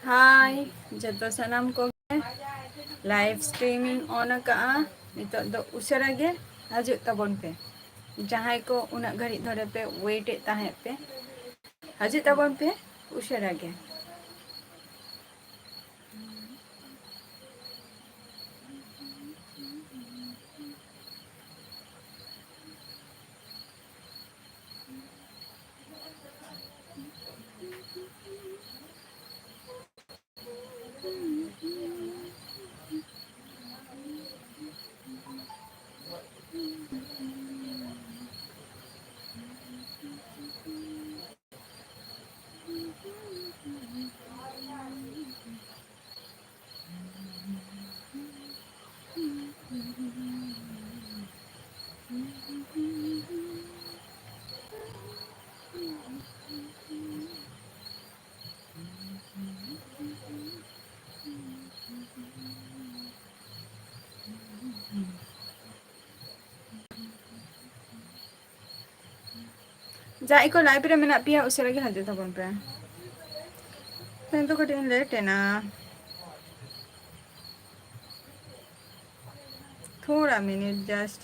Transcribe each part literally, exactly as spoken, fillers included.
ᱦᱟᱭ ᱡᱚᱛᱚ ᱥᱟᱱᱟᱢ ᱠᱚᱜᱮ, live streaming on ᱟᱠᱟᱜᱼᱟ᱾ ᱱᱤᱛᱚᱜ ᱫᱚ ᱩᱥᱟᱹᱨᱟ ᱜᱮ ᱦᱤᱡᱩᱜ ᱛᱟᱵᱚᱱ ᱯᱮ᱾ ᱡᱟᱦᱟᱸᱭ ᱠᱚ ᱩᱱᱟᱹᱜ ᱜᱷᱟᱹᱲᱤᱡ ᱫᱷᱚᱨᱮ ᱯᱮ wait ᱮᱫ ᱛᱟᱦᱮᱸᱫ ᱯᱮ, ᱦᱤᱡᱩᱜ ᱛᱟᱵᱚᱱ ᱯᱮ ᱩᱥᱟᱹᱨᱟ ᱜᱮ᱾ ᱡᱟᱦᱟᱸᱭ ᱠᱚ live ᱨᱮ ᱢᱮᱱᱟᱜ ᱯᱮᱭᱟ, ᱩᱥᱟᱹᱨᱟ ᱜᱮ ᱦᱤᱡᱩᱜ ᱛᱟᱵᱚᱱ ᱯᱮ᱾ ᱛᱮᱦᱮᱧ ᱫᱚ ᱠᱟᱹᱴᱤᱡ ᱤᱧ late ᱮᱱᱟ, ᱛᱷᱚᱲᱟ minute just᱾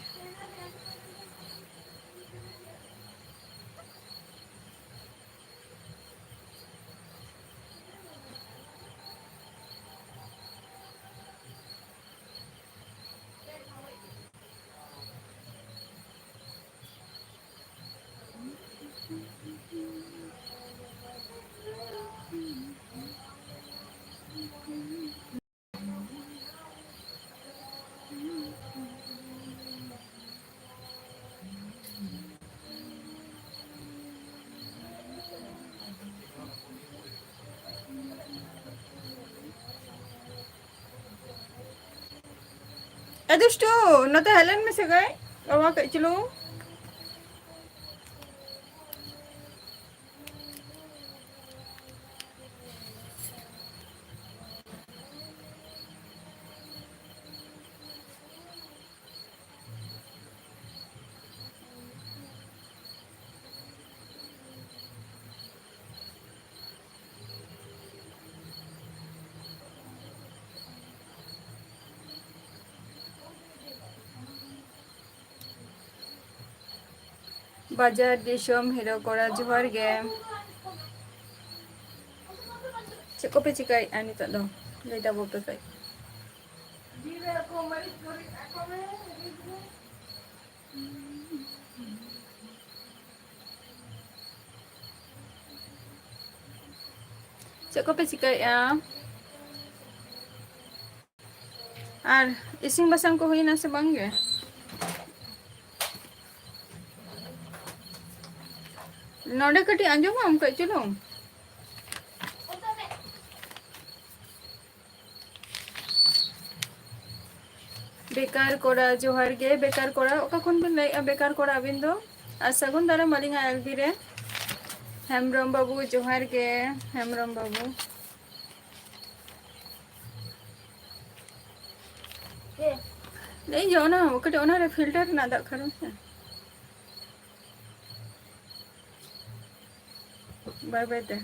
ᱮ ᱫᱩᱥᱴᱩ, ᱱᱚᱛᱮ ᱦᱮᱡ ᱞᱮᱱ ᱢᱮᱥᱮ ᱜᱟᱹᱭ, ᱵᱟᱵᱟ ᱠᱟᱹᱡ ᱪᱩᱞᱩᱝ᱾ ᱵᱟᱡᱟᱨ ᱫᱤᱥᱚᱢ ᱦᱤᱨᱳ ᱠᱚᱲᱟ, ᱡᱚᱦᱟᱨ ᱜᱮ᱾ ᱪᱮᱫ ᱠᱚᱯᱮ ᱪᱤᱠᱟᱹᱭᱮᱫᱼᱟ ᱱᱤᱛᱚᱜ ᱫᱚ? ᱞᱟᱹᱭ ᱛᱟᱵᱚ ᱯᱮ ᱠᱟᱹᱡ᱾ ᱪᱮᱫ ᱠᱚᱯᱮ ᱪᱤᱠᱟᱹᱭᱮᱫᱼᱟ? ᱟᱨ ᱤᱥᱤᱱ ᱵᱟᱥᱟᱝ ᱠᱚ ᱦᱩᱭᱱᱟ ᱥᱮ ᱵᱟᱝ ᱜᱮ? ᱱᱚᱰᱮ ᱠᱟᱹᱴᱤᱡ ᱟᱸᱡᱚᱢᱟᱢ ᱠᱟᱹᱡ ᱪᱩᱞᱩᱝ᱾ ᱵᱮᱠᱟᱨ ᱠᱚᱲᱟ, ᱡᱚᱦᱟᱨ ᱜᱮ᱾ ᱵᱮᱠᱟᱨ ᱠᱚᱲᱟ, ᱚᱠᱟ ᱠᱷᱚᱱ ᱵᱤᱱ ᱞᱟᱹᱭᱮᱫᱼᱟ ᱵᱮᱠᱟᱨ ᱠᱚᱲᱟ ᱟᱹᱵᱤᱱ ᱫᱚ? ᱟᱨ ᱥᱟᱹᱜᱩᱱ ᱫᱟᱨᱟᱢ ᱟᱹᱞᱤᱧᱟᱜ ᱮᱞ ᱵᱤ ᱨᱮ᱾ ᱦᱮᱢᱵᱨᱚᱢ ᱵᱟᱹᱵᱩ, ᱡᱚᱦᱟᱨ ᱜᱮ, ᱦᱮᱢᱵᱨᱚᱢ ᱵᱟᱹᱵᱩ᱾ ᱞᱟᱹᱭ ᱤᱧ ᱚᱱᱟ ᱠᱟᱹᱴᱤᱡ ᱚᱱᱟᱨᱮ ᱯᱷᱤᱞᱴᱟᱨ ᱨᱮᱱᱟᱜ ᱫᱟᱜ ᱠᱷᱟᱨᱚᱱ ᱥᱮ᱾ ᱵᱟᱭ ᱵᱟᱭ ᱛᱮ᱾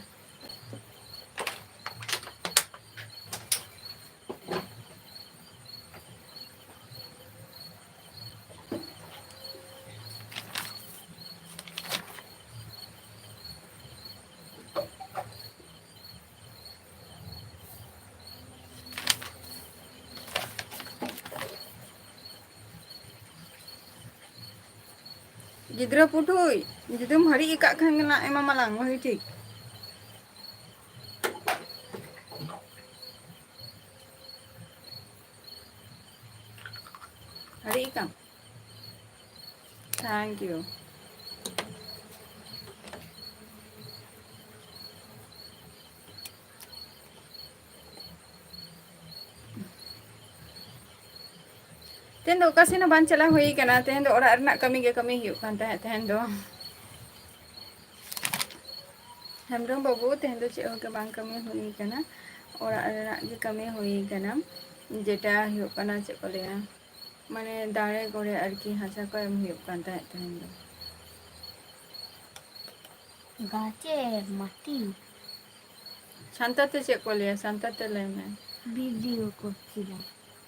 ᱜᱤᱫᱽᱨᱟᱹ ᱯᱩᱴᱷᱩᱡ, ᱡᱩᱫᱤᱢ ᱦᱟᱹᱨᱤᱡ ᱟᱠᱟᱫ ᱠᱷᱟᱱ ᱜᱮ ᱱᱟᱜ ᱮᱢᱟᱢᱟᱞᱟᱝ ᱵᱷᱟᱹᱜᱤ ᱴᱷᱤᱠ᱾ ᱦᱟᱹᱨᱤᱡ ᱟᱠᱟᱢ? Thank you᱾ ᱛᱮᱦᱮᱧ ᱫᱚ ᱚᱠᱟ ᱥᱮᱱ ᱦᱚᱸ ᱵᱟᱝ ᱪᱟᱞᱟᱣ ᱦᱩᱭ ᱠᱟᱱᱟ᱾ ᱛᱮᱦᱮᱧ ᱫᱚ ᱚᱲᱟᱜ ᱨᱮᱱᱟᱜ ᱠᱟᱹᱢᱤ ᱜᱮ ᱠᱟᱹᱢᱤ ᱦᱩᱭᱩᱜ ᱠᱟᱱ ᱛᱟᱦᱮᱸᱫ ᱛᱮᱦᱮᱧ ᱫᱚ᱾ ᱦᱮᱢᱵᱨᱚᱢ ᱵᱟᱹᱵᱩ, ᱛᱮᱦᱮᱧ ᱫᱚ ᱪᱮᱫ ᱦᱚᱸ ᱜᱮ ᱵᱟᱝ ᱠᱟᱹᱢᱤ ᱦᱩᱭ ᱠᱟᱱᱟ, ᱚᱲᱟᱜ ᱨᱮᱱᱟᱜ ᱜᱮ ᱠᱟᱹᱢᱤ ᱦᱩᱭ ᱠᱟᱱᱟ᱾ ᱡᱮᱴᱟ ᱦᱩᱭᱩᱜ ᱠᱟᱱᱟ, ᱪᱮᱫ ᱠᱚ ᱞᱟᱹᱭᱟ, ᱢᱟᱱᱮ ᱫᱟᱨᱮ ᱠᱚᱨᱮ ᱟᱨᱠᱤ ᱦᱟᱥᱟ ᱠᱚ ᱮᱢ ᱦᱩᱭᱩᱜ ᱠᱟᱱ ᱛᱟᱦᱮᱸᱫ ᱛᱮᱦᱮᱧ ᱫᱚ᱾ গাছে মাটি। ᱥᱟᱱᱛᱟᱲ ᱛᱮ ᱪᱮᱫ ᱠᱚ ᱞᱟᱹᱭᱟ? ᱥᱟᱱᱛᱟᱲ ᱛᱮ ᱞᱟᱹᱭ ᱢᱮ᱾ ᱵᱷᱤᱰᱤᱭᱳ ᱠᱚ ᱠᱮᱫᱟ᱾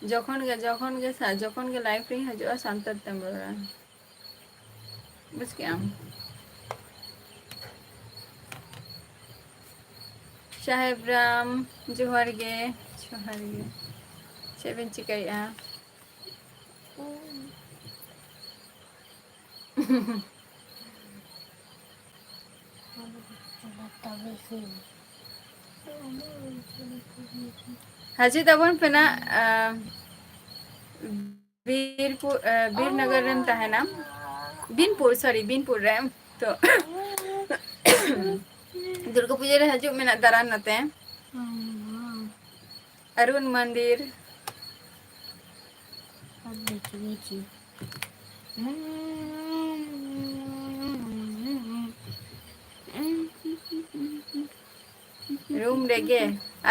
ᱡᱚᱠᱷᱚᱱ ᱜᱮ, ᱡᱚᱠᱷᱚᱱ ᱜᱮ ᱥᱟ-, ᱡᱚᱠᱷᱚᱱ ᱜᱮ ᱞᱟᱭᱤᱵᱷ ᱨᱤᱧ ᱦᱤᱡᱩᱜᱼᱟ, ᱥᱟᱱᱛᱟᱲ ᱛᱮᱢ ᱨᱚᱲᱟ᱾ ᱵᱩᱡᱽ ᱠᱮᱜ ᱟᱢ? ᱥᱟᱦᱮᱵ ᱨᱟᱢ, ᱡᱚᱦᱟᱨ ᱜᱮ᱾ ᱡᱚᱦᱟᱨ ᱜᱮ᱾ ᱪᱮᱫ ᱵᱮᱱ ᱪᱤᱠᱟᱹᱭᱮᱫᱼᱟ? ᱦᱤᱡᱩᱜ ᱛᱟᱵᱚᱱ ᱯᱮ ᱱᱟᱜ, ᱟᱸ, ᱵᱤᱨᱯᱩᱨ, ᱟᱸ, ᱵᱤᱨᱱᱚᱜᱚᱨ ᱨᱮᱢ ᱛᱟᱦᱮᱱᱟ᱾ ᱵᱤᱱᱯᱩᱨ, sorry, ᱵᱤᱱᱯᱩᱨ ᱨᱮ᱾ ᱛᱚ, ᱫᱩᱨᱜᱟᱹ ᱯᱩᱡᱟᱹ ᱨᱮ ᱦᱤᱡᱩᱜ ᱢᱮ ᱱᱟᱜ ᱫᱟᱬᱟᱱ ᱱᱚᱛᱮ᱾ ᱦᱩᱸ, ᱦᱩᱸ᱾ ᱚᱨᱩᱱ ᱢᱚᱱᱫᱤᱨ᱾ ᱟᱨ ᱵᱮᱥᱤ ᱵᱮᱥᱤ᱾ ᱨᱩᱢ ᱨᱮᱜᱮ?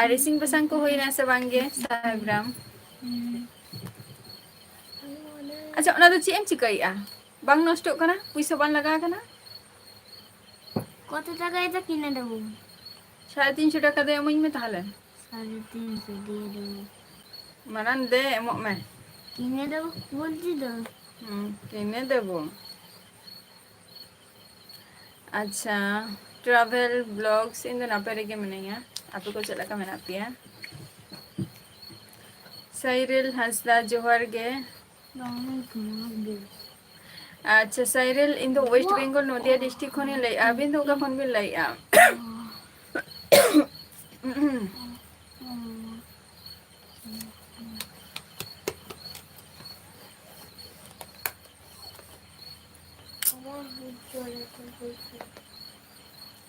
ᱟᱨ ᱤᱥᱤᱱ ᱵᱟᱥᱟᱝ ᱠᱚ ᱦᱩᱭᱱᱟ ᱥᱮ ᱵᱟᱝ ᱜᱮ, ᱥᱟᱦᱮᱵ ᱨᱟᱢ? ᱦᱩᱸ᱾ ᱟᱪᱪᱷᱟ, ᱚᱱᱟ ᱫᱚ ᱪᱮᱫ ᱮᱢ ᱪᱤᱠᱟᱹᱭᱮᱫᱼᱟ? ᱵᱟᱝ ᱱᱚᱥᱴᱚᱜ ᱠᱟᱱᱟ? ᱯᱩᱭᱥᱟᱹ ᱵᱟᱝ ᱞᱟᱜᱟᱣ ᱠᱟᱱᱟ? কত টাকা এটা কিনে দেবো? সাড়ে তিনশো টাকা দিয়ে এমন মে তাহলে। সাড়ে তিনশো দিয়ে দেবো। মানান দে, এমন মে। কিনে দেবো বলছি তো। হুম, কিনে দেবো। ᱟᱪᱪᱷᱟ, travel vlogs, ᱤᱧ ᱫᱚ ᱱᱟᱯᱮ ᱨᱮᱜᱮ ᱢᱤᱱᱟᱹᱧᱟ᱾ ᱟᱯᱮ ᱠᱚ ᱪᱮᱫ ᱞᱮᱠᱟ ᱢᱮᱱᱟᱜ ᱯᱮᱭᱟ? ᱥᱟᱭᱨᱤᱞ ᱦᱟᱸᱥᱫᱟ, ᱡᱚᱦᱟᱨ ᱜᱮ᱾ ᱵᱟᱝ, ᱡᱚᱦᱟᱨ ᱜᱮ᱾ ᱟᱪᱪᱷᱟ, ᱥᱟᱭᱨᱤᱞ, ᱤᱧ ᱫᱚ West Bengal, ᱱᱚᱫᱤᱭᱟ district ᱠᱷᱚᱱᱤᱧ ᱞᱟᱹᱭᱮᱫᱼᱟ᱾ ᱟᱹᱵᱤᱱ ᱫᱚ ᱚᱠᱟ ᱠᱷᱚᱱ ᱵᱤᱱ ᱞᱟᱹᱭᱮᱫᱼᱟ?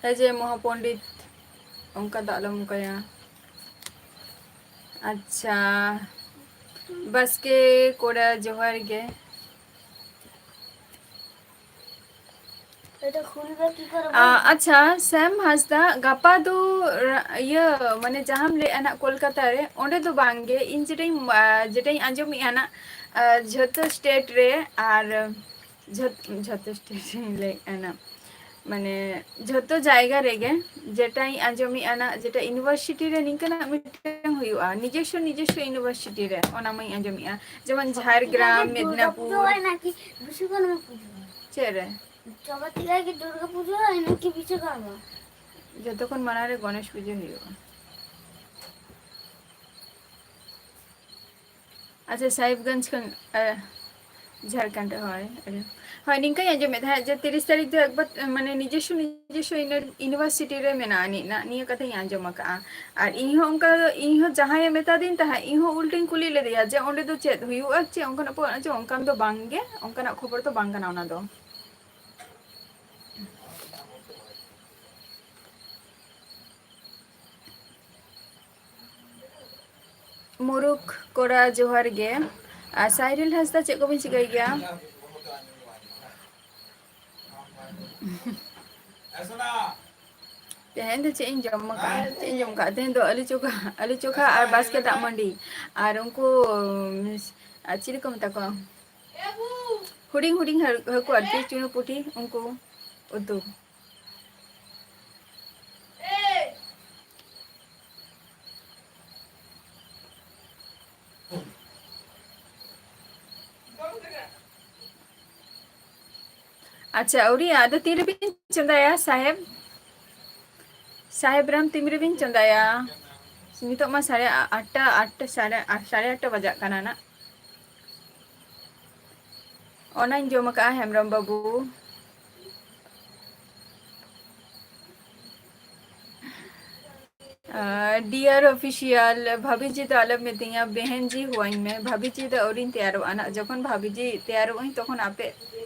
ᱦᱮᱸ ᱡᱮ ᱢᱚᱦᱟᱯᱚᱱᱰᱤᱛ, ᱚᱱᱠᱟ ᱫᱚ ᱟᱞᱚᱢ ᱚᱱᱠᱟᱭᱟ᱾ ᱟᱪᱪᱷᱟ, ᱵᱟᱥᱠᱮ ᱠᱚᱲᱟ, ᱡᱚᱦᱟᱨ ᱜᱮ᱾ এটা খুলবে কি করে ᱟ, বল? ᱟᱪᱪᱷᱟ, ᱥᱮᱢ ᱦᱟᱸᱥᱫᱟ, ᱜᱟᱯᱟ ᱫᱚ ᱨᱟ-, ᱤᱭᱟᱹ, ᱢᱟᱱᱮ ᱡᱟᱦᱟᱸᱢ ᱞᱟᱹᱭᱮᱫᱼᱟ ᱱᱟᱜ ᱠᱳᱞᱠᱟᱛᱟ ᱨᱮ, ᱚᱸᱰᱮ ᱫᱚ ᱵᱟᱝ ᱜᱮ᱾ ᱤᱧ ᱡᱮᱴᱟᱧ, ᱟ, ᱡᱮᱴᱟᱧ ᱟᱸᱡᱚᱢᱮᱫᱼᱟ ᱱᱟᱜ, ᱟ, ᱡᱷᱚᱛᱚ state ᱨᱮ ᱟᱨ ᱡᱷᱚᱛ-, ᱡᱷᱚᱛᱚ state ᱨᱮᱧ ᱞᱟᱹᱭᱮᱫᱼᱟ ᱱᱟᱜ, ᱢᱟᱱᱮ ᱡᱷᱚᱛᱚ ᱡᱟᱭᱜᱟ ᱨᱮᱜᱮ ᱡᱮᱴᱟᱧ ᱟᱸᱡᱚᱢᱮᱫᱼᱟ ᱱᱟᱜ, ᱡᱮᱴᱟ university ᱨᱮ ᱱᱤᱝᱠᱟᱹᱱᱟᱜ ᱢᱤᱫᱴᱟᱝ ᱦᱩᱭᱩᱜᱼᱟ, ᱱᱤᱡᱚᱥᱥᱚ, ᱱᱤᱡᱚᱥᱥᱚ university ᱨᱮ, ᱚᱱᱟ ᱢᱟᱧ ᱟᱸᱡᱚᱢᱮᱫᱼᱟ᱾ ᱡᱮᱢᱚᱱ ᱡᱷᱟᱲᱜᱨᱟᱢ, ᱢᱮᱫᱽᱱᱟᱯᱩᱨ᱾ ᱵᱤᱥᱩ ᱠᱚ ᱱᱚᱣᱟ ᱯᱩᱡᱟᱹ᱾ ᱪᱮᱫ ᱨᱮ? ᱪᱟᱵᱟ ᱛᱮᱜᱮ ᱜᱮ ᱫᱩᱨᱜᱟ ᱯᱩᱡᱟᱹ, ᱤᱱᱟᱹ ᱠᱤ ᱵᱤᱥᱚᱠᱚᱨᱢᱟ? ᱡᱚᱛᱚ ᱠᱷᱚᱱ ᱢᱟᱲᱟᱝ ᱨᱮ ᱜᱚᱱᱮᱥ ᱯᱩᱡᱟᱹ ᱦᱩᱭᱩᱜᱼᱟ᱾ ᱟᱪᱪᱷᱟ, ᱥᱟᱦᱤᱵᱽᱜᱚᱸᱡᱽ ᱠᱷᱚᱱ, ᱮ, ᱡᱷᱟᱲᱠᱷᱚᱸᱰ, ᱦᱳᱭ, ᱟᱹᱰᱤ, ᱦᱳᱭ, ᱱᱤᱝᱠᱟᱹᱧ ᱟᱸᱡᱚᱢᱮᱫ ᱛᱟᱦᱮᱸᱫ ᱡᱮ ᱛᱤᱨᱤᱥ ᱛᱟᱹᱨᱤᱠᱷ ᱫᱚ ᱮᱠᱵᱟᱨ, ᱢᱟᱱᱮ, ᱱᱤᱡᱚᱥᱥᱚ, ᱱᱤᱡᱚᱥᱥᱚ ᱤᱱᱟᱹ-, university ᱨᱮ ᱢᱮᱱᱟᱜᱼᱟ ᱟᱹᱱᱤᱡ ᱱᱟᱜ, ᱱᱤᱭᱟᱹ ᱠᱟᱛᱷᱟᱧ ᱟᱸᱡᱚᱢ ᱟᱠᱟᱫᱼᱟ᱾ ᱟᱨ ᱤᱧ ᱦᱚᱸ ᱚᱱᱠᱟ, ᱤᱧ ᱦᱚᱸ ᱡᱟᱦᱟᱸᱭᱮ ᱢᱮᱛᱟᱫᱤᱧ ᱛᱟᱦᱮᱸᱫ, ᱤᱧ ᱦᱚᱸ ᱩᱞᱴᱟᱹᱧ ᱠᱩᱞᱤ ᱞᱮᱫᱮᱭᱟ ᱡᱮ ᱚᱸᱰᱮ ᱫᱚ ᱪᱮᱫ ᱦᱩᱭᱩᱜᱼᱟ, ᱪᱮᱫ ᱚᱱᱠᱟᱱᱟᱜ ᱯᱚ-, ᱪᱮ ᱚᱱᱠᱟᱱ ᱫᱚ ᱵᱟᱝ ᱜᱮ, ᱚᱱᱠᱟᱱᱟᱜ ᱠᱷᱚᱵᱚᱨ ᱫᱚ ᱵᱟᱝ ᱠᱟᱱᱟ ᱚᱱᱟ ᱫᱚ᱾ ᱢᱩᱨᱩᱠ ᱠᱚᱲᱟ, ᱡᱚᱦᱟᱨ ᱜᱮ᱾ ᱟᱨ ᱥᱟᱭᱨᱤᱞ ᱦᱟᱸᱥᱫᱟ, ᱪᱮᱫ ᱠᱚᱵᱤᱱ ᱪᱤᱠᱟᱹᱭ ᱜᱮᱭᱟ? ᱛᱮᱦᱮᱧ ᱫᱚ ᱪᱮᱫ ᱤᱧ ᱡᱚᱢ ᱟᱠᱟᱫᱼᱟ? ᱪᱮᱫ ᱤᱧ ᱡᱚᱢ ᱟᱠᱟᱫᱼᱟ? ᱛᱮᱦᱮᱧ ᱫᱚ ᱟᱹᱞᱩ ᱪᱚᱠᱷᱟ, ᱟᱹᱞᱩ ᱪᱚᱠᱷᱟ ᱟᱨ ᱵᱟᱥᱠᱮ ᱫᱟᱜ ᱢᱟᱹᱰᱤ᱾ ᱟᱨ ᱩᱱᱠᱩ, ᱩᱢ, ᱟᱨ ᱪᱤᱞᱤ ᱠᱚ ᱢᱮᱛᱟ ᱠᱚᱣᱟ? ᱦᱩᱰᱤᱧ ᱦᱩᱰᱤᱧ ᱦᱟᱹ-, ᱦᱟᱹᱠᱩ ᱟᱨᱠᱤ, ᱪᱩᱱᱩ ᱯᱩᱴᱷᱤ, ᱩᱱᱠᱩ ᱩᱛᱩ᱾ ᱟᱪᱪᱷᱟ, ᱟᱹᱣᱨᱤ, ᱟᱫᱚ ᱛᱤᱨᱮᱵᱤᱱ ᱪᱚᱸᱫᱟᱭᱟ ᱥᱟᱦᱮᱵᱽ? ᱥᱟᱦᱮᱵᱽ ᱨᱟᱢ, ᱛᱤᱱ ᱨᱮᱵᱤᱱ ᱪᱚᱸᱫᱟᱭᱟ? ᱱᱤᱛᱚᱜ ᱢᱟ ᱥᱟᱲᱮ ᱟᱴᱴᱟ, ᱟᱴᱴᱟ, ᱥᱟᱲᱮ ᱟᱴ, ᱥᱟᱲᱮ ᱟᱴᱴᱟ ᱵᱟᱡᱟᱜ ᱠᱟᱱᱟ ᱱᱟᱜ᱾ ᱚᱱᱟᱧ ᱡᱚᱢ ᱟᱠᱟᱜᱼᱟ, ᱦᱮᱢᱵᱨᱚᱢ ᱵᱟᱹᱵᱩ᱾ ᱟᱨ dear official, ᱵᱷᱟᱵᱤ ᱡᱤ ᱫᱚ ᱟᱞᱚᱢ ᱢᱤᱛᱟᱹᱧᱟ, ᱵᱮᱦᱮᱱ ᱡᱤ ᱦᱩᱣᱟᱹᱧ ᱢᱮ᱾ ᱵᱷᱟᱵᱤ ᱡᱤ ᱫᱚ ᱟᱹᱣᱨᱤᱧ ᱛᱮᱭᱟᱨᱚᱜᱼᱟ ᱱᱟᱜ᱾ ᱡᱚᱠᱷᱚᱱ ᱵᱷᱟᱵᱤ ᱡᱤ ᱛᱮᱭᱟᱨᱚᱜ ᱟᱹᱧ, ᱛᱚᱠᱷᱚᱱ ᱟᱯᱮ,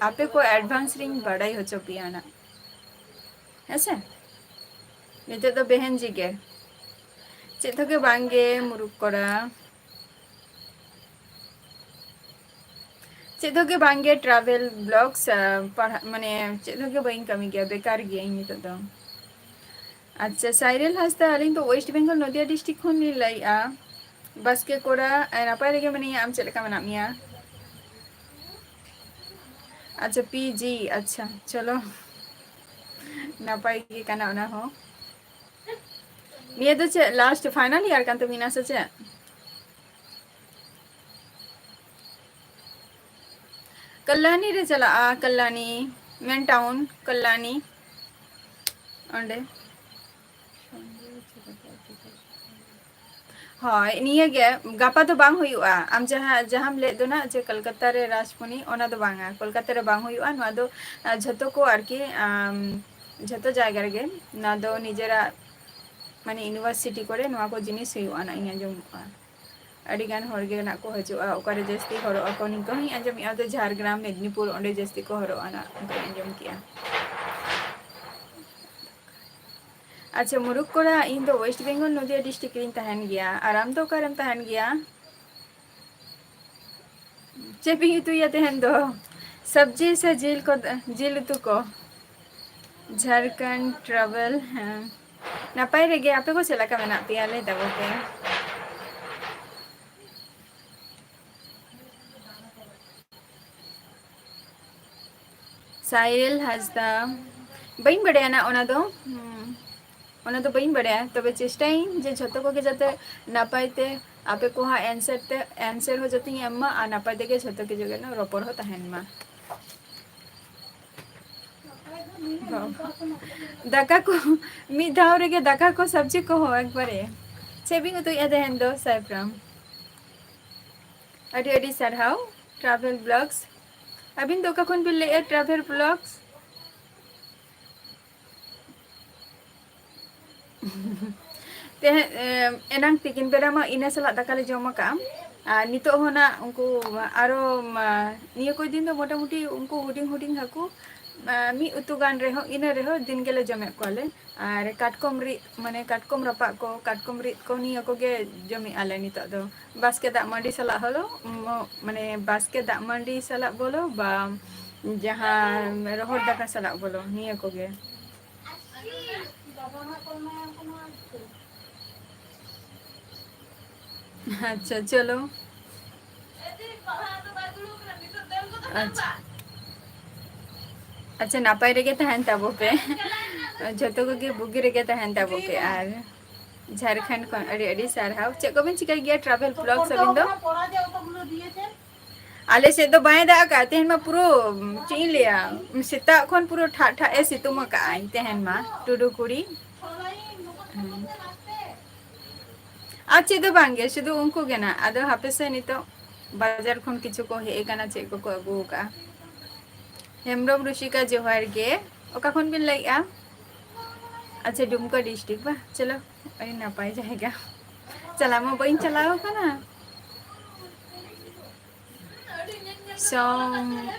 ᱟᱯᱮ ᱠᱚ advance ᱨᱤᱧ ᱵᱟᱰᱟᱭ ᱦᱚᱪᱚ ᱯᱮᱭᱟ ᱱᱟᱜ᱾ ᱦᱮᱸᱥᱮ? ᱱᱤᱛᱚᱜ ᱫᱚ ᱵᱮᱦᱮᱱ ᱡᱤ ᱜᱮ᱾ ᱪᱮᱫ ᱦᱚᱸ ᱜᱮ ᱵᱟᱝ ᱜᱮ, ᱢᱩᱨᱩᱠ ᱠᱚᱲᱟ᱾ ᱪᱮᱫ ᱦᱚᱸ ᱜᱮ ᱵᱟᱝ ᱜᱮ, travel vlogs, ᱟ, ᱯᱟᱲᱦᱟᱜ, ᱢᱟᱱᱮ, ᱪᱮᱫ ᱦᱚᱸ ᱜᱮ ᱵᱟᱹᱧ ᱠᱟᱹᱢᱤ ᱜᱮᱭᱟ, ᱵᱮᱠᱟᱨ ᱜᱤᱭᱟᱹᱧ ᱱᱤᱛᱚᱜ ᱫᱚ᱾ ᱟᱪᱪᱷᱟ, ᱥᱟᱭᱨᱮᱞ ᱦᱟᱸᱥᱫᱟ, ᱟᱹᱞᱤᱧ ᱫᱚ West Bengal ᱱᱚᱫᱤᱭᱟ district ᱠᱷᱚᱱ ᱞᱤᱧ ᱞᱟᱹᱭᱮᱫᱼᱟ᱾ ᱵᱟᱥᱠᱮ ᱠᱚᱲᱟ, ᱮ, ᱱᱟᱯᱟᱭ ᱨᱮᱜᱮ ᱢᱮᱱᱟᱧᱟ, ᱟᱢ ᱪᱮᱫ ᱞᱮᱠᱟ ᱢᱮᱱᱟᱜ ᱢᱮᱭᱟ? ᱟᱪᱪᱷᱟ, ᱯᱤ ᱡᱤ, ᱟᱪᱪᱷᱟ, ᱪᱚᱞᱚ, ᱱᱟᱯᱟᱭ ᱜᱮ ᱠᱟᱱᱟ ᱚᱱᱟ ᱦᱚᱸ᱾ ᱱᱤᱭᱟᱹ ᱫᱚ ᱪᱮᱫ last final year ᱠᱟᱱ ᱛᱟᱹᱵᱤᱱᱟ ᱥᱮ ᱪᱮᱫ? ᱠᱟᱞᱞᱟᱱᱤ ᱨᱮ ᱪᱟᱞᱟᱜᱼᱟ, ᱠᱟᱞᱞᱟᱱᱤ, ᱢᱮᱱ ᱴᱟᱣᱩᱱ ᱠᱟᱞᱞᱟᱱᱤ, ᱚᱸᱰᱮ᱾ ᱦᱳᱭ, ᱱᱤᱭᱟᱹ ᱜᱮ, ᱜᱟᱯᱟ ᱫᱚ ᱵᱟᱝ ᱦᱩᱭᱩᱜᱼᱟ᱾ ᱟᱢ ᱡᱟᱦᱟᱸ, ᱡᱟᱦᱟᱸᱢ ᱞᱟᱹᱭᱮᱫ ᱫᱚ ᱱᱟᱜ ᱡᱮ ᱠᱚᱞᱠᱟᱛᱟ ᱨᱮ ᱨᱟᱡᱽᱯᱩᱱᱤ, ᱚᱱᱟ ᱫᱚ ᱵᱟᱝᱟ, ᱠᱚᱞᱠᱟᱛᱟ ᱨᱮ ᱵᱟᱝ ᱦᱩᱭᱩᱜᱼᱟ᱾ ᱱᱚᱣᱟ ᱫᱚ, ᱟ, ᱡᱷᱚᱛᱚ ᱠᱚ ᱟᱨᱠᱤ, ᱟᱢ, ᱡᱷᱚᱛᱚ ᱡᱟᱭᱜᱟ ᱨᱮᱜᱮ ᱱᱚᱣᱟ ᱫᱚ ᱱᱤᱡᱮᱨᱟᱜ, ᱢᱟᱱᱮ, ᱤᱭᱩᱱᱤᱵᱷᱟᱨᱥᱤᱴᱤ ᱠᱚᱨᱮ ᱱᱚᱣᱟ ᱠᱚ ᱡᱤᱱᱤᱥ ᱦᱩᱭᱩᱜᱼᱟ ᱱᱟᱜ, ᱤᱧ ᱟᱸᱡᱚᱢᱚᱜᱼᱟ᱾ ᱟᱹᱰᱤ ᱜᱟᱱ ᱦᱚᱲ ᱜᱮ ᱱᱟᱜ ᱠᱚ ᱦᱤᱡᱩᱜᱼᱟ, ᱚᱠᱟᱨᱮ ᱡᱟᱹᱥᱛᱤ ᱦᱚᱨᱚᱜ ᱟᱠᱚ, ᱱᱤᱝᱠᱟᱹ ᱦᱚᱸᱧ ᱟᱸᱡᱚᱢᱮᱜᱼᱟ, ᱛᱚ ᱡᱷᱟᱲᱜᱨᱟᱢ, ᱢᱮᱫᱽᱱᱤᱯᱩᱨ, ᱚᱸᱰᱮ ᱡᱟᱹᱥᱛᱤ ᱠᱚ ᱦᱚᱨᱚᱜᱼᱟ ᱱᱟᱜ, ᱚᱱᱠᱟᱧ ᱟᱸᱡᱚᱢ ᱠᱮᱜᱼᱟ᱾ ᱟᱪᱪᱷᱟ, ᱢᱩᱨᱩᱠ ᱠᱚᱲᱟ, ᱤᱧ ᱫᱚ ᱳᱭᱮᱥᱴ ᱵᱮᱝᱜᱚᱞ, ᱱᱚᱫᱤᱭᱟ ᱰᱤᱥᱴᱨᱤᱠᱴ ᱨᱤᱧ ᱛᱟᱦᱮᱱ ᱜᱮᱭᱟ᱾ ᱟᱨ ᱟᱢ ᱫᱚ ᱚᱠᱟᱨᱮᱢ ᱛᱟᱦᱮᱱ ᱜᱮᱭᱟ? ᱪᱮᱫ ᱯᱮ ᱩᱛᱩᱭᱟ ᱛᱮᱦᱮᱧ ᱫᱚ? ᱥᱚᱵᱽᱡᱤ ᱥᱮ ᱡᱤᱞ ᱠᱚ, ᱡᱤᱞ ᱩᱛᱩ ᱠᱚ? ᱡᱷᱟᱲᱠᱷᱚᱸᱰ ᱴᱨᱟᱵᱷᱮᱞ, ᱦᱮᱸ᱾ ᱱᱟᱯᱟᱭ ᱨᱮᱜᱮ, ᱟᱯᱮ ᱠᱚ ᱪᱮᱫ ᱞᱮᱠᱟ ᱢᱮᱱᱟᱜ ᱯᱮᱭᱟ? ᱞᱟᱹᱭ ᱛᱟᱵᱚᱱ ᱯᱮ᱾ ᱥᱟᱭᱮᱞ ᱦᱟᱸᱥᱫᱟ, ᱵᱟᱹᱧ ᱵᱟᱲᱟᱭᱟ ᱱᱟ ᱚᱱᱟ ᱫᱚ᱾ ᱦᱩᱸ, ᱚᱱᱟ ᱫᱚ ᱵᱟᱹᱧ ᱵᱟᱲᱟᱭᱟ, ᱛᱚᱵᱮ ᱪᱮᱥᱴᱟᱭᱟᱹᱧ ᱡᱮ ᱡᱷᱚᱛᱚ ᱠᱚᱜᱮ ᱡᱟᱛᱮ ᱱᱟᱯᱟᱭ ᱛᱮ, ᱟᱯᱮ ᱠᱚ ᱦᱟᱸᱜ answer ᱛᱮ, answer ᱦᱚᱸ ᱡᱟᱛᱮᱧ ᱮᱢ ᱢᱟ ᱟᱨ ᱱᱟᱯᱟᱭ ᱛᱮᱜᱮ ᱡᱷᱚᱛᱚ ᱜᱮ ᱡᱮᱱᱚ ᱨᱚᱯᱚᱲ ᱦᱚᱸ ᱛᱟᱦᱮᱱ ᱢᱟ᱾ ᱫᱟᱠᱟ ᱠᱚ, ᱢᱤᱫ ᱫᱷᱟᱣ ᱨᱮᱜᱮ ᱫᱟᱠᱟ ᱠᱚ, ᱥᱚᱵᱽᱡᱤ ᱠᱚᱦᱚᱸ ᱮᱠᱵᱟᱨᱮ᱾ ᱪᱮᱫ ᱵᱤᱱ ᱩᱛᱩᱭᱮᱫᱼᱟ ᱛᱮᱦᱮᱧ ᱫᱚ, ᱥᱟᱭᱯᱨᱟᱢ? ᱟᱹᱰᱤ ᱟᱹᱰᱤ ᱥᱟᱨᱦᱟᱣ, Travel Vlogs᱾ ᱟᱹᱵᱤᱱ ᱫᱚ ᱚᱠᱟ ᱠᱷᱚᱱ ᱵᱤᱱ ᱞᱟᱹᱭᱮᱫᱼᱟ, Travel Vlogs? ᱛᱮᱦᱮᱧ, ᱮ, ᱮᱱᱟᱝ ᱛᱤᱠᱤᱱ ᱵᱮᱲᱟ ᱢᱟ ᱤᱱᱟᱹ ᱥᱟᱞᱟᱜ ᱫᱟᱠᱟ ᱞᱮ ᱡᱚᱢ ᱟᱠᱟᱜᱼᱟ᱾ ᱟᱨ ᱱᱤᱛᱚᱜ ᱦᱚᱸ ᱱᱟᱜ ᱩᱱᱠᱩ ᱟᱨᱚ, ᱢᱟ, ᱱᱤᱭᱟᱹ ᱠᱚ ᱫᱤᱱ ᱫᱚ ᱢᱚᱴᱟᱢᱩᱴᱤ ᱩᱱᱠᱩ ᱦᱩᱰᱤᱧ ᱦᱩᱰᱤᱧ ᱦᱟᱹᱠᱩ, ᱢᱟ, ᱢᱤᱫ ᱩᱛᱩ ᱜᱟᱱ ᱨᱮᱦᱚᱸ, ᱤᱱᱟᱹ ᱨᱮᱦᱚᱸ ᱫᱤᱱ ᱜᱮᱞᱮ ᱡᱚᱢᱮᱫ ᱠᱚᱣᱟᱞᱮ᱾ ᱟᱨ ᱠᱟᱴᱠᱚᱢ ᱨᱤᱫ, ᱢᱟᱱᱮ ᱠᱟᱴᱠᱚᱢ ᱨᱟᱯᱟᱜ ᱠᱚ, ᱠᱟᱴᱠᱚᱢ ᱨᱤᱫ ᱠᱚ, ᱱᱤᱭᱟᱹ ᱠᱚᱜᱮ ᱡᱚᱢᱮᱫᱼᱟ ᱞᱮ ᱱᱤᱛᱚᱜ ᱫᱚ᱾ ᱵᱟᱥᱠᱮ ᱫᱟᱜ ᱢᱟᱹᱰᱤ ᱥᱟᱞᱟᱜ ᱦᱚᱞᱚ, ᱢᱚ-, ᱢᱟᱱᱮ ᱵᱟᱥᱠᱮ ᱫᱟᱜ ᱢᱟᱹᱰᱤ ᱥᱟᱞᱟᱜ ᱵᱚᱞᱚ ᱵᱟ ᱡᱟᱦᱟᱸ ᱨᱚᱦᱚᱲ ᱫᱟᱠᱟ ᱥᱟᱞᱟᱜ ᱵᱚᱞᱚ, ᱱᱤᱭᱟᱹ ᱠᱚᱜᱮ᱾ ᱟᱪᱪᱷᱟ, ᱪᱚᱞᱚ᱾ ᱟᱪᱪᱷᱟ᱾ ᱟᱪᱪᱷᱟ, ᱱᱟᱯᱟᱭ ᱨᱮᱜᱮ ᱛᱟᱦᱮᱱ ᱛᱟᱵᱚ ᱯᱮ᱾ ᱡᱷᱚᱛᱚ ᱠᱚᱜᱮ ᱵᱩᱜᱤ ᱨᱮᱜᱮ ᱛᱟᱦᱮᱱ ᱛᱟᱵᱚ ᱯᱮ᱾ ᱟᱨ ᱡᱷᱟᱲᱠᱷᱚᱸᱰ ᱠᱷᱚᱱ ᱟᱹᱰᱤ ᱟᱹᱰᱤ ᱥᱟᱨᱦᱟᱣ᱾ ᱪᱮᱫ ᱠᱚᱵᱤᱱ ᱪᱤᱠᱟᱹᱭ ᱜᱮᱭᱟ, Travel Vlogs ᱟᱹᱵᱤᱱ ᱫᱚ? ᱟᱞᱮ ᱥᱮᱫ ᱫᱚ ᱵᱟᱭ ᱫᱟᱜ ᱟᱠᱟᱫ ᱛᱮᱦᱮᱧ ᱢᱟ, ᱯᱩᱨᱟᱹ ᱪᱮᱫ ᱤᱧ ᱞᱟᱹᱭᱟ, ᱥᱮᱛᱟᱜ ᱠᱷᱚᱱ ᱯᱩᱨᱟᱹ ᱴᱷᱟᱜ ᱴᱷᱟᱜ ᱮ ᱥᱤᱛᱩᱝ ᱟᱠᱟᱫ ᱟᱭ ᱛᱮᱦᱮᱧ ᱢᱟ, ᱴᱩᱰᱩ ᱠᱩᱲᱤ᱾ ᱦᱩᱸ᱾ ᱟᱨ ᱪᱮᱫ ᱫᱚ ᱵᱟᱝ ᱜᱮ, ᱥᱩᱫᱷᱩ ᱩᱱᱠᱩ ᱜᱮ ᱱᱟᱜ᱾ ᱟᱫᱚ ᱦᱟᱯᱮ ᱥᱮ, ᱱᱤᱛᱚᱜ ᱵᱟᱡᱟᱨ ᱠᱷᱚᱱ ᱠᱤᱪᱷᱩ ᱠᱚ ᱦᱮᱡ ᱟᱠᱟᱱᱟ, ᱪᱮᱫ ᱠᱚᱠᱚ ᱟᱹᱜᱩ ᱟᱠᱟᱫᱼᱟ᱾ ᱦᱮᱢᱵᱨᱚᱢ ᱨᱩᱥᱤᱠᱟ, ᱡᱚᱦᱟᱨ ᱜᱮ᱾ ᱚᱠᱟ ᱠᱷᱚᱱ ᱵᱤᱱ ᱞᱟᱹᱭᱮᱫᱼᱟ? ᱟᱪᱪᱷᱟ, ᱰᱩᱢᱠᱟ ᱰᱤᱥᱴᱨᱤᱠᱴ ᱵᱟ? ᱪᱚᱞᱚ, ᱟᱹᱰᱤ ᱱᱟᱯᱟᱭ ᱡᱟᱭᱜᱟ᱾ ᱪᱟᱞᱟᱣ ᱢᱟ ᱵᱟᱹᱧ ᱪᱟᱞᱟᱣ ᱟᱠᱟᱱᱟ᱾ ᱥᱚᱝ-,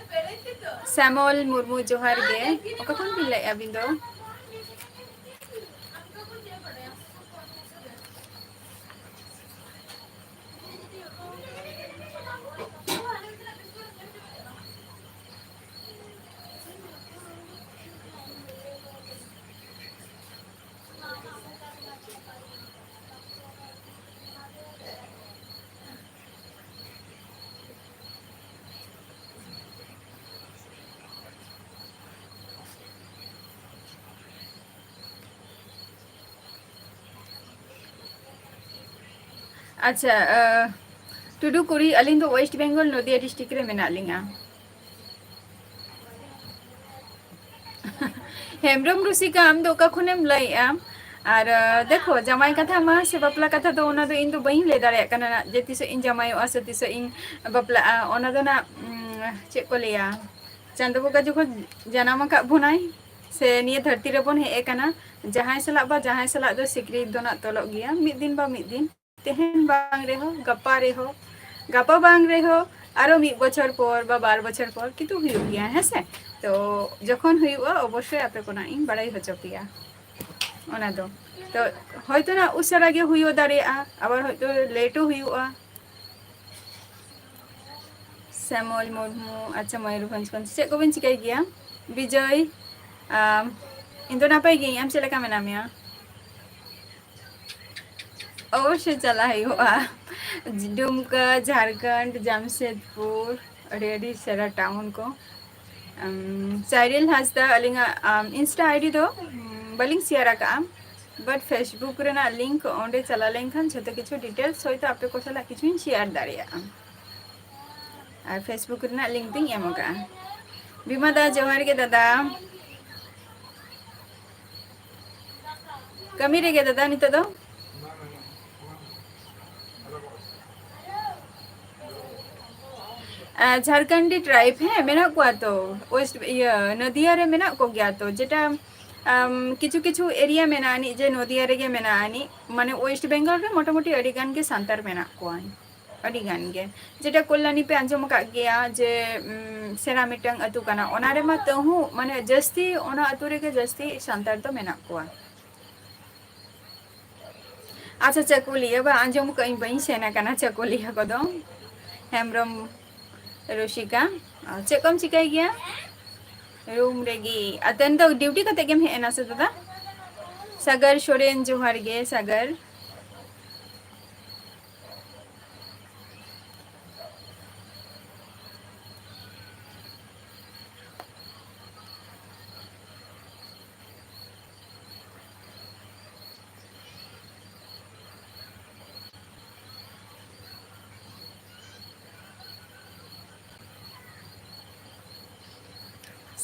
ᱥᱮᱢᱚᱞ ᱢᱩᱨᱢᱩ, ᱡᱚᱦᱟᱨ ᱜᱮ᱾ ᱚᱠᱟ ᱠᱷᱚᱱ ᱵᱤᱱ ᱞᱟᱹᱭᱮᱫᱼᱟ ᱟᱹᱵᱤᱱ ᱫᱚ? ᱟᱪᱪᱷᱟ, ᱟᱸ, ᱴᱩᱰᱩ ᱠᱩᱲᱤ, ᱟᱹᱞᱤᱧ ᱫᱚ ᱳᱭᱮᱥᱴ ᱵᱮᱝᱜᱚᱞ, ᱱᱚᱫᱤᱭᱟ ᱰᱤᱥᱴᱨᱤᱠᱴ ᱨᱮ ᱢᱮᱱᱟᱜ ᱞᱤᱧᱟ᱾ ᱦᱮᱢᱵᱨᱚᱢ ᱨᱩᱥᱤᱠᱟ, ᱟᱢ ᱫᱚ ᱚᱠᱟ ᱠᱷᱚᱱᱮᱢ ᱞᱟᱹᱭᱮᱜᱼᱟ? ᱟᱨ, ᱟᱸ, ᱫᱮᱠᱷᱚ, ᱡᱟᱢᱟᱭ ᱠᱟᱛᱷᱟ ᱢᱟ ᱥᱮ ᱵᱟᱯᱞᱟ ᱠᱟᱛᱷᱟ ᱫᱚ ᱚᱱᱟ ᱫᱚ ᱤᱧ ᱫᱚ ᱵᱟᱹᱧ ᱞᱟᱹᱭ ᱫᱟᱲᱮᱭᱟᱜ ᱠᱟᱱᱟ ᱱᱟᱜ, ᱡᱮ ᱛᱤᱥᱚᱜ ᱤᱧ ᱡᱟᱢᱟᱭᱚᱜᱼᱟ ᱥᱮ ᱛᱤᱥᱚᱜ ᱤᱧ ᱵᱟᱯᱞᱟᱜᱼᱟ, ᱚᱱᱟ ᱫᱚ ᱱᱟᱜ, ᱩᱸ, ᱪᱮᱫ ᱠᱚ ᱞᱟᱹᱭᱟ, ᱪᱟᱸᱫᱚ ᱵᱚᱸᱜᱟ ᱡᱚᱠᱷᱚᱱ ᱡᱟᱱᱟᱢ ᱟᱠᱟᱫ ᱵᱚᱱᱟᱭ ᱥᱮ ᱱᱤᱭᱟᱹ ᱫᱷᱟᱹᱨᱛᱤ ᱨᱮᱵᱚᱱ ᱦᱮᱡ ᱟᱠᱟᱱᱟ, ᱡᱟᱦᱟᱸᱭ ᱥᱟᱞᱟᱜ ᱵᱟ ᱡᱟᱦᱟᱸᱭ ᱥᱟᱞᱟᱜ ᱫᱚ ᱥᱤᱠᱲᱤ ᱫᱚ ᱱᱟᱜ ᱛᱚᱞᱚᱜ ᱜᱮᱭᱟ, ᱢᱤᱫ ᱫᱤᱱ ᱵᱟ ᱢᱤᱫ ᱫᱤᱱ, ᱛᱮᱦᱮᱧ ᱵᱟᱝ ᱨᱮᱦᱚᱸ, ᱜᱟᱯᱟ ᱨᱮᱦᱚᱸ, ᱜᱟᱯᱟ ᱵᱟᱝ ᱨᱮᱦᱚᱸ, ᱟᱨᱚ ᱢᱤᱫ ᱵᱚᱪᱷᱚᱨ ᱯᱚᱨ ᱵᱟ ᱵᱟᱨ ᱵᱚᱪᱷᱚᱨ ᱯᱚᱨ ᱠᱤᱱᱛᱩ ᱦᱩᱭᱩᱜ ᱜᱮᱭᱟ, ᱦᱮᱸ ᱥᱮ? ᱛᱚ ᱡᱚᱠᱷᱚᱱ ᱦᱩᱭᱩᱜᱼᱟ, ᱚᱵᱚᱥᱥᱳᱭ ᱟᱯᱮ ᱠᱚ ᱱᱟᱜ ᱤᱧ ᱵᱟᱲᱟᱭ ᱦᱚᱪᱚ ᱯᱮᱭᱟ᱾ ᱚᱱᱟ ᱫᱚ, ᱛᱚ, ᱦᱚᱭᱛᱳ ᱱᱟᱜ ᱩᱥᱟᱹᱨᱟ ᱜᱮ ᱦᱩᱭᱩᱜ ᱫᱟᱲᱮᱭᱟᱜᱼᱟ, ᱟᱵᱟᱨ ᱦᱚᱭᱛᱳ ᱞᱮᱴ ᱦᱚᱸ ᱦᱩᱭᱩᱜᱼᱟ᱾ ᱥᱮᱢᱚᱞ ᱢᱩᱨᱢᱩ, ᱟᱪᱪᱷᱟ, ᱢᱚᱭᱩᱨᱵᱷᱚᱸᱡᱽ ᱠᱷᱚᱱ᱾ ᱪᱮᱫ ᱠᱚᱵᱤᱱ ᱪᱤᱠᱟᱹᱭ ᱜᱮᱭᱟ? ᱵᱤᱡᱚᱭ, ᱟᱢ, ᱤᱧ ᱫᱚ ᱱᱟᱯᱟᱭ ᱜᱤᱭᱟᱹᱧ, ᱟᱢ ᱪᱮᱫ ᱞᱮᱠᱟ ᱢᱮᱱᱟᱜ ᱢᱮᱭᱟ? ᱚᱵᱚᱥᱥᱳᱭ ᱪᱟᱞᱟᱜ ᱦᱩᱭᱩᱜᱼᱟ᱾ ᱰᱩᱢᱠᱟ, ᱡᱷᱟᱲᱠᱷᱚᱸᱰ, ᱡᱟᱢᱥᱮᱫᱽᱯᱩᱨ, ᱟᱹᱰᱤ ᱟᱹᱰᱤ ᱪᱮᱦᱨᱟ ᱴᱟᱣᱩᱱ ᱠᱚ᱾ ᱟᱢ, ᱪᱟᱭᱨᱤᱞ ᱦᱟᱸᱥᱫᱟ, ᱟᱹᱞᱤᱧᱟᱜ, ᱟᱢ, ᱤᱱᱥᱴᱟ ᱟᱭᱰᱤ ᱫᱚ, ᱩᱢ, ᱵᱟᱹᱞᱤᱧ ᱥᱮᱭᱟᱨ ᱟᱠᱟᱫᱼᱟ, but Facebook ᱨᱮᱱᱟᱜ ᱞᱤᱝᱠ, ᱚᱸᱰᱮ ᱪᱟᱞᱟᱣ ᱞᱮᱱᱠᱷᱟᱱ ᱡᱷᱚᱛᱚ ᱠᱤᱪᱷᱩ ᱰᱤᱴᱮᱞᱥ ᱦᱚᱭᱛᱳ ᱟᱯᱮ ᱠᱚ ᱥᱟᱞᱟᱜ ᱠᱤᱪᱷᱩᱧ ᱥᱮᱭᱟᱨ ᱫᱟᱲᱮᱭᱟᱜᱼᱟ᱾ ᱟᱨ Facebook ᱨᱮᱱᱟᱜ link ᱫᱚᱧ ᱮᱢ ᱟᱠᱟᱫᱼᱟ᱾ ᱵᱤᱢᱟ ᱫᱟ, ᱡᱚᱦᱟᱨ ᱜᱮ ᱫᱟᱫᱟ᱾ ᱠᱟᱹᱢᱤ ᱨᱮᱜᱮ ᱫᱟᱫᱟ ᱱᱤᱛᱚᱜ ᱫᱚ? ᱟᱨ ᱡᱷᱟᱲᱠᱷᱚᱸᱰᱤ tribe, ᱦᱮᱸ, ᱢᱮᱱᱟᱜ ᱠᱚᱣᱟ ᱛᱚ, West, ᱤᱭᱟᱹ, ᱱᱚᱫᱤᱭᱟ ᱨᱮ ᱢᱮᱱᱟᱜ ᱠᱚᱜᱮᱭᱟ ᱛᱚ, ᱡᱮᱴᱟ, ᱟᱢ, ᱠᱤᱪᱷᱩ ᱠᱤᱪᱷᱩ area ᱢᱮᱱᱟᱜ ᱟᱹᱱᱤᱡ ᱡᱮ ᱱᱚᱫᱤᱭᱟ ᱨᱮᱜᱮ ᱢᱮᱱᱟᱜ ᱟᱹᱱᱤᱡ, ᱢᱟᱱᱮ West Bengal ᱨᱮ ᱢᱚᱴᱟᱢᱩᱴᱤ ᱟᱹᱰᱤ ᱜᱟᱱ ᱜᱮ ᱥᱟᱱᱛᱟᱲ ᱢᱮᱱᱟᱜ ᱠᱚᱣᱟ, ᱟᱹᱰᱤ ᱜᱟᱱ ᱜᱮ᱾ ᱡᱮᱴᱟ ᱠᱚᱞᱞᱟᱱᱤ ᱯᱮ ᱟᱸᱡᱚᱢ ᱟᱠᱟᱫ ᱜᱮᱭᱟ ᱡᱮ, ᱩᱢ, ᱥᱮᱬᱟ ᱢᱤᱫᱴᱟᱝ ᱟᱹᱛᱩ ᱠᱟᱱᱟ, ᱚᱱᱟ ᱨᱮᱢᱟ ᱛᱟᱹᱦᱩ, ᱢᱟᱱᱮ ᱡᱟᱹᱥᱛᱤ ᱚᱱᱟ ᱟᱹᱛᱩ ᱨᱮᱜᱮ ᱡᱟᱹᱥᱛᱤ ᱥᱟᱱᱛᱟᱲ ᱫᱚ ᱢᱮᱱᱟᱜ ᱠᱚᱣᱟ᱾ ᱟᱪᱪᱷᱟ, ᱪᱟᱹᱠᱩᱞᱤᱭᱟᱹ ᱵᱟ, ᱟᱸᱡᱚᱢ ᱠᱟᱜ ᱟᱹᱧ, ᱵᱟᱹᱧ ᱥᱮᱱ ᱟᱠᱟᱱᱟ ᱪᱟᱹᱠᱩᱞᱤᱭᱟᱹ ᱠᱚᱫᱚ᱾ ᱦᱮᱢᱵᱨᱚᱢ ᱨᱩᱥᱤᱠᱟ, ᱚ, ᱪᱮᱫ ᱠᱚᱢ ᱪᱤᱠᱟᱹᱭ ᱜᱮᱭᱟ? Room ᱨᱮᱜᱮ᱾ ᱟᱨ ᱛᱮᱦᱮᱧ ᱫᱚ duty ᱠᱟᱛᱮ ᱜᱮᱢ ᱦᱮᱡ ᱮᱱᱟ ᱥᱮ ᱫᱟᱫᱟ? ᱥᱟᱜᱟᱨ ᱥᱚᱨᱮᱱ, ᱡᱚᱦᱟᱨ ᱜᱮ ᱥᱟᱜᱟᱨ᱾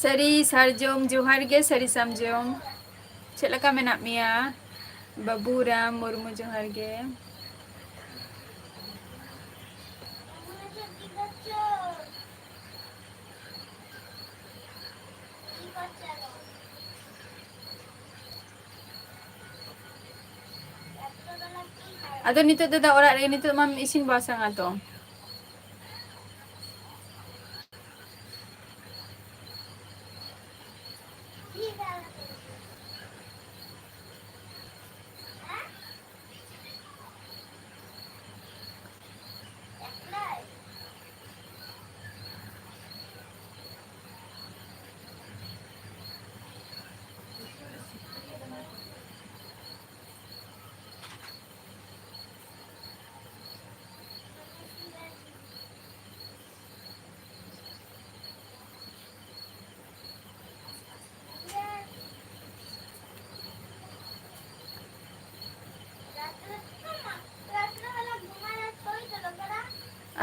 ᱥᱟᱹᱨᱤ ᱥᱟᱨᱡᱚᱢ, ᱡᱚᱦᱟᱨ ᱜᱮ ᱥᱟᱹᱨᱤ ᱥᱟᱨᱡᱚᱢ᱾ ᱪᱮᱫ ᱞᱮᱠᱟ ᱢᱮᱱᱟᱜ ᱢᱮᱭᱟ? ᱵᱟᱹᱵᱩᱨᱟᱢ ᱢᱩᱨᱢᱩ, ᱡᱚᱦᱟᱨ ᱜᱮ᱾ ᱟᱫᱚ ᱱᱤᱛᱚᱜ ᱫᱚ ᱫᱟᱫᱟ ᱚᱲᱟᱜ ᱨᱮ, ᱱᱤᱛᱚᱜ ᱢᱟᱢ ᱤᱥᱤᱱ ᱵᱟᱥᱟᱝᱟ ᱛᱚ?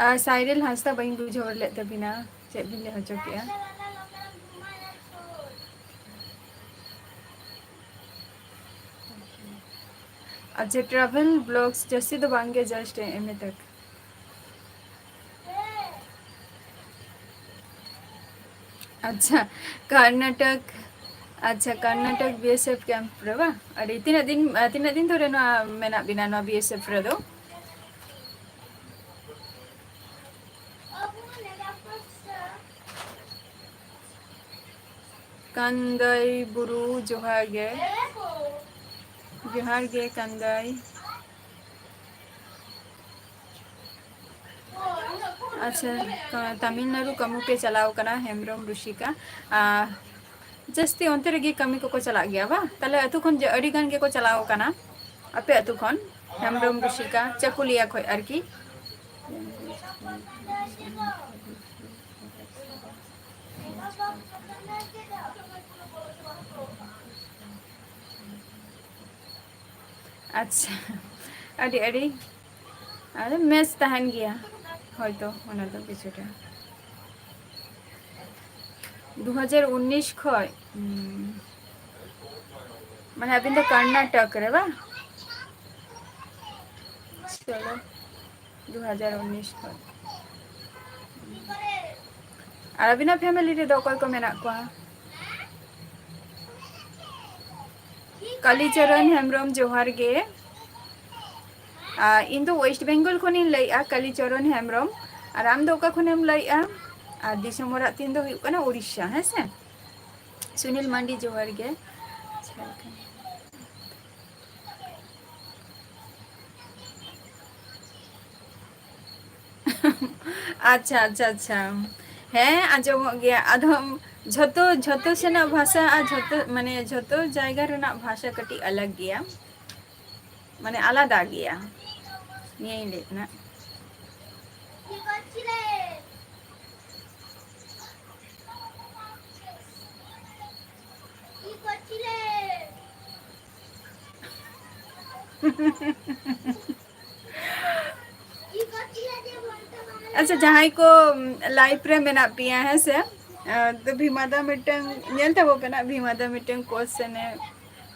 ᱟᱨ ᱥᱟᱭᱨᱮᱞ ᱦᱟᱸᱥᱫᱟ, ᱵᱟᱹᱧ ᱵᱩᱡᱷᱟᱹᱣ ᱞᱮᱫ ᱛᱟᱵᱤᱱᱟ, ᱪᱮᱫ ᱵᱤᱱ ᱞᱟᱹᱭ ᱦᱚᱪᱚ ᱠᱮᱜᱼᱟ? ᱟᱪᱪᱷᱟ, travel vlogs ᱡᱟᱹᱥᱛᱤ ᱫᱚ ᱵᱟᱝ ᱜᱮ, just ᱮᱢ ᱮ ᱛᱟᱠ᱾ ᱟᱪᱪᱷᱟ, ᱠᱚᱨᱱᱟᱴᱚᱠ, ᱟᱪᱪᱷᱟ, Karnataka B S F camp ᱨᱮ ᱵᱟ? ᱟᱹᱰᱤ, ᱛᱤᱱᱟᱹᱜ ᱫᱤᱱ, ᱛᱤᱱᱟᱹᱜ ᱫᱤᱱ ᱫᱷᱚᱨᱮ ᱱᱚᱣᱟ ᱢᱮᱱᱟᱜ ᱵᱤᱱᱟ ᱱᱚᱣᱟ B S F ᱨᱮᱫᱚ? ᱠᱟᱱᱫᱟᱭ ᱵᱩᱨᱩ, ᱡᱚᱦᱟᱨ ᱜᱮ᱾ ᱡᱚᱦᱟᱨ ᱜᱮ ᱠᱟᱱᱫᱟᱭ᱾ ᱟᱪᱪᱷᱟ, ᱛᱟᱢᱤᱞᱱᱟᱲᱩ ᱠᱟᱹᱢᱤ ᱯᱮ ᱪᱟᱞᱟᱣ ᱠᱟᱱᱟ, ᱦᱮᱢᱵᱨᱚᱢ ᱨᱩᱥᱤᱠᱟ᱾ ᱟᱨ ᱡᱟᱹᱥᱛᱤ ᱚᱱᱛᱮ ᱨᱮᱜᱮ ᱠᱟᱹᱢᱤ ᱠᱚᱠᱚ ᱪᱟᱞᱟᱜ ᱜᱮᱭᱟ ᱵᱟ? ᱛᱟᱦᱞᱮ ᱟᱹᱛᱩ ᱠᱷᱚᱱ ᱡᱟ-, ᱟᱹᱰᱤ ᱜᱟᱱ ᱜᱮᱠᱚ ᱪᱟᱞᱟᱣ ᱠᱟᱱᱟ᱾ ᱟᱯᱮ ᱟᱹᱛᱩ ᱠᱷᱚᱱ, ᱦᱮᱢᱵᱨᱚᱢ ᱨᱩᱥᱤᱠᱟ, ᱪᱟᱹᱠᱩᱞᱤᱭᱟ ᱠᱷᱚᱡ ᱟᱨᱠᱤ᱾ ᱟᱪᱪᱷᱟ, ᱟᱹᱰᱤ, ᱟᱹᱰᱤ, ᱟᱫᱚ ᱢᱮᱥ ᱛᱟᱦᱮᱱ ᱜᱮᱭᱟ ᱦᱚᱭᱛᱚ, ᱚᱱᱟ ᱫᱚ ᱠᱤᱪᱷᱩᱴᱟ᱾ ᱫᱩ ᱦᱟᱡᱟᱨ ᱩᱱᱤᱥ ᱠᱷᱚᱡ, ᱦᱩᱸ᱾ ᱢᱟᱱᱮ ᱟᱹᱵᱤᱱ ᱫᱚ ᱠᱚᱨᱱᱟᱴᱚᱠ ᱨᱮ ᱵᱟᱝ? ᱪᱚᱞᱚ, ᱫᱩ ᱦᱟᱡᱟᱨ ᱩᱱᱤᱥ ᱠᱷᱚᱡ᱾ ᱟᱨ ᱟᱹᱵᱤᱱᱟᱜ family ᱨᱮᱫᱚ ᱚᱠᱚᱭ ᱠᱚ ᱢᱮᱱᱟᱜ ᱠᱚᱣᱟ? ᱠᱟᱞᱤᱪᱚᱨᱚᱱ ᱦᱮᱢᱵᱨᱚᱢ, ᱡᱚᱦᱟᱨ ᱜᱮ᱾ ᱟᱨ ᱤᱧ ᱫᱚ West Bengal ᱠᱷᱚᱱᱤᱧ ᱞᱟᱹᱭᱮᱜᱼᱟ, ᱠᱟᱞᱤᱪᱚᱨᱚᱱ ᱦᱮᱢᱵᱨᱚᱢ᱾ ᱟᱨ ᱟᱢ ᱫᱚ ᱚᱠᱟ ᱠᱷᱚᱱᱮᱢ ᱞᱟᱹᱭᱮᱜᱼᱟ? ᱟᱨ ᱫᱤᱥᱚᱢ ᱚᱲᱟᱜ ᱛᱤᱧ ᱫᱚ ᱦᱩᱭᱩᱜ ᱠᱟᱱᱟ ᱩᱲᱤᱥᱥᱟ, ᱦᱮᱸ ᱥᱮ? ᱥᱩᱱᱤᱞ ᱢᱟᱱᱰᱤ, ᱡᱚᱦᱟᱨ ᱜᱮ᱾ ᱟᱪᱪᱷᱟ, ᱟᱪᱪᱷᱟ, ᱟᱪᱪᱷᱟ᱾ ᱦᱮᱸ, ᱟᱸᱡᱚᱢᱚᱜ ᱜᱮᱭᱟ᱾ ᱟᱫᱚ ᱡᱷᱚᱛᱚ, ᱡᱷᱚᱛᱚ ᱥᱮᱱᱟᱜ ᱵᱷᱟᱥᱟ ᱟᱨ ᱡᱷᱚᱛᱚ, ᱢᱟᱱᱮ, ᱡᱷᱚᱛᱚ ᱡᱟᱭᱜᱟ ᱨᱮᱱᱟᱜ ᱵᱷᱟᱥᱟ ᱠᱟᱹᱴᱤᱡ ᱟᱞᱟᱜᱽ ᱜᱮᱭᱟ᱾ ᱢᱟᱱᱮ, ᱟᱞᱟᱫᱟ ᱜᱮᱭᱟ᱾ ᱱᱤᱭᱟᱹᱧ ᱞᱟᱹᱭᱮᱫ ᱛᱟᱦᱮᱱᱟ᱾ ᱟᱪᱪᱷᱟ, ᱡᱟᱦᱟᱸᱭ ᱠᱚ ᱞᱟᱭᱤᱵᱷ ᱨᱮ ᱢᱮᱱᱟᱜ ᱯᱮᱭᱟ, ᱦᱮᱸ ᱥᱮ, ᱟᱨ ᱛᱚ ᱵᱷᱤᱢᱟ ᱫᱟ ᱢᱤᱫᱴᱟᱝ ᱧᱮᱞ ᱛᱟᱵᱚ ᱯᱮ ᱱᱟᱜ, ᱵᱷᱤᱢᱟ ᱫᱟ ᱢᱤᱫᱴᱟᱝ ᱠᱚᱥᱪᱮᱱᱮ,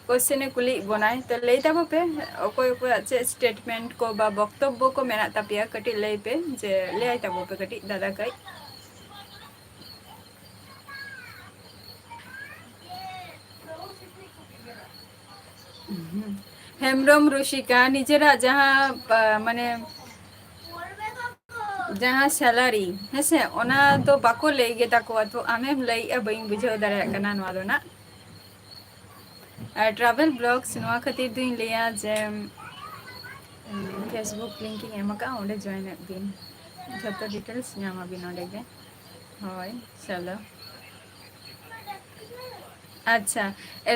ᱠᱚᱥᱪᱮᱱᱮ ᱠᱩᱞᱤᱭᱮᱫ ᱵᱚᱱᱟᱭ, ᱛᱚ ᱞᱟᱹᱭ ᱛᱟᱵᱚ ᱯᱮ ᱚᱠᱚᱭ ᱚᱠᱚᱭᱟᱜ ᱪᱮᱫ ᱥᱴᱮᱴᱢᱮᱱᱴ ᱠᱚ ᱵᱟ ᱵᱚᱠᱛᱚᱵᱵᱚ ᱠᱚ ᱢᱮᱱᱟᱜ ᱛᱟᱯᱮᱭᱟ, ᱠᱟᱹᱴᱤᱡ ᱞᱟᱹᱭ ᱯᱮ, ᱡᱮ ᱞᱟᱹᱭ ᱛᱟᱵᱚ ᱯᱮ ᱠᱟᱹᱴᱤᱡ ᱫᱟᱫᱟ ᱠᱟᱹᱡ᱾ ᱦᱮᱢᱵᱨᱚᱢ ᱨᱩᱥᱤᱠᱟ, ᱱᱤᱡᱮᱨᱟᱜ ᱡᱟᱦᱟᱸ, ᱟ, ᱢᱟᱱᱮ, ᱡᱟᱦᱟᱸ ᱥᱮᱞᱟᱨᱤ, ᱦᱮᱸᱥᱮ, ᱚᱱᱟ ᱫᱚ ᱵᱟᱠᱚ ᱞᱟᱹᱭ ᱜᱮ ᱛᱟᱠᱚᱣᱟ᱾ ᱛᱚ ᱟᱢᱮᱢ ᱞᱟᱹᱭᱮᱜᱼᱟ, ᱵᱟᱹᱧ ᱵᱩᱡᱷᱟᱹᱣ ᱫᱟᱲᱮᱭᱟᱜ ᱠᱟᱱᱟ ᱱᱚᱣᱟ ᱫᱚ ᱱᱟᱜ᱾ ᱟᱨ ᱴᱨᱟᱵᱷᱮᱞ ᱵᱞᱚᱜᱥ, ᱱᱚᱣᱟ ᱠᱷᱟᱹᱛᱤᱨ ᱫᱩᱧ ᱞᱟᱹᱭᱟ ᱡᱮ, ᱩᱢ, Facebook ᱞᱤᱝᱠ ᱤᱧ ᱮᱢ ᱟᱠᱟᱫᱼᱟ, ᱚᱸᱰᱮ ᱡᱚᱭᱮᱱ ᱟᱜ ᱵᱤᱱ, ᱡᱷᱚᱛᱚ ᱰᱤᱴᱮᱞᱥ ᱧᱟᱢ ᱟᱵᱤᱱ ᱚᱸᱰᱮ ᱜᱮ᱾ ᱦᱳᱭ, ᱪᱚᱞᱚ᱾ ᱟᱪᱪᱷᱟ,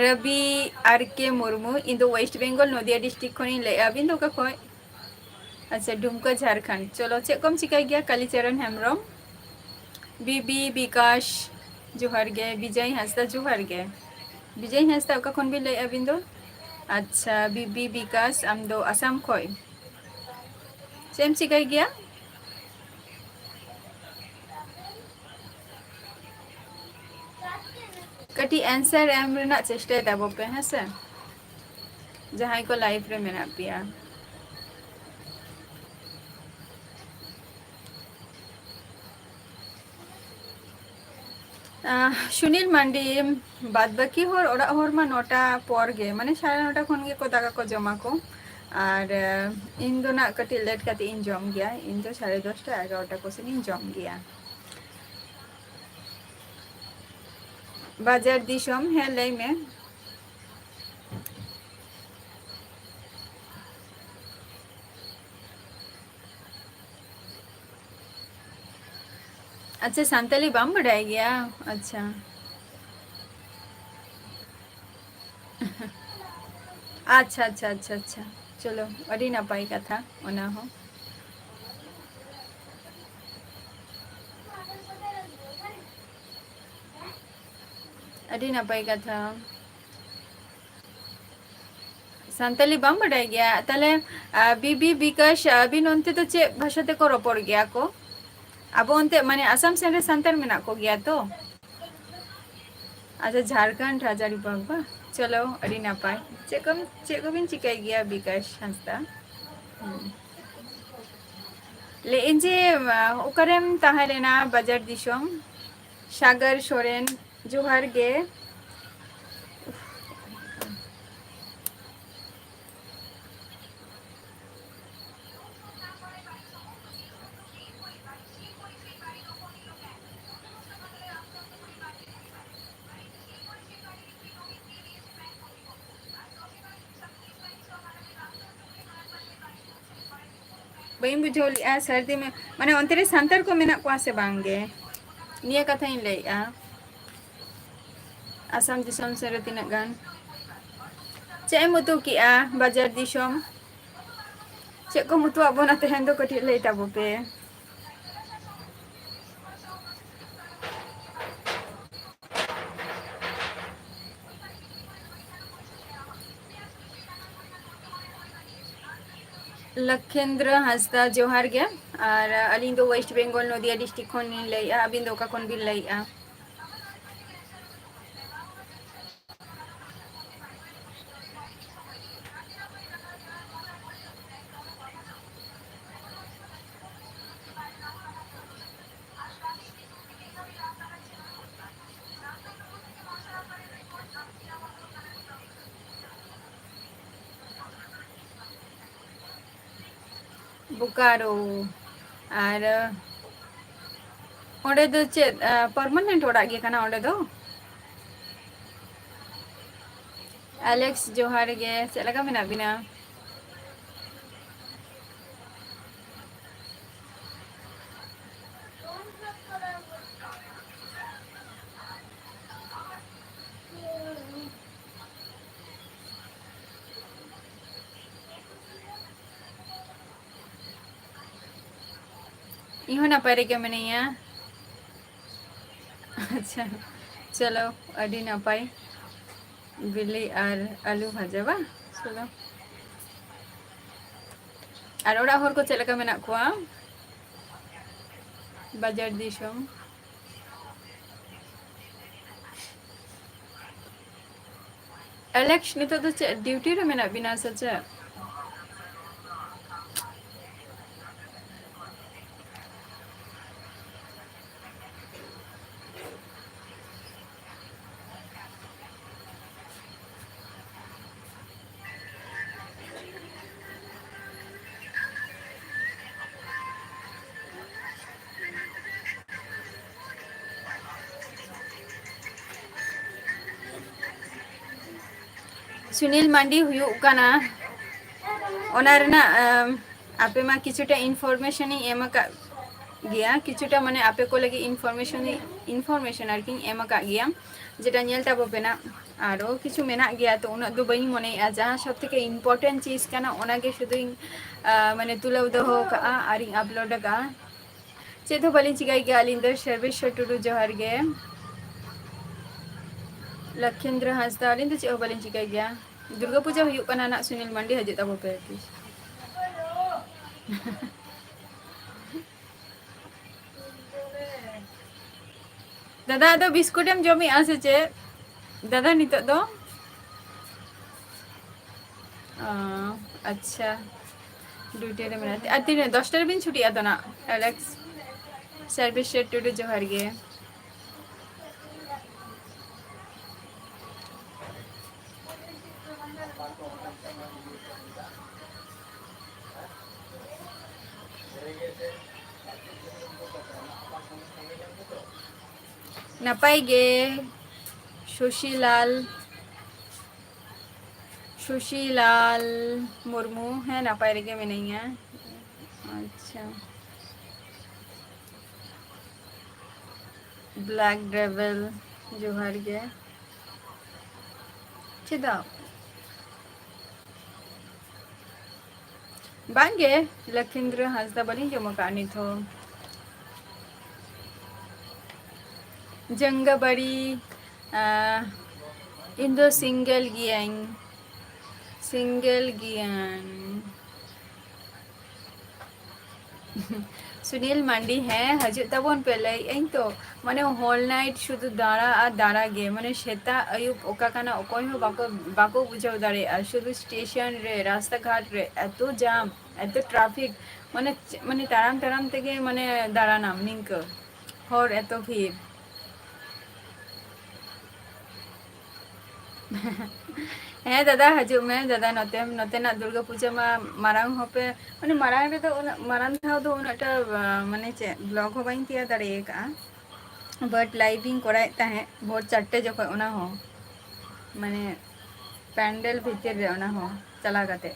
ᱨᱚᱵᱤ ᱟᱨ ᱠᱮ ᱢᱩᱨᱢᱩ, ᱤᱧ ᱫᱚ ᱳᱭᱮᱥᱴ ᱵᱮᱝᱜᱚᱞ, ᱱᱚᱫᱤᱭᱟ ᱰᱤᱥᱴᱨᱤᱠᱴ ᱠᱷᱚᱱᱤᱧ ᱞᱟᱹᱭᱮᱫᱼᱟ᱾ ᱟᱹᱵᱤᱱ ᱫᱚ ᱚᱠᱟ ᱠᱷᱚᱱ? ᱟᱪᱪᱷᱟ, ᱰᱩᱢᱠᱟ, ᱡᱷᱟᱲᱠᱷᱚᱸᱰ᱾ ᱪᱚᱞᱚ, ᱪᱮᱫ ᱠᱚᱢ ᱪᱤᱠᱟᱹᱭ ᱜᱮᱭᱟ? ᱠᱟᱞᱤᱪᱚᱨᱚᱱ ᱦᱮᱢᱵᱨᱚᱢ, ᱵᱤᱵᱤ ᱵᱤᱠᱟᱥ, ᱡᱚᱦᱟᱨ ᱜᱮ᱾ ᱵᱤᱡᱚᱭ ᱦᱟᱸᱥᱫᱟ, ᱡᱚᱦᱟᱨ ᱜᱮ᱾ ᱵᱤᱡᱚᱭ ᱦᱟᱸᱥᱫᱟ, ᱚᱠᱟ ᱠᱷᱚᱱ ᱵᱤᱱ ᱞᱟᱹᱭᱮᱫᱼᱟ ᱟᱹᱵᱤᱱ ᱫᱚ? ᱟᱪᱪᱷᱟ, ᱵᱤᱵᱤ ᱵᱤᱠᱟᱥ, ᱟᱢ ᱫᱚ ᱟᱥᱟᱢ ᱠᱷᱚᱱ᱾ ᱪᱮᱫ ᱮᱢ ᱪᱤᱠᱟᱹᱭ ᱜᱮᱭᱟ? ᱠᱟᱹᱴᱤᱡ ᱮᱱᱥᱟᱨ ᱮᱢ ᱨᱮᱱᱟᱜ ᱪᱮᱥᱴᱟᱭ ᱛᱟᱵᱚ ᱯᱮ, ᱦᱮᱸ ᱥᱮ, ᱡᱟᱦᱟᱸᱭ ᱠᱚ ᱞᱟᱭᱤᱵᱷ ᱨᱮ ᱢᱮᱱᱟᱜ ᱯᱮᱭᱟ᱾ ᱟᱦ, ᱥᱩᱱᱤᱞ ᱢᱟᱱᱰᱤ, ᱵᱟᱫ ᱵᱟᱹᱠᱤ ᱦᱚᱲ, ᱚᱲᱟᱜ ᱦᱚᱲ ᱢᱟ ᱱᱚᱴᱟ ᱯᱚᱨ ᱜᱮ, ᱢᱟᱱᱮ ᱥᱟᱲᱮ ᱱᱚᱴᱟ ᱠᱷᱚᱱ ᱜᱮᱠᱚ ᱫᱟᱠᱟ ᱠᱚ ᱡᱚᱢᱟ ᱠᱚ᱾ ᱟᱨ, ᱟᱦ, ᱤᱧ ᱫᱚ ᱱᱟᱜ ᱠᱟᱹᱴᱤᱡ ᱞᱮᱴ ᱠᱟᱛᱮ ᱤᱧ ᱡᱚᱢ ᱜᱮᱭᱟ, ᱤᱧ ᱫᱚ ᱥᱟᱲᱮ ᱫᱚᱥᱴᱟ ᱮᱜᱟᱨᱚᱴᱟ ᱠᱚ ᱥᱮᱫ ᱤᱧ ᱡᱚᱢ ᱜᱮᱭᱟ᱾ ᱵᱟᱡᱟᱨ ᱫᱤᱥᱚᱢ, ᱦᱮᱸ, ᱞᱟᱹᱭ ᱢᱮ᱾ ᱟᱪᱪᱷᱟ, ᱥᱟᱱᱛᱟᱞᱤ ᱵᱟᱢ ᱵᱟᱰᱟᱭ ᱜᱮᱭᱟ? ᱟᱪᱪᱷᱟ᱾ ᱟᱪᱪᱷᱟ, ᱟᱪᱪᱷᱟ, ᱟᱪᱪᱷᱟ, ᱟᱪᱪᱷᱟ᱾ ᱪᱚᱞᱚ, ᱟᱹᱰᱤ ᱱᱟᱯᱟᱭ ᱠᱟᱛᱷᱟ ᱚᱱᱟ ᱦᱚᱸ᱾ ᱟᱹᱰᱤ ᱱᱟᱯᱟᱭ ᱠᱟᱛᱷᱟ᱾ ᱥᱟᱱᱛᱟᱞᱤ ᱵᱟᱢ ᱵᱟᱰᱟᱭ ᱜᱮᱭᱟ? ᱛᱟᱦᱞᱮ, ᱟ, ᱵᱤᱵᱤ ᱵᱤᱠᱟᱥ, ᱟᱹᱵᱤᱱ ᱚᱱᱛᱮ ᱫᱚ ᱪᱮᱫ ᱵᱷᱟᱥᱟ ᱛᱮᱠᱚ ᱨᱚᱯᱚᱲ ᱜᱮᱭᱟ ᱠᱚ? ᱟᱵᱚ ᱚᱱᱛᱮ, ᱢᱟᱱᱮ, ᱟᱥᱟᱢ ᱥᱮᱱ ᱨᱮ ᱥᱟᱱᱛᱟᱲ ᱢᱮᱱᱟᱜ ᱠᱚᱜᱮᱭᱟ ᱛᱚ? ᱟᱪᱪᱷᱟ, ᱡᱷᱟᱲᱠᱷᱚᱸᱰ ᱦᱟᱡᱟᱨᱤᱵᱟᱜᱽ ᱵᱟ? ᱪᱚᱞᱚ, ᱟᱹᱰᱤ ᱱᱟᱯᱟᱭ᱾ ᱪᱮᱫ ᱠᱚᱢ, ᱪᱮᱫ ᱠᱚᱵᱤᱱ ᱪᱤᱠᱟᱹᱭ ᱜᱮᱭᱟ, ᱵᱤᱠᱟᱥ ᱦᱟᱸᱥᱫᱟ? ᱦᱩᱸ᱾ ᱞᱟᱹᱭᱮᱫ ᱟᱹᱧ ᱡᱮ, ᱟ, ᱚᱠᱟᱨᱮᱢ ᱛᱟᱦᱮᱸ ᱞᱮᱱᱟ ᱵᱟᱡᱟᱨ ᱫᱤᱥᱚᱢ? ᱥᱟᱜᱚᱨ ᱥᱚᱨᱮᱱ, ᱡᱚᱦᱟᱨ ᱜᱮ᱾ ᱵᱟᱹᱧ ᱵᱩᱡᱷᱟᱹᱣ ᱞᱮᱜᱼᱟ, ᱥᱟᱹᱨᱫᱤ ᱢᱮ-, ᱢᱟᱱᱮ, ᱚᱱᱛᱮ ᱨᱮ ᱥᱟᱱᱛᱟᱲ ᱠᱚ ᱢᱮᱱᱟᱜ ᱠᱚᱣᱟ ᱥᱮ ᱵᱟᱝ ᱜᱮ? ᱱᱤᱭᱟᱹ ᱠᱟᱛᱷᱟᱧ ᱞᱟᱹᱭᱮᱜᱼᱟ᱾ ᱟᱥᱟᱢ ᱫᱤᱥᱚᱢ ᱥᱮᱫ ᱨᱮ ᱛᱤᱱᱟᱹᱜ ᱜᱟᱱ? ᱪᱮᱫ ᱮᱢ ᱩᱛᱩ ᱠᱮᱜᱼᱟ, ᱵᱟᱡᱟᱨ ᱫᱤᱥᱚᱢ? ᱪᱮᱫ ᱠᱚᱢ ᱩᱛᱩᱣᱟᱜ ᱵᱚᱱᱟ ᱛᱮᱦᱮᱧ ᱫᱚ? ᱠᱟᱹᱴᱤᱡ ᱞᱟᱹᱭ ᱛᱟᱵᱚ ᱯᱮ᱾ ᱞᱚᱠᱷᱮᱱᱫᱨᱚ ᱦᱟᱸᱥᱫᱟ, ᱡᱚᱦᱟᱨ ᱜᱮ᱾ ᱟᱨ ᱟᱹᱞᱤᱧ ᱫᱚ ᱳᱭᱮᱥᱴ ᱵᱮᱝᱜᱚᱞ, ᱱᱚᱫᱤᱭᱟ ᱰᱤᱥᱴᱨᱤᱠᱴ ᱠᱷᱚᱱ ᱞᱤᱧ ᱞᱟᱹᱭᱮᱫᱼᱟ᱾ ᱟᱹᱵᱤᱱ ᱫᱚ ᱚᱠᱟ ᱠᱷᱚᱱ ᱵᱤᱱ ᱞᱟᱹᱭᱮᱫᱼᱟ? ᱵᱳᱠᱟᱨᱳ᱾ ᱟᱨ ᱚᱸᱰᱮ ᱫᱚ ᱪᱮᱫ, ᱟ, ᱯᱟᱨᱢᱟᱱᱮᱱᱴ ᱚᱲᱟᱜ ᱜᱮ ᱠᱟᱱᱟ ᱚᱸᱰᱮ ᱫᱚ? ᱟᱞᱮᱠᱥ, ᱡᱚᱦᱟᱨ ᱜᱮ, ᱪᱮᱫ ᱞᱮᱠᱟ ᱢᱮᱱᱟᱜ ᱵᱤᱱᱟ? ᱤᱧ ᱦᱚᱸ ᱱᱟᱯᱟᱭ ᱨᱮᱜᱮ ᱢᱮᱱᱟᱹᱧᱟ᱾ ᱟᱪᱪᱷᱟ, ᱪᱚᱞᱚ, ᱟᱹᱰᱤ ᱱᱟᱯᱟᱭ᱾ ᱵᱤᱞᱤ ᱟᱨ ᱟᱹᱞᱩ ᱵᱷᱟᱡᱟ ᱵᱟᱝ? ᱠᱚᱫᱚ᱾ ᱟᱨ ᱚᱲᱟᱜ ᱦᱚᱲ ᱠᱚ ᱪᱮᱫ ᱞᱮᱠᱟ ᱢᱮᱱᱟᱜ ᱠᱚᱣᱟ? ᱵᱟᱡᱟᱨ ᱫᱤᱥᱚᱢ᱾ ᱟᱞᱮᱠᱥ, ᱱᱤᱛᱚᱜ ᱫᱚ ᱪᱮᱫ ᱰᱤᱭᱩᱴᱤ ᱨᱮ ᱢᱮᱱᱟᱜ ᱵᱤᱱᱟ ᱥᱮ ᱪᱮᱫ? ᱥᱩᱱᱤᱞ ᱢᱟᱱᱰᱤ ᱦᱩᱭᱩᱜ ᱠᱟᱱᱟ, ᱚᱱᱟ ᱨᱮᱱᱟᱜ, ᱟᱢ, ᱟᱯᱮ ᱢᱟ ᱠᱤᱪᱷᱩᱴᱟ information ᱤᱧ ᱮᱢ ᱟᱠᱟᱫ ᱜᱮᱭᱟ, ᱠᱤᱪᱷᱩᱴᱟ ᱢᱟᱱᱮ ᱟᱯᱮ ᱠᱚ ᱞᱟᱹᱜᱤᱫ information, information ᱟᱨᱠᱤᱧ ᱮᱢ ᱟᱠᱟᱫ ᱜᱮᱭᱟ, ᱡᱮᱴᱟ ᱧᱮᱞ ᱛᱟᱵᱚ ᱯᱮ ᱱᱟᱜ᱾ ᱟᱨᱚ ᱠᱤᱪᱷᱩ ᱢᱮᱱᱟᱜ ᱜᱮᱭᱟ, ᱛᱚ ᱩᱱᱟᱹᱜ ᱫᱚ ᱵᱟᱹᱧ ᱢᱚᱱᱮᱭᱮᱫᱼᱟ, ᱡᱟᱦᱟᱸ ᱥᱚᱵ ᱛᱷᱮᱠᱮ important ᱪᱤᱡᱽ ᱠᱟᱱᱟ ᱚᱱᱟᱜᱮ ᱥᱩᱫᱷᱩᱧ, ᱟᱸ, ᱢᱟᱱᱮ ᱛᱩᱞᱟᱹᱣ ᱫᱚᱦᱚ ᱠᱟᱜᱼᱟ ᱟᱨᱤᱧ upload ᱟᱠᱟᱜᱼᱟ᱾ ᱪᱮᱫ ᱦᱚᱸ ᱵᱟᱹᱞᱤᱧ ᱪᱤᱠᱟᱹᱭ ᱜᱮᱭᱟ ᱟᱹᱞᱤᱧ ᱫᱚ᱾ ᱥᱚᱨᱵᱮᱥᱥᱚᱨ ᱴᱩᱰᱩ, ᱡᱚᱦᱟᱨ ᱜᱮ᱾ ᱞᱚᱠᱷᱮᱱᱫᱨᱚ ᱦᱟᱸᱥᱫᱟ, ᱟᱹᱞᱤᱧ ᱫᱚ ᱪᱮᱫ ᱦᱚᱸ ᱵᱟᱹᱞᱤᱧ ᱪᱤᱠᱟᱹᱭ ᱜᱮᱭᱟ᱾ ᱫᱩᱨᱜᱟᱹ ᱯᱩᱡᱟᱹ ᱦᱩᱭᱩᱜ ᱠᱟᱱᱟ ᱱᱟᱜ, ᱥᱩᱱᱤᱞ ᱢᱟᱱᱰᱤ ᱦᱤᱡᱩᱜ ᱛᱟᱵᱚ ᱯᱮ please᱾ ᱫᱟᱫᱟ, ᱟᱫᱚ ᱵᱤᱥᱠᱩᱴ ᱮᱢ ᱡᱚᱢᱮᱜᱼᱟ ᱥᱮ ᱪᱮᱫ? ᱫᱟᱫᱟ, ᱱᱤᱛᱚᱜ ᱫᱚ? ᱚ, ᱟᱪᱪᱷᱟ᱾ ᱰᱤᱭᱩᱴᱤ ᱨᱮ ᱢᱮᱱᱟᱜ ᱛᱮ᱾ ᱟᱨ ᱛᱤᱱᱟᱹᱜ, ᱫᱚᱥᱴᱟ ᱨᱮᱵᱤᱱ ᱪᱷᱩᱴᱤᱜᱼᱟ ᱛᱚ ᱱᱟᱜ, ᱟᱞᱮᱠᱥ? ᱥᱟᱨᱵᱤᱥᱮᱥ ᱴᱩᱰᱩ, ᱡᱚᱦᱟᱨ ᱜᱮ᱾ ᱱᱟᱯᱟᱭ ᱜᱮ, ᱥᱩᱥᱤᱞᱟᱞ, ᱥᱩᱥᱤᱞᱟᱞ ᱢᱩᱨᱢᱩ, ᱦᱮᱸ, ᱱᱟᱯᱟᱭ ᱨᱮᱜᱮ ᱢᱤᱱᱟᱹᱧᱟ᱾ ᱟᱪᱪᱷᱟ, ᱵᱞᱮᱠ ᱰᱮᱵᱮᱞ, ᱡᱚᱦᱟᱨ ᱜᱮ᱾ ᱪᱮᱫᱟᱜ? ᱵᱟᱝᱜᱮ, ᱞᱚᱠᱷᱤᱱᱫᱨᱚ ᱦᱟᱸᱥᱫᱟ ᱵᱟᱹᱞᱤᱧ ᱡᱚᱢ ᱟᱠᱟᱫᱼᱟ ᱱᱤᱛ ᱦᱚᱸ᱾ ᱡᱟᱝᱜᱟᱵᱟᱲᱤ, ᱟᱸ, ᱤᱧ ᱫᱚ single ᱜᱤᱭᱟᱹᱧ᱾ ᱥᱤᱝᱜᱮᱞ ᱜᱮᱭᱟᱱ᱾ ᱥᱩᱱᱤᱞ ᱢᱟᱱᱰᱤ, ᱦᱮᱸ, ᱦᱤᱡᱩᱜ ᱛᱟᱵᱚᱱ ᱯᱮ, ᱞᱟᱹᱭᱮᱫ ᱟᱹᱧ ᱛᱚ, ᱢᱟᱱᱮ, ᱦᱳᱞ ᱱᱟᱭᱤᱴ ᱥᱩᱫᱷᱩ ᱫᱟᱬᱟ ᱟᱨ ᱫᱟᱬᱟ ᱜᱮ, ᱢᱟᱱᱮ, ᱥᱮᱛᱟᱜ ᱟᱹᱭᱩᱵ ᱚᱠᱟ ᱠᱟᱱᱟ, ᱚᱠᱚᱭ ᱦᱚᱸ ᱵᱟᱠᱚ, ᱵᱟᱠᱚ ᱵᱩᱡᱷᱟᱹᱣ ᱫᱟᱲᱮᱭᱟᱜᱼᱟ᱾ ᱥᱩᱫᱷᱩ ᱥᱴᱮᱥᱚᱱ ᱨᱮ, ᱨᱟᱥᱛᱟ ᱜᱷᱟᱴ ᱨᱮ ᱮᱛᱚ ᱡᱟᱢ, ᱮᱛᱚ ᱴᱨᱟᱯᱷᱤᱠ, ᱢᱟᱱᱮ, ᱪᱮ-, ᱢᱟᱱᱮ, ᱛᱟᱲᱟᱢ ᱛᱟᱲᱟᱢ ᱛᱮᱜᱮ, ᱢᱟᱱᱮ, ᱫᱟᱬᱟᱱᱟᱢ ᱱᱤᱝᱠᱟᱹ, ᱦᱚᱲ ᱮᱛᱚ ᱵᱷᱤᱲ᱾ ᱦᱮᱸ ᱫᱟᱫᱟ, ᱦᱤᱡᱩᱜ ᱢᱮ ᱫᱟᱫᱟ, ᱱᱚᱛᱮ, ᱱᱚᱛᱮᱱᱟᱜ ᱫᱩᱨᱜᱟᱹ ᱯᱩᱡᱟᱹ ᱢᱟ ᱢᱟᱨᱟᱝ ᱦᱚᱸᱯᱮ, ᱢᱟᱱᱮ ᱢᱟᱨᱟᱝ ᱨᱮᱫᱚ ᱩᱱᱟᱹᱜ, ᱢᱟᱨᱟᱝ ᱫᱷᱟᱣ ᱫᱚ ᱩᱱᱟᱹᱜᱴᱟ, ᱟᱸ, ᱢᱟᱱᱮ ᱪᱮᱫ, ᱵᱞᱚᱜ ᱦᱚᱸ ᱵᱟᱹᱧ ᱛᱮᱭᱟᱨ ᱫᱟᱲᱮ ᱟᱠᱟᱫᱼᱟ, but ᱞᱟᱭᱤᱵᱷ ᱤᱧ ᱠᱚᱨᱟᱣᱮᱫ ᱛᱟᱦᱮᱸᱫ ᱵᱷᱳᱨ ᱪᱟᱨᱴᱮ ᱡᱚᱠᱷᱚᱱ, ᱚᱱᱟ ᱦᱚᱸ ᱢᱟᱱᱮ ᱯᱮᱱᱰᱮᱞ ᱵᱷᱤᱛᱤᱨ ᱨᱮ, ᱚᱱᱟ ᱦᱚᱸ ᱪᱟᱞᱟᱣ ᱠᱟᱛᱮ᱾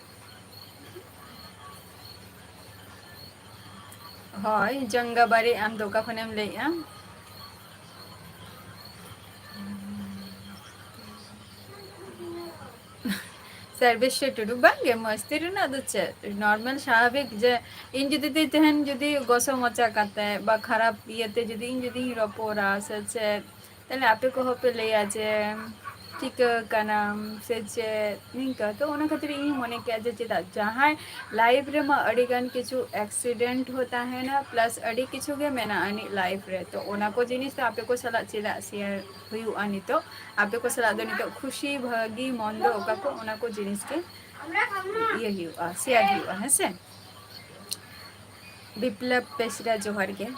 ᱦᱳᱭ, ᱡᱚᱝᱜᱟᱵᱟᱲᱤ, ᱟᱢ ᱫᱚ ᱚᱠᱟ ᱠᱷᱚᱱᱮᱢ ᱞᱟᱹᱭᱮᱜᱼᱟ? ᱥᱚᱨᱵᱮᱥᱥᱚᱨ ᱴᱩᱰᱩ, ᱵᱟᱝᱜᱮ, ᱢᱟᱹᱥᱛᱤ ᱨᱮᱱᱟᱜ ᱫᱚ ᱪᱮᱫ? ᱱᱚᱨᱢᱟᱞ ᱥᱟᱵᱷᱟᱵᱤᱠ ᱡᱮ ᱤᱧ ᱡᱩᱫᱤ ᱛᱤᱧ ᱛᱟᱦᱮᱱ, ᱡᱩᱫᱤ ᱜᱚᱥᱚ ᱢᱚᱪᱟ ᱠᱟᱛᱮ ᱵᱟ ᱠᱷᱟᱨᱟᱯ ᱤᱭᱟᱹᱛᱮ ᱡᱩᱫᱤ ᱤᱧ ᱡᱩᱫᱤᱧ ᱨᱚᱯᱚᱲᱟ ᱥᱮ ᱪᱮᱫ, ᱛᱟᱦᱞᱮ ᱟᱯᱮ ᱠᱚᱦᱚᱸ ᱯᱮ ᱞᱟᱹᱭᱟ ᱡᱮ ᱪᱤᱠᱟᱹ ᱠᱟᱱᱟᱢ ᱥᱮ ᱪᱮᱫ ᱱᱤᱝᱠᱟᱹ᱾ ᱛᱚ ᱚᱱᱟ ᱠᱷᱟᱹᱛᱤᱨ ᱤᱧ ᱢᱚᱱᱮ ᱠᱮᱜᱼᱟ ᱡᱮ ᱪᱮᱫᱟᱜ ᱡᱟᱦᱟᱸᱭ ᱞᱟᱭᱤᱯᱷ ᱨᱮᱢᱟ ᱟᱹᱰᱤ ᱜᱟᱱ ᱠᱤᱪᱷᱩ ᱮᱠᱥᱤᱰᱮᱱᱴ ᱦᱚᱸ ᱛᱟᱦᱮᱱᱟ, ᱯᱞᱟᱥ ᱟᱹᱰᱤ ᱠᱤᱪᱷᱩ ᱜᱮ ᱢᱮᱱᱟᱜᱼᱟ ᱟᱹᱱᱤᱡ ᱞᱟᱭᱤᱯᱷ ᱨᱮ᱾ ᱛᱚ ᱚᱱᱟ ᱠᱚ ᱡᱤᱱᱤᱥ ᱫᱚ ᱟᱯᱮ ᱠᱚ ᱥᱟᱞᱟᱜ ᱪᱮᱫᱟᱜ ᱥᱮᱭᱟᱨ ᱦᱩᱭᱩᱜᱼᱟ ᱱᱤᱛᱚᱜ? ᱟᱯᱮ ᱠᱚ ᱥᱟᱞᱟᱜ ᱫᱚ ᱱᱤᱛᱚᱜ ᱠᱷᱩᱥᱤ, ᱵᱷᱟᱹᱜᱤ, ᱢᱚᱱᱫᱚ ᱚᱠᱟ ᱠᱚ, ᱚᱱᱟ ᱠᱚ ᱡᱤᱱᱤᱥ ᱜᱮ ᱤᱭᱟᱹ ᱦᱩᱭᱩᱜᱼᱟ, ᱥᱮᱭᱟᱨ ᱦᱩᱭᱩᱜᱼᱟ, ᱦᱮᱸ ᱥᱮ? ᱵᱤᱯᱞᱚᱵ ᱵᱮᱥᱨᱟ, ᱡᱚᱦᱟᱨ ᱜᱮ᱾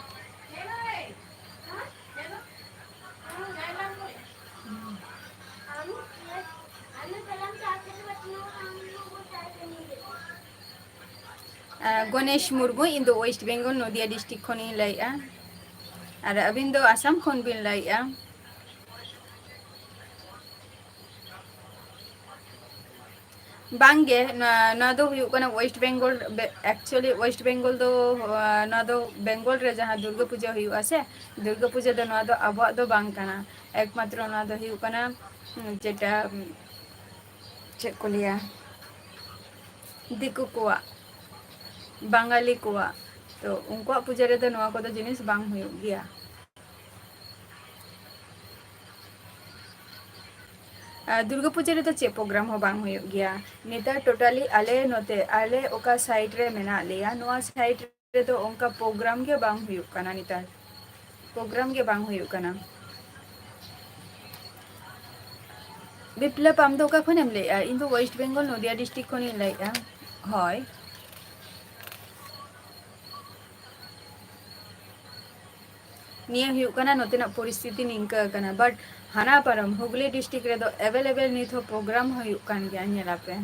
ᱟᱸ, ᱜᱚᱱᱮᱥ ᱢᱩᱨᱢᱩ, ᱤᱧ ᱫᱚ ᱳᱭᱮᱥᱴ ᱵᱮᱝᱜᱚᱞ, ᱱᱚᱫᱤᱭᱟ ᱰᱤᱥᱴᱨᱤᱠᱴ ᱠᱷᱚᱱᱤᱧ ᱞᱟᱹᱭᱮᱫᱼᱟ᱾ ᱟᱨ ᱟᱹᱵᱤᱱ ᱫᱚ ᱟᱥᱟᱢ ᱠᱷᱚᱱ ᱵᱤᱱ ᱞᱟᱹᱭᱮᱫᱼᱟ? ᱵᱟᱝᱜᱮ, ᱱᱚᱣᱟ, ᱱᱚᱣᱟ ᱫᱚ ᱦᱩᱭᱩᱜ ᱠᱟᱱᱟ ᱳᱭᱮᱥᱴ ᱵᱮᱝᱜᱚᱞ, ᱵᱮ-, actually ᱳᱭᱮᱥᱴ ᱵᱮᱝᱜᱚᱞ ᱫᱚ, ᱟᱸ, ᱱᱚᱣᱟ ᱫᱚ ᱵᱮᱝᱜᱚᱞ ᱨᱮ ᱡᱟᱦᱟᱸ ᱫᱩᱨᱜᱟᱹ ᱯᱩᱡᱟᱹ ᱦᱩᱭᱩᱜᱼᱟ ᱥᱮ, ᱫᱩᱨᱜᱟᱹ ᱯᱩᱡᱟᱹ ᱫᱚ ᱱᱚᱣᱟ ᱫᱚ ᱟᱵᱚᱣᱟᱜ ᱫᱚ ᱵᱟᱝ ᱠᱟᱱᱟ᱾ ᱮᱠᱢᱟᱛᱨᱚ ᱱᱚᱣᱟ ᱫᱚ ᱦᱩᱭᱩᱜ ᱠᱟᱱᱟ, ᱩᱸ, ᱡᱮᱴᱟ, ᱩᱸ, ᱪᱮᱫ ᱠᱚ ᱞᱟᱹᱭᱟ, ᱫᱤᱠᱩ ᱠᱚᱣᱟᱜ, ᱵᱟঙᱟᱞᱤ ᱠᱚᱣᱟᱜ᱾ ᱛᱚ ᱩᱱᱠᱩᱣᱟᱜ ᱯᱩᱡᱟᱹ ᱨᱮᱫᱚ ᱱᱚᱣᱟ ᱠᱚᱫᱚ ᱡᱤᱱᱤᱥ ᱵᱟᱝ ᱦᱩᱭᱩᱜ ᱜᱮᱭᱟ᱾ ᱟᱨ ᱫᱩᱨᱜᱟᱹ ᱯᱩᱡᱟᱹ ᱨᱮᱫᱚ ᱪᱮᱫ program ᱦᱚᱸ ᱵᱟᱝ ᱦᱩᱭᱩᱜ ᱜᱮᱭᱟ᱾ ᱱᱮᱛᱟᱨ totally ᱟᱞᱮ ᱱᱚᱛᱮ, ᱟᱞᱮ ᱚᱠᱟ side ᱨᱮ ᱢᱮᱱᱟᱜ ᱞᱮᱭᱟ, ᱱᱚᱣᱟ side ᱨᱮᱫᱚ ᱚᱱᱠᱟ program ᱜᱮ ᱵᱟᱝ ᱦᱩᱭᱩᱜ ᱠᱟᱱᱟ ᱱᱮᱛᱟᱨ᱾ Program ᱜᱮ ᱵᱟᱝ ᱦᱩᱭᱩᱜ ᱠᱟᱱᱟ᱾ ᱵᱤᱯᱞᱚᱵ, ᱟᱢ ᱫᱚ ᱚᱠᱟ ᱠᱷᱚᱱᱮᱢ ᱞᱟᱹᱭᱮᱜᱼᱟ? ᱤᱧ ᱫᱚ West Bengal, ᱱᱚᱫᱤᱭᱟ district ᱠᱷᱚᱱᱤᱧ ᱞᱟᱹᱭᱮᱜᱼᱟ᱾ ᱦᱳᱭ᱾ ᱱᱤᱭᱟᱹ ᱦᱩᱭᱩᱜ ᱠᱟᱱᱟ ᱱᱚᱛᱮᱱᱟᱜ ᱯᱚᱨᱤᱥᱛᱷᱤᱛᱤ ᱱᱤᱝᱠᱟᱹ ᱟᱠᱟᱱᱟ, but ᱦᱟᱱᱟ ᱯᱟᱨᱚᱢ ᱦᱩᱜᱽᱞᱤ district ᱨᱮᱫᱚ available ᱱᱤᱛ ᱦᱚᱸ program ᱦᱩᱭᱩᱜ ᱠᱟᱱ ᱜᱮᱭᱟ, ᱧᱮᱞᱟᱯᱮ᱾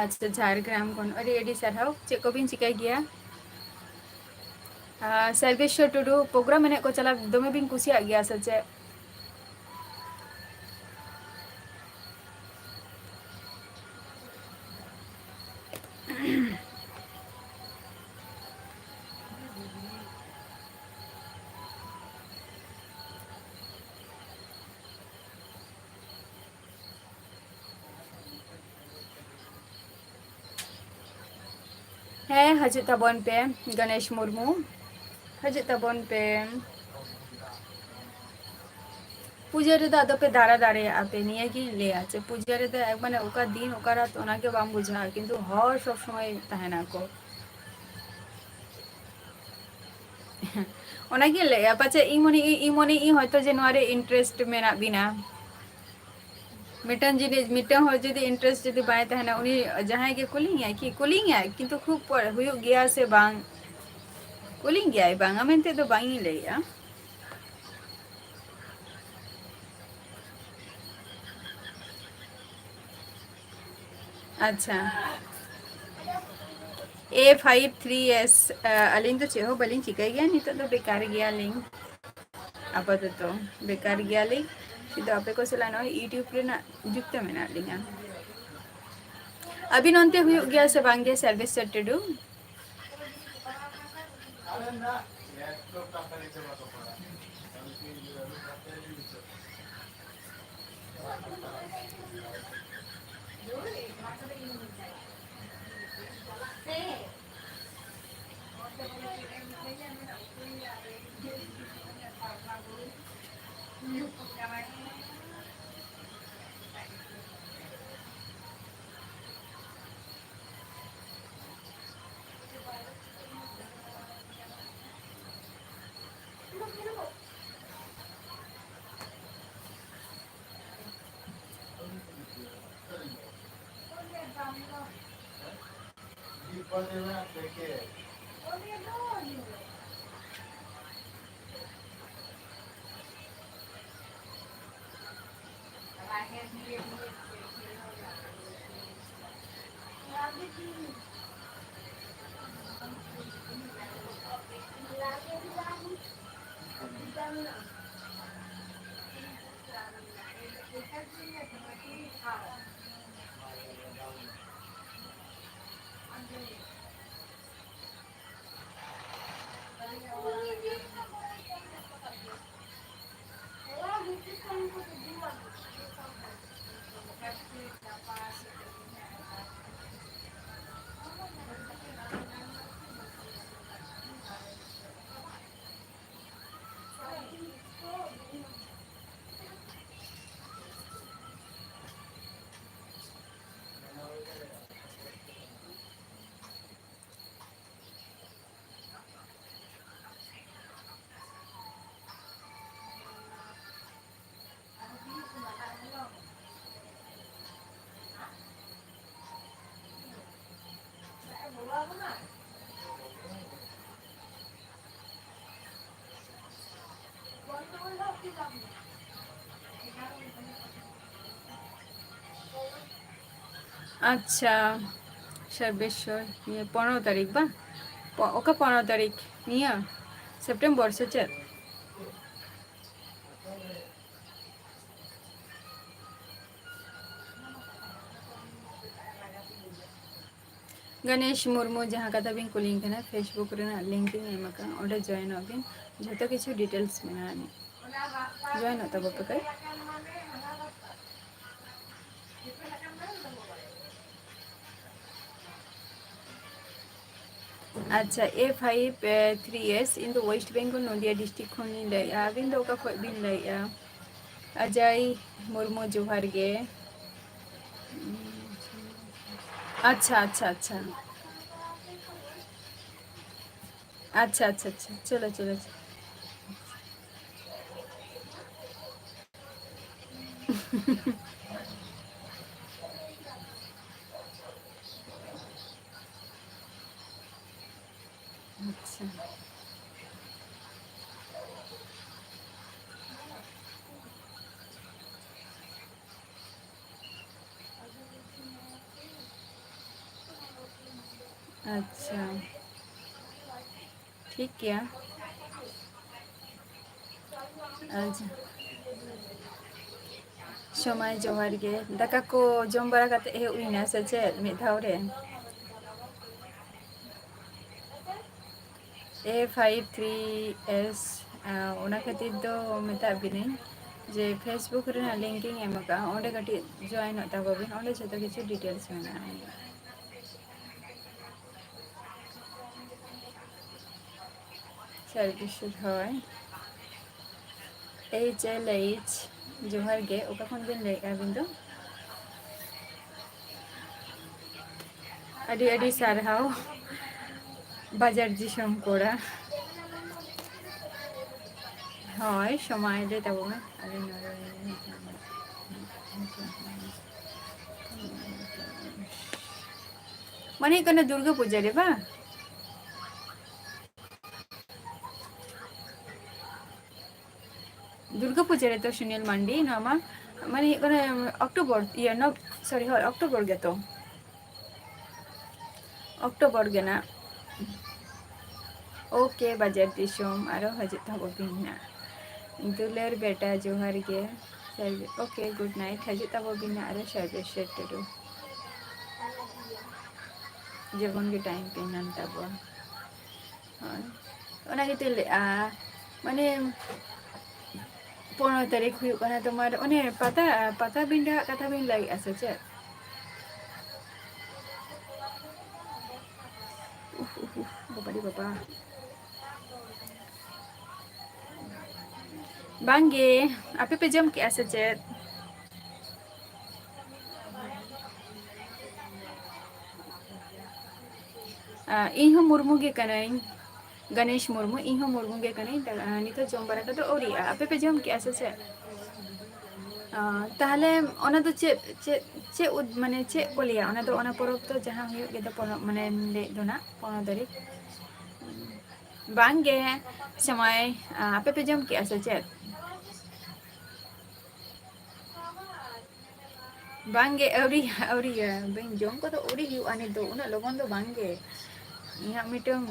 ᱟᱪᱪᱷᱟ, ᱡᱷᱟᱲᱜᱨᱟᱢ ᱠᱷᱚᱱ ᱟᱹᱰᱤ ᱟᱹᱰᱤ ᱥᱟᱨᱦᱟᱣ᱾ ᱪᱮᱫ ᱠᱚᱵᱤᱱ ᱪᱤᱠᱟᱹᱭ ᱜᱮᱭᱟ? ᱟᱨ ᱥᱚᱨᱵᱮᱥᱥᱚᱨ ᱴᱩᱰᱩ, program ᱮᱱᱮᱡ ᱠᱚ ᱪᱟᱞᱟᱣ ᱫᱚᱢᱮ ᱵᱤᱱ ᱠᱩᱥᱤᱭᱟᱜ ᱜᱮᱭᱟ ᱥᱮ ᱪᱮᱫ? ᱦᱮᱸ, ᱦᱤᱡᱩᱜ ᱛᱟᱵᱚᱱ ᱯᱮ, ᱜᱚᱱᱮᱥ ᱢᱩᱨᱢᱩ, ᱦᱤᱡᱩᱜ ᱛᱟᱵᱚᱱ ᱯᱮ᱾ ᱯᱩᱡᱟᱹ ᱨᱮᱫᱚ ᱟᱫᱚ ᱯᱮ ᱫᱟᱬᱟ ᱫᱟᱲᱮᱭᱟᱜᱼᱟ ᱯᱮ, ᱱᱤᱭᱟᱹ ᱜᱤᱧ ᱞᱟᱹᱭᱟ ᱡᱮ ᱯᱩᱡᱟᱹ ᱨᱮᱫᱚ ᱮᱠ-, ᱢᱟᱱᱮ ᱚᱠᱟ ᱫᱤᱱ ᱚᱠᱟ ᱨᱟᱛ ᱚᱱᱟ ᱜᱮ ᱵᱟᱝ ᱵᱩᱡᱷᱟᱹᱜᱼᱟ, ᱠᱤᱱᱛᱩ ᱦᱚᱲ ᱥᱚᱵ ᱥᱚᱢᱚᱭ ᱛᱟᱦᱮᱱᱟ ᱠᱚ᱾ ᱚᱱᱟᱜᱤᱧ ᱞᱟᱹᱭᱟ, ᱯᱟᱪᱮᱫ ᱤᱧ ᱢᱚᱱᱮ, ᱤᱧ ᱢᱚᱱᱮ ᱤᱧ ᱦᱚᱭᱛᱳ ᱡᱮ ᱱᱚᱣᱟ ᱨᱮ interest ᱢᱮᱱᱟᱜ ᱵᱤᱱᱟ᱾ ᱢᱤᱫᱴᱟᱝ ᱡᱤᱱᱤᱥ, ᱢᱤᱫᱴᱟᱝ ᱦᱚᱲ ᱡᱩᱫᱤ interest ᱡᱩᱫᱤ ᱵᱟᱭ ᱛᱟᱦᱮᱱᱟ, ᱩᱱᱤ ᱡᱟᱦᱟᱸᱭ ᱜᱮ ᱠᱩᱞᱤᱧᱟᱭ ᱠᱤ, ᱠᱩᱞᱤᱧᱟᱭ, ᱠᱤᱱᱛᱩ ᱠᱷᱩᱵ ᱯᱚᱨᱮ ᱦᱩᱭᱩᱜ ᱜᱮᱭᱟ ᱥᱮ ᱵᱟᱝ, ᱠᱩᱞᱤᱧ ᱜᱮᱭᱟᱭ, ᱵᱟᱝᱟ ᱢᱮᱱᱛᱮ ᱫᱚ ᱵᱟᱝ ᱤᱧ ᱞᱟᱹᱭᱮᱜᱼᱟ᱾ ᱟᱪᱪᱷᱟ, A five three S, ᱟᱹᱞᱤᱧ ᱫᱚ ᱪᱮᱫ ᱦᱚᱸ ᱵᱟᱹᱞᱤᱧ ᱪᱤᱠᱟᱹᱭ ᱜᱮᱭᱟ, ᱱᱤᱛᱚᱜ ᱫᱚ ᱵᱮᱠᱟᱨ ᱜᱮᱭᱟᱞᱤᱧ, ᱟᱯᱟᱛᱚᱛᱚ ᱵᱮᱠᱟᱨ ᱜᱮᱭᱟᱞᱤᱧ᱾ ᱥᱩᱫᱷᱩ ᱟᱯᱮ ᱠᱚ ᱥᱟᱞᱟᱜ ᱱᱚᱜᱼᱚᱭ YouTube ᱨᱮᱱᱟᱜ ᱡᱩᱠᱛᱚ ᱢᱮᱱᱟᱜ ᱞᱤᱧᱟ᱾ ᱟᱹᱵᱤᱱ ᱚᱱᱛᱮ ᱦᱩᱭᱩᱜ ᱜᱮᱭᱟ ᱥᱮ ᱵᱟᱝ ᱜᱮ ᱥᱟᱨᱵᱷᱮᱥᱥᱚᱨ ᱴᱩᱰᱩ? ᱟᱪᱪᱷᱟ, ᱥᱚᱨᱵᱮᱥᱥᱚᱨ, ᱱᱤᱭᱟᱹ ᱯᱚᱱᱨᱚ ᱛᱟᱹᱨᱤᱠᱷ ᱵᱟᱝ? ᱯᱚ-, ᱚᱠᱟ ᱯᱚᱱᱨᱚ ᱛᱟᱹᱨᱤᱠᱷ? ᱱᱤᱭᱟᱹ ᱥᱮᱯᱴᱮᱢᱵᱚᱨ ᱥᱮ ᱪᱮᱫ? ᱜᱚᱱᱮᱥ ᱢᱩᱨᱢᱩ, ᱡᱟᱦᱟᱸ ᱠᱟᱛᱷᱟ ᱵᱤᱱ ᱠᱩᱞᱤᱧ ᱠᱟᱱᱟ, Facebook ᱨᱮᱱᱟᱜ link ᱤᱧ ᱮᱢ ᱟᱠᱟᱫᱼᱟ, ᱚᱸᱰᱮ join ᱚᱜ ᱵᱤᱱ, ᱡᱷᱚᱛᱚ ᱠᱤᱪᱷᱩ details ᱢᱮᱱᱟᱜᱼᱟ ᱟᱹᱱᱤᱡ᱾ Join ᱚᱜ ᱛᱟᱵᱚ ᱯᱮ ᱠᱟᱹᱡ᱾ ᱟᱪᱪᱷᱟ, A five three S, ᱤᱧ ᱫᱚ West Bengal, ᱱᱚᱫᱤᱭᱟ district ᱠᱷᱚᱱᱤᱧ ᱞᱟᱹᱭᱮᱫᱼᱟ᱾ ᱟᱹᱵᱤᱱ ᱫᱚ ᱚᱠᱟ ᱠᱷᱚᱱ ᱵᱤᱱ ᱞᱟᱹᱭᱮᱫᱼᱟ? ᱚᱡᱚᱭ ᱢᱩᱨᱢᱩ, ᱡᱚᱦᱟᱨ ᱜᱮ᱾ ᱟᱪᱪᱷᱟ, ᱟᱪᱪᱷᱟ, ᱟᱪᱪᱷᱟ᱾ ᱟᱪᱪᱷᱟ, ᱟᱪᱪᱷᱟ, ᱟᱪᱪᱷᱟ, ᱪᱚᱞᱚ, ᱪᱚᱞᱚ, ᱪᱚᱞᱚ᱾ ᱟᱪᱪᱷᱟ᱾ ᱟᱪᱪᱷᱟ, ᱴᱷᱤᱠ ᱜᱮᱭᱟ᱾ ᱟᱪᱪᱷᱟ, ᱥᱚᱢᱟᱭ ᱡᱚᱦᱟᱨ ᱜᱮ᱾ ᱫᱟᱠᱟ ᱠᱚ ᱡᱚᱢ ᱵᱟᱲᱟ ᱠᱟᱛᱮ ᱦᱮᱡ ᱦᱩᱭᱱᱟ ᱥᱮ ᱪᱮᱫ ᱢᱤᱫ ᱫᱷᱟᱣ ᱨᱮ? ᱮ ᱯᱷᱟᱭᱤᱵᱷ ᱛᱷᱨᱤ ᱮᱥ, ᱚᱱᱟ ᱠᱷᱟᱹᱛᱤᱨ ᱫᱚ ᱢᱮᱛᱟᱜ ᱵᱤᱱᱟᱹᱧ ᱡᱮ Facebook ᱨᱮᱱᱟᱜ link ᱤᱧ ᱮᱢ ᱟᱠᱟᱫᱼᱟ, ᱚᱸᱰᱮ ᱠᱟᱹᱴᱤᱡ join ᱚᱜ ᱛᱟᱵᱚ ᱵᱤᱱ, ᱚᱸᱰᱮ ᱡᱷᱚᱛᱚ ᱠᱤᱪᱷᱩ details ᱢᱮᱱᱟᱜᱼᱟ᱾ ᱥᱟᱹᱨᱤ ᱜᱮ ᱥᱩᱨ, ᱦᱳᱭ᱾ ᱮᱭᱤᱪ ᱮᱞ ᱮᱭᱤᱪ, ᱡᱚᱦᱟᱨ ᱜᱮ᱾ ᱚᱠᱟ ᱠᱷᱚᱱ ᱵᱤᱱ ᱞᱟᱹᱭᱮᱫᱼᱟ ᱟᱹᱵᱤᱱ ᱫᱚ? ᱟᱹᱰᱤ ᱟᱹᱰᱤ ᱥᱟᱨᱦᱟᱣ, ᱵᱟᱡᱟᱨ ᱫᱤᱥᱚᱢ ᱠᱚᱲᱟ᱾ ᱦᱳᱭ, ᱥᱚᱢᱟᱭ ᱞᱟᱹᱭ ᱛᱟᱵᱚᱱ ᱢᱮ᱾ ᱟᱞᱮ ᱱᱚᱰᱮ ᱢᱟᱱᱮ ᱦᱩᱭᱩᱜ ᱠᱟᱱᱟ ᱫᱩᱨᱜᱟᱹ ᱯᱩᱡᱟᱹ ᱨᱮ ᱵᱟᱝ? ᱫᱩᱨᱜᱟᱹ ᱯᱩᱡᱟᱹ ᱨᱮᱛᱚ ᱥᱩᱱᱤᱞ ᱢᱟᱱᱰᱤ, ᱱᱚᱣᱟ ᱢᱟ ᱢᱟᱱᱮ ᱦᱩᱭᱩᱜ ᱠᱟᱱᱟ ᱚᱠᱴᱳᱵᱚᱨ, ᱤᱭᱟᱹ, ᱱᱚ-, sorry, ᱦᱳᱭ, ᱚᱠᱴᱳᱵᱚᱨ ᱜᱮᱛᱚ᱾ ᱚᱠᱴᱳᱵᱚᱨ ᱜᱮ ᱱᱟᱜ᱾ OK, ᱵᱟᱡᱟᱨ ᱫᱤᱥᱚᱢ ᱟᱨᱚ ᱦᱤᱡᱩᱜ ᱛᱟᱵᱚ ᱵᱤᱱ ᱱᱟᱜ᱾ ᱫᱩᱞᱟᱹᱲ ᱵᱮᱴᱟ, ᱡᱚᱦᱟᱨ ᱜᱮ᱾ OK, good night, ᱦᱤᱡᱩᱜ ᱛᱟᱵᱚ ᱵᱤᱱ ᱱᱟᱜ ᱟᱨᱚ ᱥᱚᱨᱵᱮᱥᱥᱚᱨ ᱴᱩᱰᱩ᱾ ᱡᱮᱢᱚᱱ ᱜᱮ time ᱯᱮ ᱧᱟᱢ ᱛᱟᱵᱚᱣᱟ᱾ ᱦᱳᱭ, ᱚᱱᱟ ᱜᱮᱛᱚᱧ ᱞᱟᱹᱭᱮᱫᱼᱟ, ᱢᱟᱱᱮ, ᱯᱚᱱᱨᱚ ᱛᱟᱹᱨᱤᱠᱷ ᱦᱩᱭᱩᱜ ᱠᱟᱱᱟ ᱛᱳᱢᱟᱨ ᱚᱱᱮ ᱯᱟᱛᱟ, ᱯᱟᱛᱟᱵᱤᱸᱰᱟᱹ ᱦᱟᱜ ᱠᱟᱛᱷᱟ ᱵᱤᱱ ᱞᱟᱹᱭᱮᱫᱼᱟ ᱥᱮ ᱪᱮᱫ? ᱩᱦ, ᱩᱦ, ᱩᱦ, ᱵᱟᱵᱟ ᱨᱮ ᱵᱟᱵᱟ᱾ ᱵᱟᱝᱜᱮ, ᱟᱯᱮ ᱯᱮ ᱡᱚᱢ ᱠᱮᱜᱼᱟ ᱥᱮ ᱪᱮᱫ? ᱟ, ᱤᱧ ᱦᱚᱸ ᱢᱩᱨᱢᱩ ᱜᱮ ᱠᱟᱹᱱᱟᱹᱧ, ᱜᱚᱱᱮᱥ ᱢᱩᱨᱢᱩ, ᱤᱧ ᱦᱚᱸ ᱢᱩᱨᱢᱩ ᱜᱮ ᱠᱟᱹᱱᱟᱹᱧ᱾ ᱫᱟ-, ᱱᱤᱛᱚᱜ ᱡᱚᱢ ᱵᱟᱲᱟ ᱠᱚᱫᱚ ᱟᱹᱣᱨᱤᱭᱟᱜᱼᱟ᱾ ᱟᱯᱮ ᱯᱮ ᱡᱚᱢ ᱠᱮᱜᱼᱟ ᱥᱮ ᱪᱮᱫ? ᱟ, ᱛᱟᱦᱞᱮ ᱚᱱᱟ ᱫᱚ ᱪᱮᱫ, ᱪᱮᱫ, ᱪᱮᱫ ᱩᱫ-, ᱢᱟᱱᱮ ᱪᱮᱫ ᱠᱚ ᱞᱟᱹᱭᱟ ᱚᱱᱟ ᱫᱚ, ᱚᱱᱟ ᱯᱚᱨᱚᱵᱽ ᱫᱚ ᱡᱟᱦᱟᱸ ᱦᱩᱭᱩᱜ ᱜᱮᱫᱚ ᱯᱚᱨᱚᱵᱽ, ᱢᱟᱱᱮ ᱞᱟᱹᱭᱮᱫ ᱫᱚ ᱱᱟᱜ ᱯᱚᱱᱨᱚ ᱛᱟᱹᱨᱤᱠᱷ? ᱵᱟᱝᱜᱮ, ᱥᱚᱢᱚᱭ, ᱟ, ᱟᱯᱮ ᱯᱮ ᱡᱚᱢ ᱠᱮᱜᱼᱟ ᱥᱮ ᱪᱮᱫ? ᱵᱟᱝᱜᱮ, ᱟᱹᱣᱨᱤᱭᱟ, ᱟᱹᱣᱨᱤᱭᱟ, ᱵᱟᱹᱧ ᱡᱚᱢ ᱠᱚᱫᱚ ᱟᱹᱣᱨᱤ ᱦᱩᱭᱩᱜᱼᱟ ᱱᱤᱛ ᱫᱚ, ᱩᱱᱟᱹᱜ ᱞᱚᱜᱚᱱ ᱫᱚ ᱵᱟᱝᱜᱮ᱾ ᱤᱧᱟᱹᱜ ᱢᱤᱫᱴᱟᱝ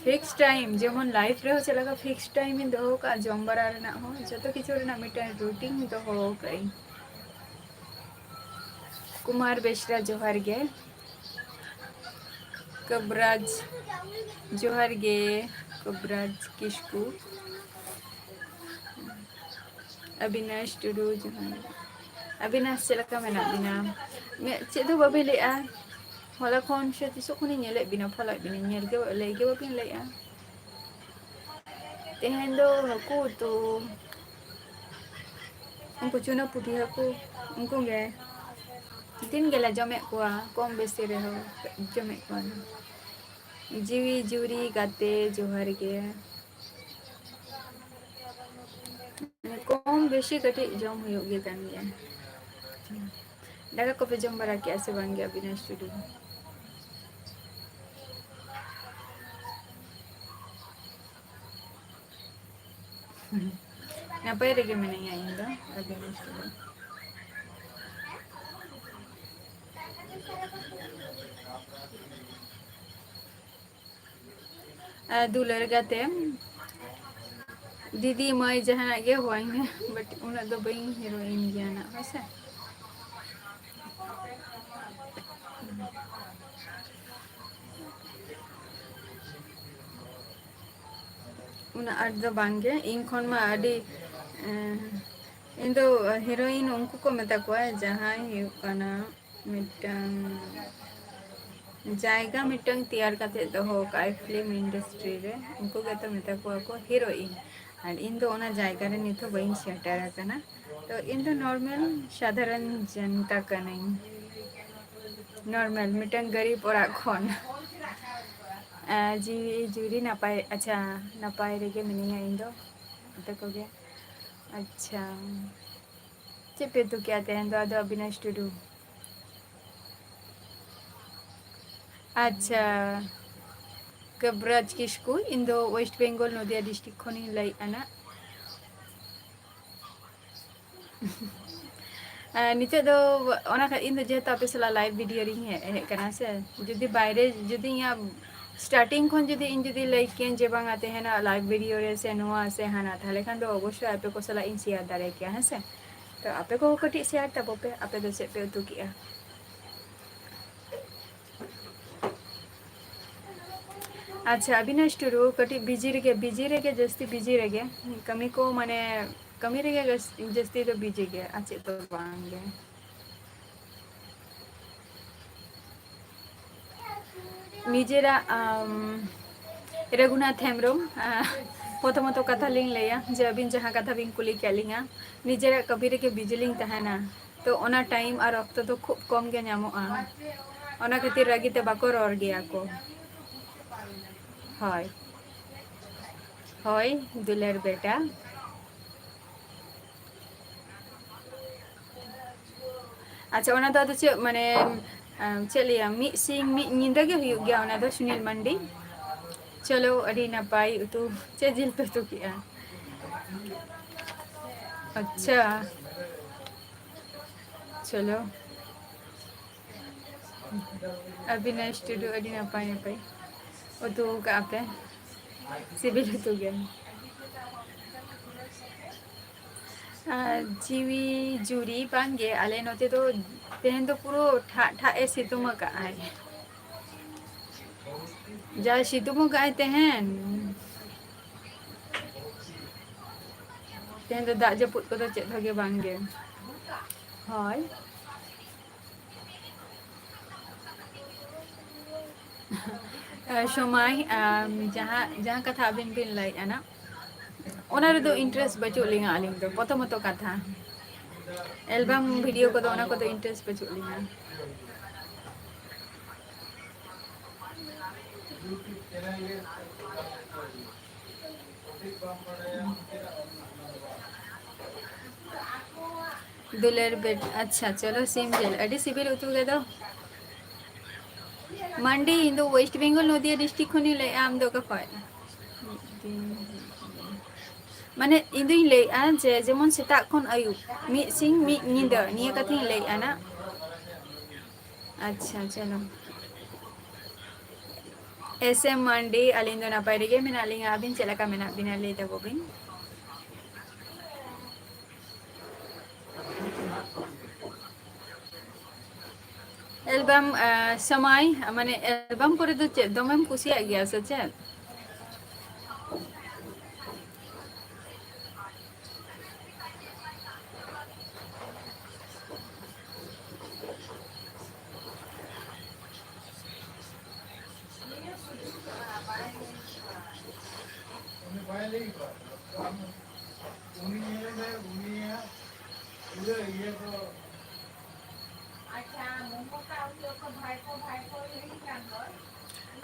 fix time, ᱡᱮᱢᱚᱱ life ᱨᱮᱦᱚᱸ ᱪᱮᱫ ᱞᱮᱠᱟ fix time ᱤᱧ ᱫᱚᱦᱚ ᱠᱟᱜᱼᱟ ᱡᱚᱢ ᱵᱟᱲᱟ ᱨᱮᱱᱟᱜ ᱦᱚᱸ, ᱡᱚᱛᱚ ᱠᱤᱪᱷᱩ ᱨᱮᱱᱟᱜ ᱢᱤᱫᱴᱟᱝ routine ᱤᱧ ᱫᱚᱦᱚ ᱠᱟᱜᱼᱟᱹᱧ᱾ ᱠᱩᱢᱟᱨ ᱵᱮᱥᱨᱟ ᱡᱚᱦᱟᱨ ᱜᱮ᱾ ᱠᱚᱵᱨᱟᱡᱽ ᱡᱚᱦᱟᱨ ᱜᱮ, ᱠᱚᱵᱨᱟᱡᱽ ᱠᱤᱥᱠᱩ᱾ ᱚᱵᱤᱱᱟᱥ ᱴᱩᱰᱩ ᱡᱚᱦᱟᱨ᱾ ᱚᱵᱤᱱᱟᱥ, ᱪᱮᱫ ᱞᱮᱠᱟ ᱢᱮᱱᱟᱜ ᱵᱤᱱᱟ? ᱢᱮ-, ᱪᱮᱫ ᱦᱚᱸ ᱵᱟᱵᱤᱱ ᱞᱟᱹᱭᱮᱜᱼᱟ? ᱦᱚᱞᱟ ᱠᱷᱚᱱ ᱥᱮ ᱛᱤᱥᱚᱜ ᱠᱷᱚᱱᱤᱧ ᱧᱮᱞᱮᱫ ᱵᱤᱱᱟ, follow ᱮᱫ ᱵᱤᱱᱟᱹᱧ, ᱧᱮᱞ ᱜᱮ, ᱞᱟᱹᱭ ᱜᱮ ᱵᱟᱵᱤᱱ ᱞᱟᱹᱭᱮᱜᱼᱟ᱾ ᱛᱮᱦᱮᱧ ᱫᱚ ᱦᱟᱹᱠᱩ ᱩᱛᱩ᱾ ᱩᱱᱠᱩ ᱪᱩᱱᱟᱹ ᱯᱩᱴᱷᱤ ᱦᱟᱹᱠᱩ, ᱩᱱᱠᱩ ᱜᱮ᱾ ᱫᱤᱱ ᱜᱮᱞᱮ ᱡᱚᱢᱮᱫ ᱠᱚᱣᱟ, ᱠᱚᱢ ᱵᱮᱥᱤ ᱨᱮᱦᱚᱸ ᱡᱚᱢᱮᱫ ᱠᱚᱣᱟ ᱞᱮ᱾ ᱡᱤᱣᱤ ᱡᱩᱨᱤ ᱜᱟᱛᱮ, ᱡᱚᱦᱟᱨ ᱜᱮ᱾ ᱠᱚᱢ ᱵᱮᱥᱤ ᱠᱟᱹᱴᱤᱡ ᱡᱚᱢ ᱦᱩᱭᱩᱜ ᱜᱮ ᱠᱟᱱ ᱜᱮᱭᱟ᱾ ᱫᱟᱠᱟ ᱠᱚᱯᱮ ᱡᱚᱢ ᱵᱟᱲᱟ ᱠᱮᱜᱼᱟ ᱥᱮ ᱵᱟᱝ ᱜᱮ, ᱚᱵᱤᱱᱟᱥ ᱴᱩᱰᱩ? ᱱᱟᱯᱟᱭ ᱨᱮᱜᱮ ᱢᱤᱱᱟᱹᱧᱟ ᱤᱧ ᱫᱚ, ᱚᱵᱤᱱᱟᱥ ᱴᱩᱰᱩ᱾ ᱟᱨ ᱫᱩᱞᱟᱹᱲ ᱜᱟᱛᱮ, ᱫᱤᱫᱤ, ᱢᱟᱹᱭ, ᱡᱟᱦᱟᱱᱟᱜ ᱜᱮ ᱦᱚᱦᱚᱧ ᱢᱮ, but ᱩᱱᱟᱹᱜ ᱫᱚ ᱵᱟᱹᱧ heroine ᱜᱮᱭᱟ ᱱᱟᱜ, ᱦᱳᱭ ᱥᱮ? ᱩᱱᱟᱹᱜ ᱟᱸᱴ ᱫᱚ ᱵᱟᱝ ᱜᱮ, ᱤᱧ ᱠᱷᱚᱱ ᱢᱟ ᱟᱹᱰᱤ, ᱮᱸ, ᱤᱧ ᱫᱚ heroine ᱩᱱᱠᱩ ᱠᱚ ᱢᱮᱛᱟ ᱠᱚᱣᱟ, ᱡᱟᱦᱟᱸᱭ ᱦᱩᱭᱩᱜ ᱠᱟᱱᱟ ᱢᱤᱫᱴᱟᱝ ᱡᱟᱭᱜᱟ ᱢᱤᱫᱴᱟᱝ ᱛᱮᱭᱟᱨ ᱠᱟᱛᱮ ᱫᱚᱦᱚ ᱠᱟᱜᱼᱟᱭ film industry ᱨᱮ, ᱩᱱᱠᱩ ᱜᱮᱛᱚ ᱢᱮᱛᱟ ᱠᱚᱣᱟ ᱠᱚ heroine᱾ ᱟᱨ ᱤᱧ ᱫᱚ ᱚᱱᱟ ᱡᱟᱭᱜᱟ ᱨᱮ ᱱᱤᱛ ᱦᱚᱸ ᱵᱟᱹᱧ ᱥᱮᱴᱮᱨ ᱟᱠᱟᱱᱟ᱾ ᱛᱚ ᱤᱧ ᱫᱚ normal ᱥᱟᱫᱷᱟᱨᱚᱱ ᱡᱚᱱᱛᱟ ᱠᱟᱹᱱᱟᱹᱧ, normal ᱢᱤᱫᱴᱟᱝ ᱜᱟᱹᱨᱤᱵ ᱚᱲᱟᱜ ᱠᱷᱚᱱ᱾ ᱟᱨ ᱡᱤᱣᱤ ᱡᱩᱨᱤ ᱱᱟᱯᱟᱭ, ᱟᱪᱪᱷᱟ, ᱱᱟᱯᱟᱭ ᱨᱮᱜᱮ ᱢᱤᱱᱟᱹᱧᱟ ᱤᱧ ᱫᱚ, ᱟᱯᱮ ᱠᱚᱜᱮ? ᱟᱪᱪᱷᱟ, ᱪᱮᱫ ᱯᱮ ᱩᱛᱩ ᱠᱮᱜᱼᱟ ᱛᱮᱦᱮᱧ ᱫᱚ ᱟᱫᱚ, ᱚᱵᱤᱱᱟᱥ ᱴᱩᱰᱩ? ᱟᱪᱪᱷᱟ, ᱠᱟᱵᱽᱨᱟᱡᱽ ᱠᱤᱥᱠᱩ, ᱤᱧ ᱫᱚ West Bengal, ᱱᱚᱫᱤᱭᱟ district ᱠᱷᱚᱱᱤᱧ ᱞᱟᱹᱭᱮᱫ ᱠᱟᱱᱟ᱾ ᱟᱨ ᱱᱤᱛᱚᱜ ᱫᱚ ᱚᱱᱟ ᱠᱷᱟ-, ᱤᱧ ᱫᱚ ᱡᱮᱦᱮᱛᱩ ᱟᱯᱮ ᱥᱟᱞᱟᱜ live video ᱨᱤᱧ ᱦᱮᱡ, ᱦᱮᱡ ᱠᱟᱱᱟ ᱥᱮ, ᱡᱩᱫᱤ ᱵᱟᱭᱨᱮ, ᱡᱩᱫᱤ ᱤᱧᱟᱹᱜ starting ᱠᱷᱚᱱ ᱡᱩᱫᱤ ᱤᱧ ᱡᱩᱫᱤ ᱞᱟᱹᱭ ᱠᱮᱭᱟᱹᱧ ᱡᱮ ᱵᱟᱝᱟ ᱛᱮᱦᱮᱧᱟᱜ live video ᱨᱮ ᱥᱮ ᱱᱚᱣᱟ ᱥᱮ ᱦᱟᱱᱟ, ᱛᱟᱦᱞᱮ ᱠᱷᱟᱱ ᱫᱚ ᱚᱵᱚᱥᱥᱳᱭ ᱟᱯᱮ ᱠᱚ ᱥᱟᱞᱟᱜ ᱤᱧ share ᱫᱟᱲᱮ ᱠᱮᱭᱟ, ᱦᱮᱸ ᱥᱮ? ᱛᱚ ᱟᱯᱮ ᱠᱚᱦᱚᱸ ᱠᱟᱹᱴᱤᱡ share ᱛᱟᱵᱚ ᱯᱮ, ᱟᱯᱮ ᱫᱚ ᱪᱮᱫ ᱯᱮ ᱩᱛᱩ ᱠᱮᱜᱼᱟ? ᱟᱪᱪᱷᱟ, ᱚᱵᱤᱱᱟᱥ ᱴᱩᱰᱩ ᱠᱟᱹᱴᱤᱡ busy ᱨᱮᱜᱮ, busy ᱨᱮᱜᱮ, ᱡᱟᱹᱥᱛᱤ busy ᱨᱮᱜᱮ᱾ ᱠᱟᱹᱢᱤ ᱠᱚ ᱢᱟᱱᱮ, ᱠᱟᱹᱢᱤ ᱨᱮᱜᱮ ᱡᱟᱹᱥ-, ᱡᱟᱹᱥᱛᱤ ᱫᱚ busy ᱜᱮ, ᱟᱨ ᱪᱮᱫ ᱫᱚ ᱵᱟᱝ ᱜᱮ᱾ ᱱᱤᱡᱮᱨᱟᱜ, ᱟᱢ, ᱨᱟᱹᱜᱷᱩᱱᱟᱛᱷ ᱦᱮᱢᱵᱨᱚᱢ, ᱟ, ᱯᱨᱚᱛᱷᱚᱢᱚᱛᱚ ᱠᱟᱛᱷᱟ ᱞᱤᱧ ᱞᱟᱹᱭᱟ ᱡᱮ ᱟᱹᱵᱤᱱ ᱡᱟᱦᱟᱸ ᱠᱟᱛᱷᱟ ᱵᱤᱱ ᱠᱩᱞᱤ ᱠᱮᱫ ᱞᱤᱧᱟ, ᱱᱤᱡᱮᱨᱟᱜ ᱠᱟᱹᱢᱤ ᱨᱮᱜᱮ busy ᱞᱤᱧ ᱛᱟᱦᱮᱱᱟ, ᱛᱚ ᱚᱱᱟ time ᱟᱨ ᱚᱠᱛᱚ ᱫᱚ ᱠᱷᱩᱵ ᱠᱚᱢ ᱜᱮ ᱧᱟᱢᱚᱜᱼᱟ, ᱚᱱᱟ ᱠᱷᱟᱹᱛᱤᱨ ᱨᱟᱹᱜᱤ ᱛᱮ ᱵᱟᱠᱚ ᱨᱚᱲ ᱜᱮᱭᱟ ᱠᱚ᱾ ᱦᱳᱭ, ᱦᱳᱭ, ᱫᱩᱞᱟᱹᱲ ᱵᱮᱴᱟ᱾ ᱟᱪᱪᱷᱟ, ᱚᱱᱟ ᱫᱚ ᱟᱫᱚ ᱪᱮᱫ, ᱢᱟᱱᱮ, ᱟᱢ, ᱪᱮᱫ ᱞᱟᱹᱭᱟ, ᱢᱤᱫ ᱥᱤᱧ ᱢᱤᱫ ᱧᱤᱫᱟᱹ ᱜᱮ ᱦᱩᱭᱩᱜ ᱜᱮᱭᱟ ᱚᱱᱟ ᱫᱚ, ᱥᱩᱱᱤᱞ ᱢᱟᱱᱰᱤ? ᱪᱚᱞᱚ, ᱟᱹᱰᱤ ᱱᱟᱯᱟᱭ ᱩᱛᱩ᱾ ᱪᱮᱫ ᱡᱤᱞ ᱯᱮ ᱩᱛᱩ ᱠᱮᱜᱼᱟ? ᱟᱪᱪᱷᱟ, ᱪᱚᱞᱚ᱾ ᱚᱵᱤᱱᱟᱥ ᱴᱩᱰᱩ, ᱟᱹᱰᱤ ᱱᱟᱯᱟᱭ ᱱᱟᱯᱟᱭ ᱩᱛᱩ ᱠᱟᱜᱼᱟ ᱯᱮ, ᱥᱤᱵᱤᱞ ᱩᱛᱩ ᱜᱮ᱾ ᱟᱨ ᱡᱤᱣᱤ ᱡᱩᱨᱤ ᱵᱟᱝᱜᱮ, ᱟᱞᱮ ᱱᱚᱛᱮ ᱫᱚ ᱛᱮᱦᱮᱧ ᱫᱚ ᱯᱩᱨᱟᱹ ᱴᱷᱟᱜ ᱴᱷᱟᱜ ᱮ ᱥᱤᱛᱩᱝ ᱟᱠᱟᱫ ᱟᱭ, ᱡᱟ ᱥᱤᱛᱩᱝ ᱟᱠᱟᱫ ᱟᱭ ᱛᱮᱦᱮᱧ᱾ ᱛᱮᱦᱮᱧ ᱫᱚ ᱫᱟᱜ ᱡᱟᱹᱯᱩᱫ ᱠᱚᱫᱚ ᱪᱮᱫ ᱦᱚᱸ ᱜᱮ ᱵᱟᱝ ᱜᱮ᱾ ᱦᱳᱭ᱾ ᱮ, ᱥᱚᱢᱟᱭ, ᱟᱢ, ᱡᱟᱦᱟᱸ, ᱡᱟᱦᱟᱸ ᱠᱟᱛᱷᱟ ᱟᱹᱵᱤᱱ ᱵᱤᱱ ᱞᱟᱹᱭᱮᱫᱼᱟ ᱱᱟᱜ, ᱚᱱᱟ ᱨᱮᱫᱚ interest ᱵᱟᱹᱪᱩᱜ ᱞᱤᱧᱟ ᱟᱹᱞᱤᱧ ᱫᱚ, ᱯᱨᱚᱛᱷᱚᱢᱚᱛᱚ ᱠᱟᱛᱷᱟ᱾ Album video ᱠᱚᱫᱚ, ᱚᱱᱟ ᱠᱚᱫᱚ interest ᱵᱟᱹᱪᱩᱜ ᱞᱤᱧᱟ᱾ ᱫᱩᱞᱟᱹᱲ ᱵᱮᱴ, ᱟᱪᱪᱷᱟ, ᱪᱚᱞᱚ, ᱥᱤᱢ ᱡᱤᱞ, ᱟᱹᱰᱤ ᱥᱤᱵᱤᱞ ᱩᱛᱩ ᱜᱮᱫᱚ᱾ ᱢᱟᱱᱰᱤ, ᱤᱧ ᱫᱚ West Bengal, ᱱᱚᱫᱤᱭᱟ district ᱠᱷᱚᱱᱤᱧ ᱞᱟᱹᱭᱮᱫᱼᱟ᱾ ᱟᱢ ᱫᱚ ᱚᱠᱟ ᱠᱷᱚᱱ? ᱢᱤᱫ ᱫᱤᱱ, ᱢᱟᱱᱮ, ᱤᱧ ᱫᱩᱧ ᱞᱟᱹᱭᱮᱫᱼᱟ ᱡᱮ ᱡᱮᱢᱚᱱ ᱥᱮᱛᱟᱜ ᱠᱷᱚᱱ ᱟᱹᱭᱩᱵ, ᱢᱤᱫ ᱥᱤᱧ ᱢᱤᱫ ᱧᱤᱫᱟᱹ, ᱱᱤᱭᱟᱹ ᱠᱟᱛᱷᱟᱧ ᱞᱟᱹᱭᱮᱫᱼᱟ ᱱᱟᱜ᱾ ᱟᱪᱪᱷᱟ, ᱪᱚᱞᱚ᱾ S M ᱢᱟᱱᱰᱤ, ᱟᱹᱞᱤᱧ ᱫᱚ ᱱᱟᱯᱟᱭ ᱨᱮᱜᱮ ᱢᱮᱱᱟᱜ ᱞᱤᱧᱟ᱾ ᱟᱹᱵᱤᱱ ᱪᱮᱫ ᱞᱮᱠᱟ ᱢᱮᱱᱟᱜ ᱵᱤᱱᱟ, ᱞᱟᱹᱭ ᱛᱟᱵᱚ ᱵᱤᱱ᱾ ᱮᱞᱵᱟᱢ, ᱟᱸ, ᱥᱟᱢᱟᱭ, ᱢᱟᱱᱮ, ᱮᱞᱵᱟᱢ ᱠᱚᱨᱮ ᱫᱚ ᱪᱮᱫ ᱫᱚᱢᱮᱢ ᱠᱩᱥᱤᱭᱟᱜ ᱜᱮᱭᱟ ᱥᱮ ᱪᱮᱫ?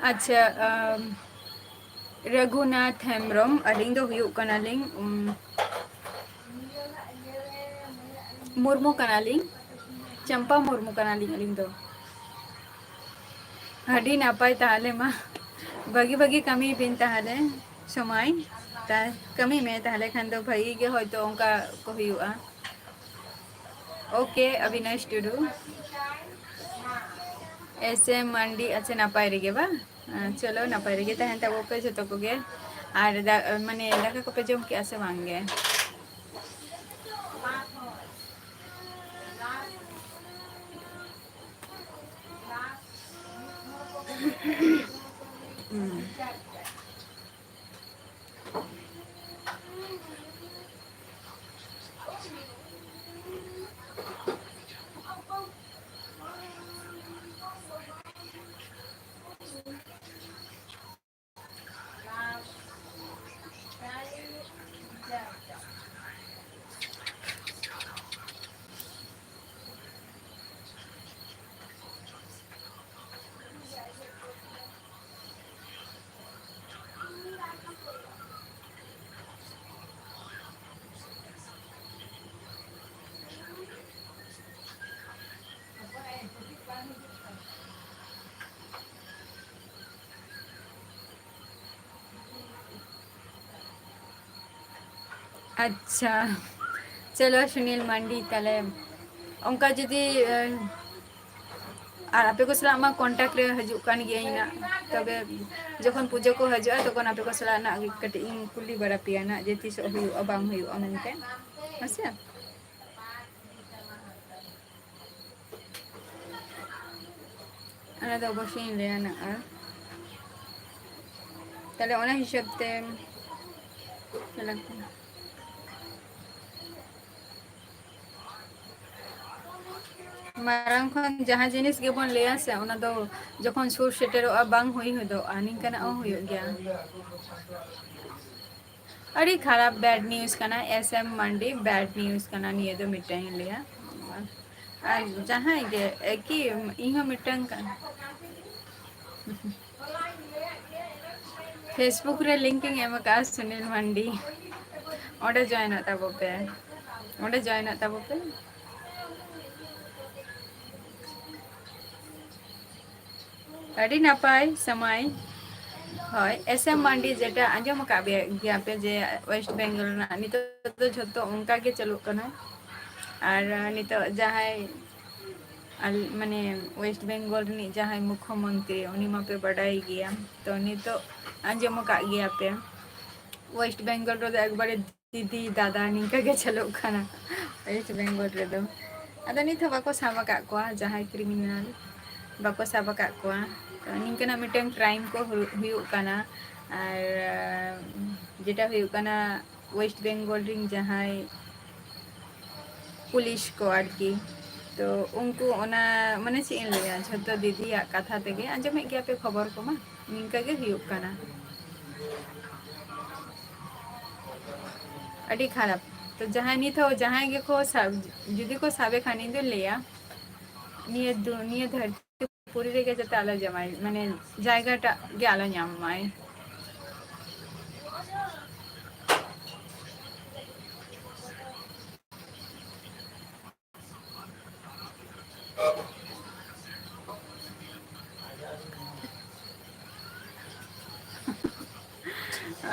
ᱟᱪᱪᱷᱟ, ᱟᱢ, ᱨᱟᱹᱜᱷᱩᱱᱟᱛᱷ ᱦᱮᱢᱵᱨᱚᱢ, ᱟᱹᱞᱤᱧ ᱫᱚ ᱦᱩᱭᱩᱜ ᱠᱟᱱᱟᱞᱤᱧ, ᱩᱢ, ᱢᱩᱨᱢᱩ ᱠᱟᱱᱟᱞᱤᱧ, ᱪᱟᱢᱯᱟ ᱢᱩᱨᱢᱩ ᱠᱟᱱᱟᱞᱤᱧ ᱟᱹᱞᱤᱧ ᱫᱚ᱾ ᱟᱹᱰᱤ ᱱᱟᱯᱟᱭ ᱛᱟᱦᱚᱞᱮ ᱢᱟ, ᱵᱷᱟᱹᱜᱤ ᱵᱷᱟᱹᱜᱤ ᱠᱟᱹᱢᱤ ᱵᱤᱱ ᱛᱟᱦᱚᱞᱮ ᱥᱚᱢᱚᱭ, ᱛᱟ-, ᱠᱟᱹᱢᱤ ᱢᱮ ᱛᱟᱦᱚᱞᱮ ᱠᱷᱟᱱ ᱫᱚ ᱵᱷᱟᱹᱜᱤ ᱜᱮ ᱦᱚᱭᱛᱳ ᱚᱱᱠᱟ ᱠᱚ ᱦᱩᱭᱩᱜᱼᱟ᱾ OK, ᱚᱵᱤᱱᱟᱥ ᱴᱩᱰᱩ, S M ᱢᱟᱱᱰᱤ, ᱟᱪᱪᱷᱟ, ᱱᱟᱯᱟᱭ ᱨᱮᱜᱮ ᱵᱟ? ᱟᱸ, ᱪᱚᱞᱚ, ᱱᱟᱯᱟᱭ ᱨᱮᱜᱮ ᱛᱟᱦᱮᱱ ᱛᱟᱵᱚ ᱯᱮ ᱡᱚᱛᱚ ᱠᱚᱜᱮ᱾ ᱟᱨ ᱫᱟ-, ᱢᱟᱱᱮ, ᱫᱟᱠᱟ ᱠᱚᱯᱮ ᱡᱚᱢ ᱠᱮᱜᱼᱟ ᱥᱮ ᱵᱟᱝ ᱜᱮ? ᱦᱩᱸ᱾ ᱟᱪᱪᱷᱟ, ᱪᱚᱞᱚ ᱥᱩᱱᱤᱞ ᱢᱟᱱᱰᱤ, ᱛᱟᱦᱞᱮ ᱚᱱᱠᱟ ᱡᱩᱫᱤ, ᱮ, ᱟᱨ ᱟᱯᱮ ᱠᱚ ᱥᱟᱞᱟᱜ ᱢᱟ contact ᱨᱮ ᱦᱤᱡᱩᱜ ᱠᱟᱱ ᱜᱮᱭᱟ ᱤᱧᱟᱹᱜ, ᱛᱚᱵᱮ ᱡᱚᱠᱷᱚᱱ ᱯᱩᱡᱟᱹ ᱠᱚ ᱦᱤᱡᱩᱜᱼᱟ, ᱛᱚᱠᱷᱚᱱ ᱟᱯᱮ ᱠᱚ ᱥᱟᱞᱟᱜ ᱱᱟᱜ ᱠᱟᱹᱴᱤᱡ ᱤᱧ ᱠᱩᱞᱤ ᱵᱟᱲᱟ ᱯᱮᱭᱟ ᱱᱟᱜ, ᱡᱮ ᱛᱤᱥᱚᱜ ᱦᱩᱭᱩᱜᱼᱟ, ᱵᱟᱝ ᱦᱩᱭᱩᱜᱼᱟ ᱢᱮᱱᱛᱮ, ᱦᱮᱸ ᱥᱮ? ᱚᱱᱟ ᱫᱚ ᱚᱵᱚᱥᱥᱳᱭ ᱤᱧ ᱞᱟᱹᱭᱟ ᱱᱟᱜ᱾ ᱟᱨ ᱛᱟᱦᱞᱮ ᱚᱱᱟ ᱦᱤᱥᱟᱹᱵ ᱛᱮ ᱪᱟᱞᱟᱜ ᱠᱟᱱᱟ᱾ ᱢᱟᱨᱟᱝ ᱠᱷᱚᱱ ᱡᱟᱦᱟᱸ ᱡᱤᱱᱤᱥ ᱜᱮᱵᱚᱱ ᱞᱟᱹᱭᱟ ᱥᱮ, ᱚᱱᱟ ᱫᱚ ᱡᱚᱠᱷᱚᱱ ᱥᱩᱨ ᱥᱮᱴᱮᱨᱚᱜᱼᱟ, ᱵᱟᱝ ᱦᱩᱭ ᱦᱚᱫᱚᱜᱼᱟ, ᱱᱤᱝᱠᱟᱱᱟᱜ ᱦᱚᱸ ᱦᱩᱭᱩᱜ ᱜᱮᱭᱟ᱾ ᱟᱹᱰᱤ ᱠᱷᱟᱨᱟᱯ bad news ᱠᱟᱱᱟ, S M Mandi bad news ᱠᱟᱱᱟ ᱱᱤᱭᱟᱹ ᱫᱚ, ᱢᱤᱫᱴᱟᱝ ᱤᱧ ᱞᱟᱹᱭᱟ᱾ ᱟᱨ ᱡᱟᱦᱟᱸᱭ ᱜᱮ ᱮᱠᱤ, ᱤᱧ ᱦᱚᱸ ᱢᱤᱫᱴᱟᱝ ᱠᱟ-, Facebook ᱨᱮ link ᱤᱧ ᱮᱢ ᱟᱠᱟᱫᱼᱟ ᱥᱩᱱᱤᱞ ᱢᱟᱱᱰᱤ, ᱚᱸᱰᱮ join ᱚᱜ ᱛᱟᱵᱚ ᱯᱮ, ᱚᱸᱰᱮ join ᱚᱜ ᱛᱟᱵᱚ ᱯᱮ᱾ ᱟᱹᱰᱤ ᱱᱟᱯᱟᱭ ᱥᱟᱢᱟᱭ᱾ ᱦᱳᱭ, S M ᱢᱟᱱᱰᱤ, ᱡᱮᱴᱟ ᱟᱸᱡᱚᱢ ᱟᱠᱟᱫ ᱯᱮ ᱜᱮᱭᱟ ᱯᱮ ᱡᱮ West Bengal ᱨᱮᱱᱟᱜ ᱱᱤᱛᱚᱜ ᱫᱚ ᱡᱷᱚᱛᱚ ᱚᱱᱠᱟ ᱜᱮ ᱪᱟᱹᱞᱩᱜ ᱠᱟᱱᱟ᱾ ᱟᱨ ᱱᱤᱛᱚᱜ ᱡᱟᱦᱟᱸᱭ ᱟᱞ-, ᱢᱟᱱᱮ West Bengal ᱨᱤᱱᱤᱡ ᱡᱟᱦᱟᱸᱭ ᱢᱩᱠᱷᱚᱢᱚᱱᱛᱨᱤ, ᱩᱱᱤ ᱢᱟᱯᱮ ᱵᱟᱰᱟᱭ ᱜᱮᱭᱟ᱾ ᱛᱚ ᱱᱤᱛᱚᱜ ᱟᱸᱡᱚᱢ ᱟᱠᱟᱫ ᱜᱮᱭᱟ ᱯᱮ, West Bengal ᱨᱮᱫᱚ ᱮᱠᱵᱟᱨᱮ ᱫᱤᱫᱤ ᱫᱟᱫᱟ ᱱᱤᱝᱠᱟᱹ ᱜᱮ ᱪᱟᱹᱞᱩᱜ ᱠᱟᱱᱟ West Bengal ᱨᱮᱫᱚ᱾ ᱟᱫᱚ ᱱᱤᱛ ᱦᱚᱸ ᱵᱟᱠᱚ ᱥᱟᱵ ᱟᱠᱟᱫ ᱠᱚᱣᱟ, ᱡᱟᱦᱟᱸᱭ criminal ᱵᱟᱠᱚ ᱥᱟᱵ ᱟᱠᱟᱫ ᱠᱚᱣᱟ᱾ ᱛᱚ ᱱᱤᱝᱠᱟᱹᱱᱟᱜ ᱢᱤᱫᱴᱮᱱ crime ᱠᱚ ᱦᱩᱭᱩᱜ, ᱦᱩᱭᱩᱜ ᱠᱟᱱᱟ᱾ ᱟᱨ ᱡᱮᱴᱟ ᱦᱩᱭᱩᱜ ᱠᱟᱱᱟ, West Bengal ᱨᱤᱱ ᱡᱟᱦᱟᱸᱭ ᱯᱩᱞᱤᱥ ᱠᱚ ᱟᱨᱠᱤ, ᱛᱚ ᱩᱱᱠᱩ ᱚᱱᱟ, ᱢᱟᱱᱮ ᱪᱮᱫ ᱤᱧ ᱞᱟᱹᱭᱟ, ᱡᱷᱚᱛᱚ ᱫᱤᱫᱤᱭᱟᱜ ᱠᱟᱛᱷᱟ ᱛᱮᱜᱮ, ᱟᱸᱡᱚᱢᱮᱫ ᱜᱮᱭᱟ ᱯᱮ ᱠᱷᱚᱵᱚᱨ ᱠᱚᱢᱟ, ᱱᱤᱝᱠᱟᱹ ᱜᱮ ᱦᱩᱭᱩᱜ ᱠᱟᱱᱟ᱾ ᱟᱹᱰᱤ ᱠᱷᱟᱨᱟᱯ᱾ ᱛᱚ ᱡᱟᱦᱟᱸᱭ ᱱᱤᱛ ᱦᱚᱸ ᱡᱟᱦᱟᱸᱭ ᱜᱮᱠᱚ ᱥᱟᱵ, ᱡᱩᱫᱤ ᱠᱚ ᱥᱟᱵᱮ ᱠᱷᱟᱱ, ᱤᱧ ᱫᱚᱧ ᱞᱟᱹᱭᱟ, ᱱᱤᱭᱟᱹ ᱫᱩ-, ᱱᱤᱭᱟᱹ ᱫᱷᱟᱹᱨᱛᱤ ᱯᱩᱨᱤ ᱨᱮᱜᱮ ᱡᱟᱛᱮ ᱟᱞᱚ ᱡᱟᱶᱟᱭ, ᱢᱟᱱᱮ ᱡᱟᱭᱜᱟᱴᱟᱜ ᱜᱮ ᱟᱞᱚ ᱧᱟᱢ ᱢᱟᱭ᱾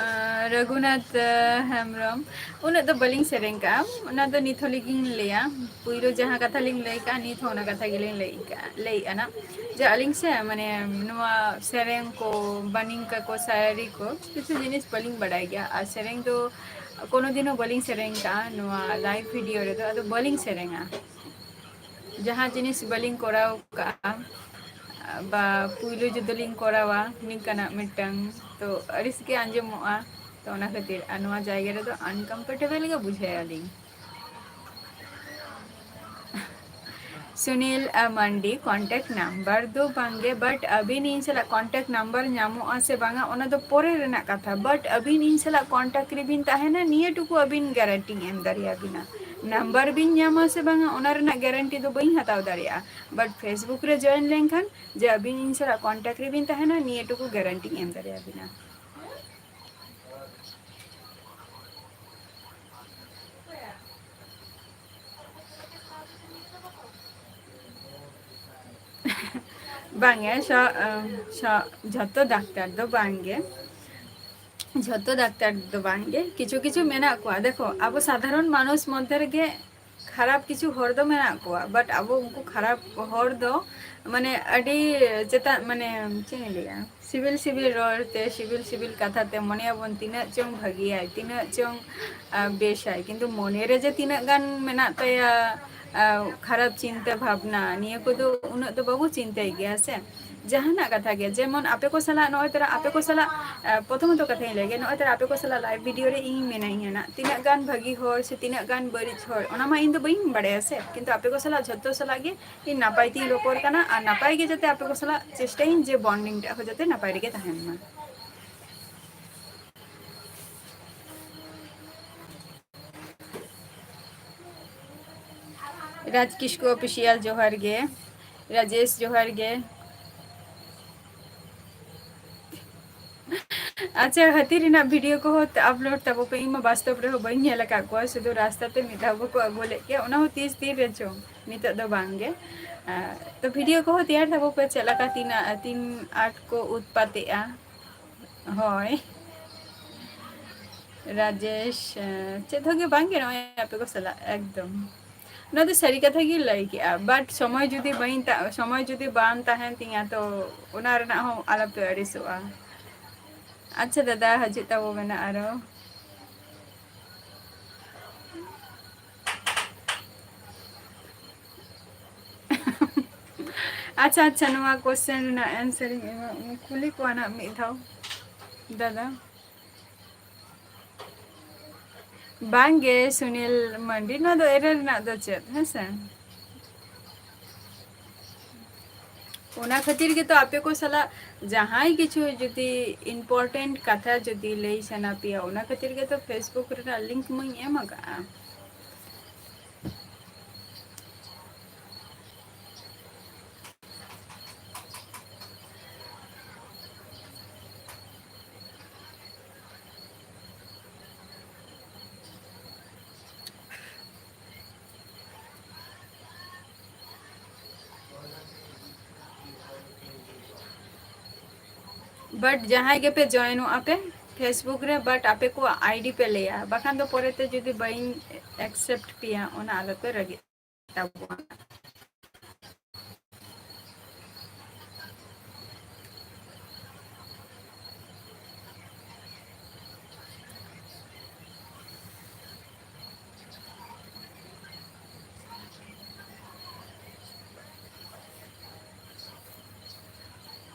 ᱟᱨ ᱨᱟᱹᱜᱷᱩᱱᱟᱛᱷ, ᱟᱸ, ᱦᱮᱢᱵᱨᱚᱢ, ᱩᱱᱟᱹᱜ ᱫᱚ ᱵᱟᱹᱞᱤᱧ ᱥᱮᱨᱮᱧ ᱠᱟᱜᱼᱟ, ᱚᱱᱟ ᱫᱚ ᱱᱤᱛ ᱦᱚᱸ ᱞᱤᱧ ᱞᱟᱹᱭᱟ᱾ ᱯᱩᱭᱞᱩ ᱡᱟᱦᱟᱸ ᱠᱟᱛᱷᱟ ᱞᱤᱧ ᱞᱟᱹᱭ ᱠᱟᱜᱼᱟ, ᱱᱤᱛ ᱦᱚᱸ ᱚᱱᱟ ᱠᱟᱛᱷᱟ ᱜᱮᱞᱤᱧ ᱞᱟᱹᱭ ᱠᱟᱜᱼᱟ, ᱞᱟᱹᱭᱮᱫᱼᱟ ᱱᱟᱜ, ᱡᱮ ᱟᱹᱞᱤᱧ ᱥᱮ, ᱢᱟᱱᱮ, ᱱᱚᱣᱟ ᱥᱮᱨᱮᱧ ᱠᱚ, ᱵᱟᱹᱱᱤᱝ ᱠᱟᱠᱚ, ᱥᱟᱭᱨᱤ ᱠᱚ, ᱠᱤᱪᱷᱩ ᱡᱤᱱᱤᱥ ᱵᱟᱹᱞᱤᱧ ᱵᱟᱰᱟᱭ ᱜᱮᱭᱟ᱾ ᱟᱨ ᱥᱮᱨᱮᱧ ᱫᱚ ᱠᱳᱱᱳ ᱫᱤᱱ ᱦᱚᱸ ᱵᱟᱹᱞᱤᱧ ᱥᱮᱨᱮᱧ ᱠᱟᱜᱼᱟ ᱱᱚᱣᱟ live video ᱨᱮᱫᱚ, ᱟᱫᱚ ᱵᱟᱹᱞᱤᱧ ᱥᱮᱨᱮᱧᱟ᱾ ᱡᱟᱦᱟᱸ ᱡᱤᱱᱤᱥ ᱵᱟᱹᱞᱤᱧ ᱠᱚᱨᱟᱣ ᱠᱟᱜᱼᱟ, ᱵᱟ ᱯᱩᱭᱞᱩ ᱡᱩᱫᱤ ᱞᱤᱧ ᱠᱚᱨᱟᱣᱟ ᱱᱤᱝᱠᱟᱱᱟᱜ ᱢᱤᱫᱴᱟᱝ, ᱛᱚ ᱟᱹᱲᱤᱥ ᱜᱮ ᱟᱸᱡᱚᱢᱚᱜᱼᱟ᱾ ᱛᱚ ᱚᱱᱟ ᱠᱷᱟᱹᱛᱤᱨ, ᱟᱨ ᱱᱚᱣᱟ ᱡᱟᱭᱜᱟ ᱨᱮᱫᱚ uncomfortable ᱜᱮ ᱵᱩᱡᱷᱟᱹᱣ ᱟᱹᱞᱤᱧ᱾ ᱥᱩᱱᱤᱞ, ᱟᱨ ᱢᱟᱱᱰᱤ contact number ᱫᱚ ᱵᱟᱝᱜᱮ, but ᱟᱹᱵᱤᱱ ᱤᱧ ᱥᱟᱞᱟᱜ contact number ᱧᱟᱢᱚᱜᱼᱟ ᱥᱮ ᱵᱟᱝᱟ, ᱚᱱᱟ ᱫᱚ ᱯᱚᱨᱮ ᱨᱮᱱᱟᱜ ᱠᱟᱛᱷᱟ᱾ But ᱟᱹᱵᱤᱱ ᱤᱧ ᱥᱟᱞᱟᱜ contact ᱨᱮᱵᱤᱱ ᱛᱟᱦᱮᱱᱟ, ᱱᱤᱭᱟᱹ ᱴᱩᱠᱩ ᱟᱹᱵᱤᱱ guarantee ᱤᱧ ᱮᱢ ᱫᱟᱲᱮᱭᱟᱵᱤᱱᱟ᱾ Number ᱵᱤᱱ ᱧᱟᱢᱟ ᱥᱮ ᱵᱟᱝᱟ, ᱚᱱᱟ ᱨᱮᱱᱟᱜ guarantee ᱫᱚ ᱵᱟᱹᱧ ᱦᱟᱛᱟᱣ ᱫᱟᱲᱮᱭᱟᱜᱼᱟ, but Facebook ᱨᱮ join ᱞᱮᱱᱠᱷᱟᱱ ᱡᱮ ᱟᱹᱵᱤᱱ ᱤᱧ ᱥᱟᱞᱟᱜ contact ᱨᱮᱵᱤᱱ ᱛᱟᱦᱮᱱᱟ, ᱱᱤᱭᱟᱹ ᱴᱩᱠᱩ guarantee ᱤᱧ ᱮᱢ ᱫᱟᱲᱮᱭᱟᱵᱤᱱᱟ᱾ ᱵᱟᱝᱜᱮ, ᱥᱚ-, ᱟᱢ, ᱥᱚ-, ᱡᱷᱚᱛᱚ ᱰᱟᱠᱛᱟᱨ ᱫᱚ ᱵᱟᱝᱜᱮ, ᱡᱷᱚᱛᱚ ᱰᱟᱠᱛᱟᱨ ᱫᱚ ᱵᱟᱝᱜᱮ, ᱠᱤᱪᱷᱩ ᱠᱤᱪᱷᱩ ᱢᱮᱱᱟᱜ ᱠᱚᱣᱟ᱾ ᱫᱮᱠᱷᱚ, ᱟᱵᱚ ᱥᱟᱫᱷᱟᱨᱚᱱ ᱢᱟᱱᱩᱥ ᱢᱚᱫᱽᱫᱷᱮ ᱨᱮᱜᱮ ᱠᱷᱟᱨᱟᱯ ᱠᱤᱪᱷᱩ ᱦᱚᱲ ᱫᱚ ᱢᱮᱱᱟᱜ ᱠᱚᱣᱟ, but ᱟᱵᱚ ᱩᱱᱠᱩ ᱠᱷᱟᱨᱟᱯ ᱦᱚᱲ ᱫᱚ, ᱢᱟᱱᱮ, ᱟᱹᱰᱤ ᱪᱮᱛᱟᱱ, ᱢᱟᱱᱮ, ᱪᱮᱫ ᱤᱧ ᱞᱟᱹᱭᱟ, ᱥᱤᱵᱤᱞ ᱥᱤᱵᱤᱞ ᱨᱚᱲ ᱛᱮ, ᱥᱤᱵᱤᱞ ᱥᱤᱵᱤᱞ ᱠᱟᱛᱷᱟ ᱛᱮ ᱢᱚᱱᱮᱭᱟᱵᱚᱱ ᱛᱤᱱᱟᱹᱜ ᱪᱚᱝ ᱵᱷᱟᱹᱜᱤᱭᱟᱭ, ᱛᱤᱱᱟᱹᱜ ᱪᱚᱝ, ᱟ, ᱵᱮᱥᱟᱭ, ᱠᱤᱱᱛᱩ ᱢᱚᱱᱮ ᱨᱮ ᱡᱮ ᱛᱤᱱᱟᱹᱜ ᱜᱟᱱ ᱢᱮᱱᱟᱜ ᱛᱟᱭᱟ, ᱟ, ᱠᱷᱟᱨᱟᱯ ᱪᱤᱱᱛᱟᱹ ᱵᱷᱟᱵᱽᱱᱟ, ᱱᱤᱭᱟᱹ ᱠᱚᱫᱚ ᱩᱱᱟᱹᱜ ᱫᱚ ᱵᱟᱵᱚ ᱪᱤᱱᱛᱟᱹᱭ ᱜᱮᱭᱟ ᱥᱮ᱾ ᱡᱟᱦᱟᱱᱟᱜ ᱠᱟᱛᱷᱟ ᱜᱮ, ᱡᱮᱢᱚᱱ ᱟᱯᱮ ᱠᱚ ᱥᱟᱞᱟᱜ, ᱱᱚᱜᱼᱚᱭ ᱛᱚᱨᱟ ᱟᱯᱮ ᱠᱚ ᱥᱟᱞᱟᱜ, ᱟ, ᱯᱨᱚᱛᱷᱚᱢᱚᱛᱚ ᱠᱟᱛᱷᱟᱧ ᱞᱟᱹᱭ ᱜᱮ, ᱱᱚᱜᱼᱚᱭ ᱛᱚᱨᱟ ᱟᱯᱮ ᱠᱚ ᱥᱟᱞᱟᱜ live video ᱨᱮ ᱤᱧ ᱢᱮᱱᱟᱧᱟ ᱱᱟᱜ, ᱛᱤᱱᱟᱹᱜ ᱜᱟᱱ ᱵᱷᱟᱹᱜᱤ ᱦᱚᱲ ᱥᱮ ᱛᱤᱱᱟᱹᱜ ᱜᱟᱱ ᱵᱟᱹᱲᱤᱡ ᱦᱚᱲ, ᱚᱱᱟ ᱢᱟ ᱤᱧ ᱫᱚ ᱵᱟᱹᱧ ᱵᱟᱲᱟᱭᱟ ᱥᱮ, ᱠᱤᱱᱛᱩ ᱟᱯᱮ ᱠᱚ ᱥᱟᱞᱟᱜ ᱡᱷᱚᱛᱚ ᱥᱟᱞᱟᱜ ᱜᱮ ᱤᱧ ᱱᱟᱯᱟᱭ ᱛᱤᱧ ᱨᱚᱯᱚᱲ ᱠᱟᱱᱟ, ᱟᱨ ᱱᱟᱯᱟᱭ ᱜᱮ ᱡᱟᱛᱮ ᱟᱯᱮ ᱠᱚ ᱥᱟᱞᱟᱜ ᱪᱮᱥᱴᱟᱭᱟᱹᱧ ᱡᱮ bonding ᱴᱟᱜ ᱦᱚᱸ ᱡᱟᱛᱮ ᱱᱟᱯᱟᱭ ᱨᱮᱜᱮ ᱛᱟᱦᱮᱱ ᱢᱟ᱾ ᱨᱟᱡᱽ ᱠᱤᱥᱠᱩ official ᱡᱚᱦᱟᱨ ᱜᱮ, ᱨᱟᱡᱮᱥ ᱡᱚᱦᱟᱨ ᱜᱮ᱾ ᱟᱪᱪᱷᱟ, ᱦᱟᱹᱛᱤ ᱨᱮᱱᱟᱜ video ᱠᱚᱦᱚᱸ upload ᱛᱟᱵᱚ ᱯᱮ᱾ ᱤᱧ ᱢᱟ ᱵᱟᱥᱛᱚᱵ ᱨᱮᱦᱚᱸ ᱵᱟᱹᱧ ᱧᱮᱞ ᱟᱠᱟᱫ ᱠᱚᱣᱟ, ᱥᱩᱫᱷᱩ ᱨᱟᱥᱛᱟ ᱛᱮ ᱢᱤᱫ ᱫᱷᱟᱣ ᱵᱟᱠᱚ ᱟᱹᱜᱩ ᱞᱮᱫ ᱜᱮᱭᱟ, ᱚᱱᱟ ᱦᱚᱸ ᱛᱤᱥ ᱫᱤᱱ ᱨᱮᱪᱚᱝ, ᱱᱤᱛᱚᱜ ᱫᱚ ᱵᱟᱝ ᱜᱮ᱾ ᱟᱨ ᱛᱚ video ᱠᱚᱦᱚᱸ ᱛᱮᱭᱟᱨ ᱛᱟᱵᱚ ᱯᱮ, ᱪᱮᱫ ᱞᱮᱠᱟ ᱛᱤᱱᱟᱹᱜ, ᱛᱤᱱ ᱟᱸᱴ ᱠᱚ ᱩᱛᱯᱟᱛᱮᱜᱼᱟ᱾ ᱦᱳᱭ, ᱨᱟᱡᱮᱥ, ᱮᱸ, ᱪᱮᱫ ᱦᱚᱸ ᱜᱮ ᱵᱟᱝ ᱜᱮ, ᱱᱚᱜᱼᱚᱭ ᱟᱯᱮ ᱠᱚ ᱥᱟᱞᱟᱜ ᱮᱠᱫᱚᱢ᱾ ᱱᱚᱣᱟ ᱫᱚ ᱥᱟᱹᱨᱤ ᱠᱟᱛᱷᱟ ᱜᱮ ᱞᱟᱹᱭ ᱠᱮᱜᱼᱟ, but ᱥᱚᱢᱚᱭ ᱡᱩᱫᱤ ᱵᱟᱹᱧ ᱛᱟ-, ᱥᱚᱢᱚᱭ ᱡᱩᱫᱤ ᱵᱟᱝ ᱛᱟᱦᱮᱱ ᱛᱤᱧᱟ, ᱛᱚ ᱚᱱᱟ ᱨᱮᱱᱟᱜ ᱦᱚᱸ ᱟᱞᱚᱯᱮ ᱟᱹᱲᱤᱥᱚᱜᱼᱟ᱾ ᱟᱪᱪᱷᱟ ᱫᱟᱫᱟ, ᱦᱤᱡᱩᱜ ᱛᱟᱵᱚ ᱢᱮᱱᱟᱜ ᱟᱨᱚ᱾ ᱟᱪᱪᱷᱟ, ᱟᱪᱪᱷᱟ, ᱱᱚᱣᱟ question ᱨᱮᱱᱟᱜ answer ᱤᱧ ᱮᱢᱟ, ᱠᱩᱞᱤ ᱠᱚᱣᱟ ᱱᱟᱜ ᱢᱤᱫ ᱫᱷᱟᱣ ᱫᱟᱫᱟ᱾ ᱵᱟᱝᱜᱮ ᱥᱩᱱᱤᱞ ᱢᱟᱱᱰᱤ, ᱱᱚᱣᱟ ᱫᱚ ᱮᱲᱮ ᱨᱮᱱᱟᱜ ᱫᱚ ᱪᱮᱫ, ᱦᱮᱸ ᱥᱮ? ᱚᱱᱟ ᱠᱷᱟᱹᱛᱤᱨ ᱜᱮᱛᱚ ᱟᱯᱮ ᱠᱚ ᱥᱟᱞᱟᱜ ᱡᱟᱦᱟᱸᱭ ᱠᱤᱪᱷᱩ ᱡᱩᱫᱤ important ᱠᱟᱛᱷᱟ ᱡᱩᱫᱤ ᱞᱟᱹᱭ ᱥᱟᱱᱟ ᱯᱮᱭᱟ, ᱚᱱᱟ ᱠᱷᱟᱹᱛᱤᱨ ᱜᱮᱛᱚ Facebook ᱨᱮᱱᱟᱜ link ᱢᱟᱧ ᱮᱢ ᱟᱠᱟᱫᱼᱟ᱾ But ᱡᱟᱦᱟᱸᱭ ᱜᱮᱯᱮ joinᱚᱜ ᱟᱯᱮ Facebook ᱨᱮ, but ᱟᱯᱮ ᱠᱚᱣᱟᱜ ID ᱯᱮ ᱞᱟᱹᱭᱟ, ᱵᱟᱠᱷᱟᱱ ᱫᱚ ᱯᱚᱨᱮᱛᱮ ᱡᱩᱫᱤ ᱵᱟᱹᱧ accept ᱯᱮᱭᱟ, ᱚᱱᱟ ᱟᱞᱚᱯᱮ ᱨᱟᱹᱜᱤ ᱛᱟᱵᱚᱱᱟ᱾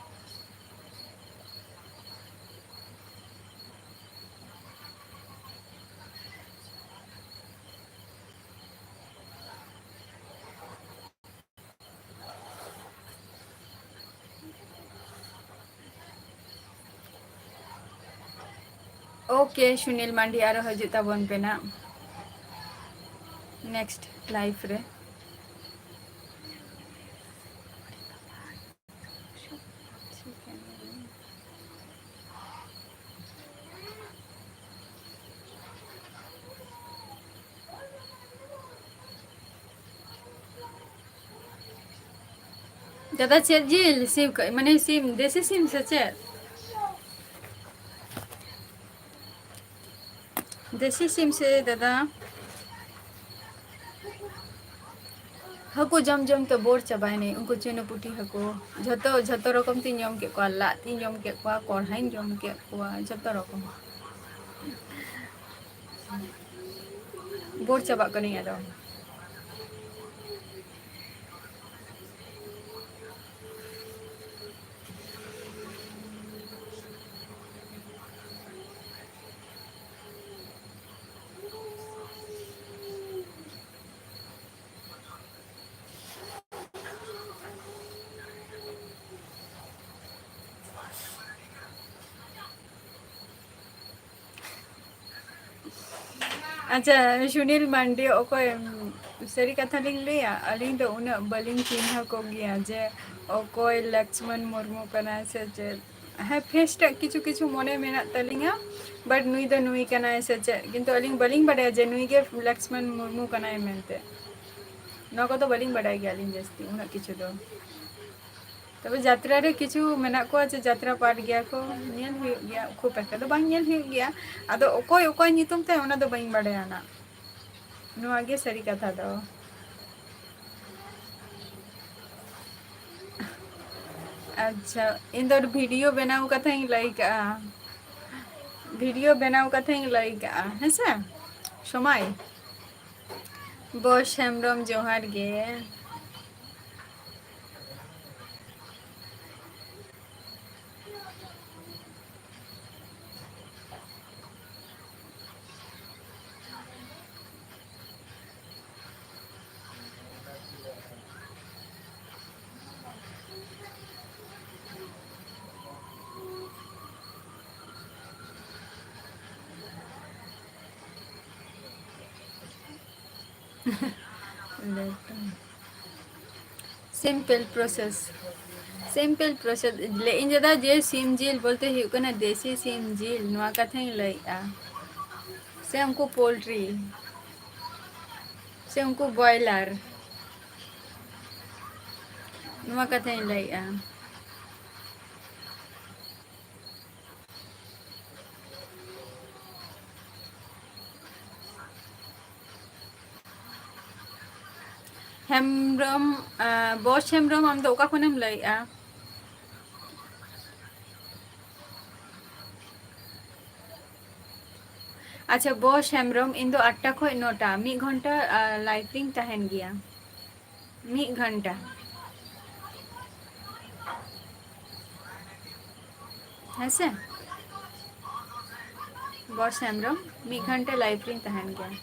Okay, ᱥᱩᱱᱤᱞ ᱢᱟᱱᱰᱤ, ᱟᱨᱚ ᱦᱤᱡᱩᱜ ᱛᱟᱵᱚᱱ ᱯᱮ ᱱᱟᱜ next live ᱨᱮ᱾ ᱫᱟᱫᱟ, ᱪᱮᱫ ᱡᱤᱞ? ᱥᱤᱢ ᱠᱚ-, ᱢᱟᱱᱮ ᱥᱤᱢ, ᱫᱮᱥᱤ ᱥᱤᱢ ᱥᱮ ᱪᱮᱫ? ᱫᱮᱥᱤ ᱥᱤᱢ ᱥᱮ ᱫᱟᱫᱟ? ᱦᱟᱹᱠᱩ ᱡᱚᱢ ᱡᱚᱢ ᱛᱮ ᱵᱳᱨ ᱪᱟᱵᱟᱭᱮᱱᱟᱹᱧ᱾ ᱩᱱᱠᱩ ᱪᱩᱱᱟᱹ ᱯᱩᱴᱷᱤ ᱦᱟᱹᱠᱩ ᱡᱷᱚᱛᱚ, ᱡᱷᱚᱛᱚ ᱨᱚᱠᱚᱢ ᱛᱤᱧ ᱡᱚᱢ ᱠᱮᱫ ᱠᱚᱣᱟ, ᱞᱟᱫ ᱛᱤᱧ ᱡᱚᱢ ᱠᱮᱫ ᱠᱚᱣᱟ, ᱠᱚᱲᱦᱟᱧ ᱡᱚᱢ ᱠᱮᱫ ᱠᱚᱣᱟ, ᱡᱷᱚᱛᱚ ᱨᱚᱠᱚᱢ᱾ ᱵᱳᱨ ᱪᱟᱵᱟᱜ ᱠᱟᱹᱱᱟᱹᱧ ᱟᱫᱚ᱾ ᱟᱪᱪᱷᱟ, ᱥᱩᱱᱤᱞ ᱢᱟᱱᱰᱤ, ᱚᱠᱚᱭ? ᱥᱟᱹᱨᱤ ᱠᱟᱛᱷᱟ ᱞᱤᱧ ᱞᱟᱹᱭᱟ, ᱟᱹᱞᱤᱧ ᱫᱚ ᱩᱱᱟᱹᱜ ᱵᱟᱹᱞᱤᱧ ᱪᱤᱱᱦᱟᱹ ᱠᱚᱜᱮᱭᱟ ᱡᱮ ᱚᱠᱚᱭ ᱞᱚᱠᱥᱢᱚᱱ ᱢᱩᱨᱢᱩ ᱠᱟᱱᱟᱭ ᱥᱮ ᱪᱮᱫ᱾ ᱦᱮᱸ, ᱯᱷᱮᱥ ᱴᱟᱜ ᱠᱤᱪᱷᱩ ᱠᱤᱪᱷᱩ ᱢᱚᱱᱮ ᱢᱮᱱᱟᱜ ᱛᱟᱹᱞᱤᱧᱟ, but ᱱᱩᱭ ᱫᱚ ᱱᱩᱭ ᱠᱟᱱᱟᱭ ᱥᱮ ᱪᱮᱫ, ᱠᱤᱱᱛᱩ ᱟᱹᱞᱤᱧ ᱵᱟᱹᱞᱤᱧ ᱵᱟᱰᱟᱭᱟ ᱡᱮ ᱱᱩᱭ ᱜᱮ ᱞᱚᱠᱥᱢᱚᱱ ᱢᱩᱨᱢᱩ ᱠᱟᱱᱟᱭ ᱢᱮᱱᱛᱮ᱾ ᱱᱚᱣᱟ ᱠᱚᱫᱚ ᱵᱟᱹᱞᱤᱧ ᱵᱟᱰᱟᱭ ᱜᱮᱭᱟ ᱟᱹᱞᱤᱧ ᱡᱟᱹᱥᱛᱤ, ᱩᱱᱟᱹᱜ ᱠᱤᱪᱷᱩ ᱫᱚ᱾ ᱛᱚᱵᱮ ᱡᱟᱛᱨᱟ ᱨᱮ ᱠᱤᱪᱷᱩ ᱢᱮᱱᱟᱜ ᱠᱚᱣᱟ ᱡᱮ ᱡᱟᱛᱨᱟ ᱯᱟᱴ ᱜᱮᱭᱟ ᱠᱚ, ᱧᱮᱞ ᱦᱩᱭᱩᱜ ᱜᱮᱭᱟ, ᱠᱷᱩᱵ ᱮᱠᱴᱟ ᱫᱚ ᱵᱟᱝ ᱧᱮᱞ ᱦᱩᱭᱩᱜ ᱜᱮᱭᱟ᱾ ᱟᱫᱚ ᱚᱠᱚᱭ ᱚᱠᱚᱭ ᱧᱩᱛᱩᱢ ᱛᱟᱭ ᱚᱱᱟ ᱫᱚ ᱵᱟᱹᱧ ᱵᱟᱰᱟᱭᱟ ᱱᱟᱜ᱾ ᱱᱚᱣᱟ ᱜᱮ ᱥᱟᱹᱨᱤ ᱠᱟᱛᱷᱟ ᱫᱚ᱾ ᱟᱪᱪᱷᱟ, ᱤᱧ ᱫᱚ ᱵᱷᱤᱰᱤᱭᱳ ᱵᱮᱱᱟᱣ ᱠᱟᱛᱷᱟᱧ ᱞᱟᱹᱭ ᱠᱟᱜᱼᱟ, ᱵᱷᱤᱰᱤᱭᱳ ᱵᱮᱱᱟᱣ ᱠᱟᱛᱷᱟᱧ ᱞᱟᱹᱭ ᱠᱟᱜᱼᱟ, ᱦᱮᱸᱥᱮ? ᱥᱚᱢᱟᱭ ᱵᱚᱥ ᱦᱮᱢᱵᱨᱚᱢ, ᱡᱚᱦᱟᱨ ᱜᱮ᱾ Simple process, simple process᱾ ᱞᱟᱹᱭ ᱤᱧ ᱫᱟᱫᱟ ᱡᱮ ᱥᱤᱢ ᱡᱤᱞ ᱵᱚᱞᱛᱮ ᱦᱩᱭᱩᱜ ᱠᱟᱱᱟ ᱫᱮᱥᱤ ᱥᱤᱢ ᱡᱤᱞ, ᱱᱚᱣᱟ ᱠᱟᱛᱷᱟᱧ ᱞᱟᱹᱭᱮᱜᱼᱟ, ᱥᱮ ᱩᱱᱠᱩ ᱯᱳᱞᱴᱨᱤ, ᱥᱮ ᱩᱱᱠᱩ ᱵᱚᱭᱞᱟᱨ, ᱱᱚᱣᱟ ᱠᱟᱛᱷᱟᱧ ᱞᱟᱹᱭᱮᱜᱼᱟ᱾ ᱦᱮᱢᱵᱨᱚᱢ, ᱟᱸ, ᱵᱚᱥ ᱦᱮᱢᱵᱨᱚᱢ, ᱟᱢ ᱫᱚ ᱚᱠᱟ ᱠᱷᱚᱱᱮᱢ ᱞᱟᱹᱭᱮᱜᱼᱟ? ᱟᱪᱪᱷᱟ, ᱵᱚᱥ ᱦᱮᱢᱵᱨᱚᱢ, ᱤᱧ ᱫᱚ ᱟᱴᱴᱟ ᱠᱷᱚᱡ ᱱᱚᱴᱟ, ᱢᱤᱫ ᱜᱷᱚᱱᱴᱟ, ᱟᱸ, live ᱨᱤᱧ ᱛᱟᱦᱮᱱ ᱜᱮᱭᱟ᱾ ᱢᱤᱫ ᱜᱷᱚᱱᱴᱟ᱾ ᱦᱮᱸ ᱥᱮ? ᱵᱚᱥ ᱦᱮᱢᱵᱨᱚᱢ, ᱢᱤᱫ ᱜᱷᱚᱱᱴᱟ live ᱨᱤᱧ ᱛᱟᱦᱮᱱ ᱜᱮᱭᱟ᱾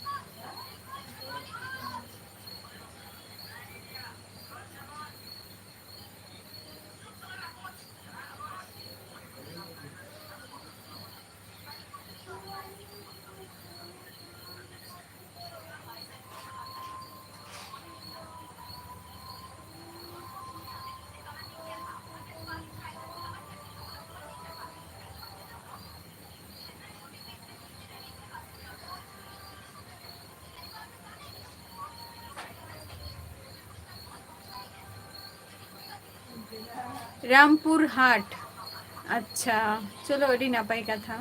ᱨᱟᱢᱯᱩᱨ ᱦᱟᱴ᱾ ᱟᱪᱪᱷᱟ, ᱪᱚᱞᱚ, ᱟᱹᱰᱤ ᱱᱟᱯᱟᱭ ᱠᱟᱛᱷᱟ᱾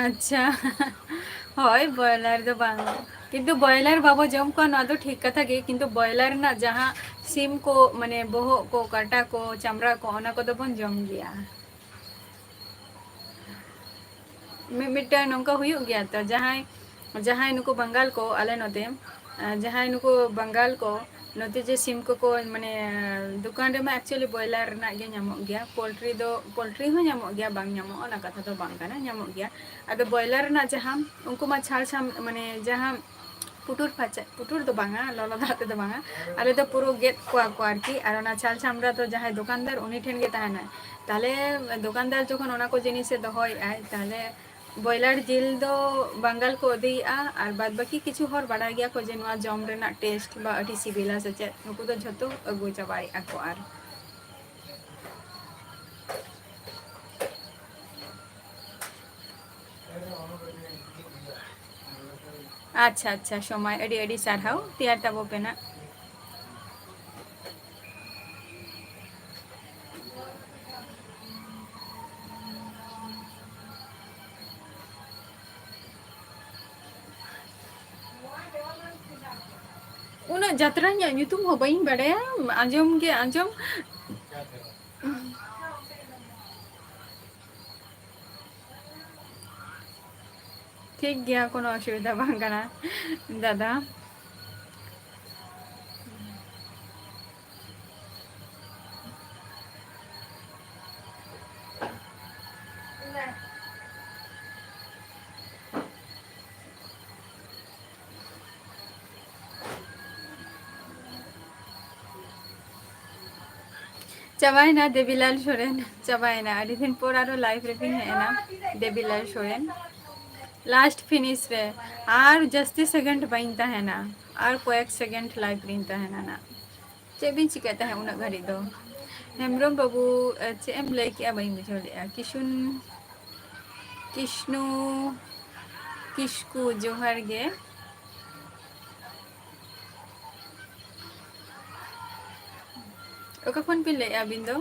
ᱟᱪᱪᱷᱟ᱾ ᱦᱳᱭ, ᱵᱚᱭᱞᱟᱨ ᱫᱚ ᱵᱟᱝ, ᱠᱤᱱᱛᱩ ᱵᱚᱭᱞᱟᱨ ᱵᱟᱵᱚ ᱡᱚᱢ ᱠᱚᱣᱟ, ᱱᱚᱣᱟ ᱫᱚ ᱴᱷᱤᱠ ᱠᱟᱛᱷᱟ ᱜᱮ, ᱠᱤᱱᱛᱩ ᱵᱚᱭᱞᱟᱨ ᱨᱮᱱᱟᱜ ᱡᱟᱦᱟᱸ ᱥᱤᱢ ᱠᱚ, ᱢᱟᱱᱮ, ᱵᱚᱦᱚᱜ ᱠᱚ, ᱠᱟᱴᱟ ᱠᱚ, ᱪᱟᱢᱲᱟ ᱠᱚ, ᱚᱱᱟ ᱠᱚᱫᱚ ᱵᱚᱱ ᱡᱚᱢ ᱜᱮᱭᱟ᱾ ᱢᱤᱫ ᱢᱤᱫᱴᱟᱝ ᱱᱚᱝᱠᱟ ᱦᱩᱭᱩᱜ ᱜᱮᱭᱟ ᱛᱚ, ᱡᱟᱦᱟᱸᱭ, ᱡᱟᱦᱟᱸᱭ ᱱᱩᱠᱩ ᱵᱟᱝᱜᱟᱞ ᱠᱚ ᱟᱞᱮ ᱱᱚᱛᱮ, ᱟᱸ, ᱡᱟᱦᱟᱸᱭ ᱱᱩᱠᱩ ᱵᱟᱝᱜᱟᱞ ᱠᱚ ᱱᱚᱛᱮ ᱡᱮ ᱥᱤᱢ ᱠᱚᱠᱚ, ᱢᱟᱱᱮ, ᱫᱚᱠᱟᱱ ᱨᱮᱢᱟ actually ᱵᱚᱭᱞᱟᱨ ᱨᱮᱱᱟᱜ ᱜᱮ ᱧᱟᱢᱚᱜ ᱜᱮᱭᱟ, ᱯᱳᱞᱴᱨᱤ ᱫᱚ, ᱯᱳᱞᱴᱨᱤ ᱦᱚᱸ ᱧᱟᱢᱚᱜ ᱜᱮᱭᱟ, ᱵᱟᱝ ᱧᱟᱢᱚᱜᱼᱟ ᱚᱱᱟ ᱠᱟᱛᱷᱟ ᱫᱚ ᱵᱟᱝ ᱠᱟᱱᱟ, ᱧᱟᱢᱚᱜ ᱜᱮᱭᱟ᱾ ᱟᱫᱚ ᱵᱚᱭᱞᱟᱨ ᱨᱮᱱᱟᱜ ᱡᱟᱦᱟᱸ, ᱩᱱᱠᱩ ᱢᱟ ᱪᱷᱟᱲ ᱪᱷᱟᱢ-, ᱢᱟᱱᱮ, ᱡᱟᱦᱟᱸ ᱯᱩᱴᱩᱨ ᱯᱷᱟᱪᱟ-, ᱯᱩᱴᱩᱨ ᱫᱚ ᱵᱟᱝᱟ, ᱞᱚᱞᱚ ᱫᱟᱜ ᱛᱮᱫᱚ ᱵᱟᱝᱟ, ᱟᱞᱮ ᱫᱚ ᱯᱩᱨᱟᱹ ᱜᱮᱫ ᱠᱚᱣᱟ ᱠᱚ ᱟᱨᱠᱤ᱾ ᱟᱨ ᱚᱱᱟ ᱪᱷᱟᱞ ᱪᱷᱟᱢᱲᱟ ᱫᱚ ᱡᱟᱦᱟᱸᱭ ᱫᱚᱠᱟᱱᱫᱟᱨ, ᱩᱱᱤ ᱴᱷᱮᱱ ᱜᱮ ᱛᱟᱦᱮᱱᱟ᱾ ᱛᱟᱦᱞᱮ ᱫᱚᱠᱟᱱᱫᱟᱨ ᱡᱚᱠᱷᱚᱱ ᱚᱱᱟ ᱠᱚ ᱡᱤᱱᱤᱥᱮ ᱫᱚᱦᱚᱭᱮᱫᱼᱟᱭ, ᱛᱟᱦᱞᱮ ᱵᱚᱭᱞᱟᱨ ᱡᱤᱞ ᱫᱚ ᱵᱟᱝᱜᱟᱞ ᱠᱚ ᱤᱫᱤᱭᱮᱫᱼᱟ, ᱟᱨ ᱵᱟᱫ ᱵᱟᱹᱠᱤ ᱠᱤᱪᱷᱩ ᱦᱚᱲ ᱵᱟᱲᱟᱭ ᱜᱮᱭᱟ ᱠᱚ ᱡᱮ ᱱᱚᱣᱟ ᱡᱚᱢ ᱨᱮᱱᱟᱜ ᱴᱮᱥᱴ ᱵᱟ ᱟᱹᱰᱤ ᱥᱤᱵᱤᱞᱟ ᱥᱮ ᱪᱮᱫ, ᱱᱩᱠᱩ ᱫᱚ ᱡᱷᱚᱛᱚ ᱟᱹᱜᱩ ᱪᱟᱵᱟᱭᱮᱫᱼᱟ ᱠᱚ᱾ ᱟᱨ ᱟᱪᱪᱷᱟ, ᱟᱪᱪᱷᱟ, ᱥᱚᱢᱟᱭ, ᱟᱹᱰᱤ ᱟᱹᱰᱤ ᱥᱟᱨᱦᱟᱣ, ᱛᱮᱭᱟᱨ ᱛᱟᱵᱚ ᱯᱮ ᱱᱟᱜ᱾ ᱩᱱᱟᱹᱜ ᱡᱟᱛᱨᱟ ᱨᱮᱱᱟᱜ ᱧᱩᱛᱩᱢ ᱦᱚᱸ ᱵᱟᱹᱧ ᱵᱟᱲᱟᱭᱟ, ᱟᱸᱡᱚᱢ ᱜᱮ ᱟᱸᱡᱚᱢ᱾ ᱴᱷᱤᱠ ᱜᱮᱭᱟ, ᱠᱳᱱᱳ ᱚᱥᱩᱵᱤᱫᱷᱟ ᱵᱟᱝ ᱠᱟᱱᱟ ᱫᱟᱫᱟ᱾ ᱪᱟᱵᱟᱭᱮᱱᱟ ᱫᱮᱵᱤᱞᱟᱞ ᱥᱚᱨᱮᱱ, ᱪᱟᱵᱟᱭᱮᱱᱟ᱾ ᱟᱹᱰᱤ ᱫᱤᱱ ᱯᱚᱨ ᱟᱨᱚ live ᱨᱮᱵᱤᱱ ᱦᱮᱡ ᱮᱱᱟ ᱫᱮᱵᱤᱞᱟᱞ ᱥᱚᱨᱮᱱ᱾ Last finish ᱨᱮ ᱟᱨ ᱡᱟᱹᱥᱛᱤ second ᱵᱟᱹᱧ ᱛᱟᱦᱮᱱᱟ, ᱟᱨ ᱠᱚᱭᱮᱠ second live ᱨᱤᱧ ᱛᱟᱦᱮᱱᱟ ᱱᱟᱜ᱾ ᱪᱮᱫ ᱵᱤᱱ ᱪᱤᱠᱟᱹᱭᱮᱫ ᱛᱟᱦᱮᱸᱫ ᱩᱱᱟᱹᱜ ᱜᱷᱟᱹᱲᱤᱡ ᱫᱚ? ᱦᱮᱢᱵᱨᱚᱢ ᱵᱟᱹᱵᱩ, ᱪᱮᱫ ᱮᱢ ᱞᱟᱹᱭ ᱠᱮᱜᱼᱟ? ᱵᱟᱹᱧ ᱵᱩᱡᱷᱟᱹᱣ ᱞᱮᱜᱼᱟ᱾ ᱠᱤᱥᱩᱱ, ᱠᱤᱥᱱᱩ ᱠᱤᱥᱠᱩ, ᱡᱚᱦᱟᱨ ᱜᱮ᱾ ᱚᱠᱟ ᱠᱷᱚᱱ ᱵᱤᱱ ᱞᱟᱹᱭᱮᱜᱼᱟ ᱟᱹᱵᱤᱱ ᱫᱚ?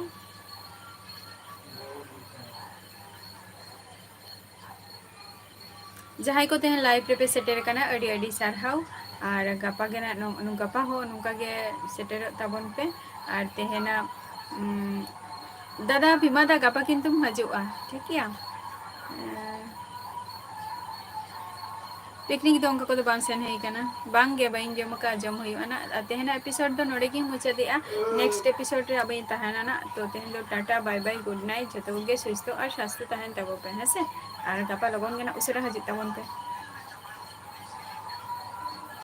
ᱡᱟᱦᱟᱸᱭ ᱠᱚ ᱛᱮᱦᱮᱧ live ᱨᱮᱯᱮ ᱥᱮᱴᱮᱨ ᱟᱠᱟᱱᱟ, ᱟᱹᱰᱤ ᱟᱹᱰᱤ ᱥᱟᱨᱦᱟᱣ᱾ ᱟᱨ ᱜᱟᱯᱟ ᱜᱮ ᱱᱟᱜ ᱱᱚᱝ-, ᱜᱟᱯᱟ ᱦᱚᱸ ᱱᱚᱝᱠᱟ ᱜᱮ ᱥᱮᱴᱮᱨᱚᱜ ᱛᱟᱵᱚᱱ ᱯᱮ᱾ ᱟᱨ ᱛᱮᱦᱮᱧᱟᱜ, ᱩᱢ, ᱫᱟᱫᱟ, ᱵᱤᱢᱟ ᱫᱟ, ᱜᱟᱯᱟ ᱠᱤᱱᱛᱩᱢ ᱦᱤᱡᱩᱜᱼᱟ, ᱴᱷᱤᱠ ᱜᱮᱭᱟ? ᱮᱸ, picnic ᱫᱚ ᱚᱱᱠᱟ ᱠᱚᱫᱚ ᱵᱟᱝ ᱥᱮᱱ ᱦᱩᱭ ᱠᱟᱱᱟ᱾ ᱵᱟᱝ ᱜᱮ, ᱵᱟᱹᱧ ᱡᱚᱢ ᱟᱠᱟᱫᱼᱟ, ᱡᱚᱢ ᱦᱩᱭᱩᱜᱼᱟ ᱱᱟᱜ᱾ ᱟᱨ ᱛᱮᱦᱮᱧᱟᱜ episode ᱫᱚ ᱱᱚᱰᱮ ᱜᱤᱧ ᱢᱩᱪᱟᱹᱫᱮᱜᱼᱟ᱾ Next episode ᱨᱮ ᱟᱵᱟᱨ ᱤᱧ ᱛᱟᱦᱮᱱᱟ ᱱᱟᱜ᱾ ᱛᱚ ᱛᱮᱦᱮᱧ ᱫᱚ Tata, bye bye, good night᱾ ᱡᱚᱛᱚ ᱠᱚᱜᱮ ᱥᱩᱥᱛᱷᱚ ᱟᱨ ᱥᱟᱥᱛᱷᱚ ᱛᱟᱦᱮᱱ ᱛᱟᱵᱚ ᱯᱮ, ᱦᱮᱸ ᱥᱮ? ᱟᱨ ᱜᱟᱯᱟ ᱞᱚᱜᱚᱱ ᱜᱮ ᱱᱟᱜ ᱩᱥᱟᱹᱨᱟ ᱦᱤᱡᱩᱜ ᱛᱟᱵᱚᱱ ᱯᱮ᱾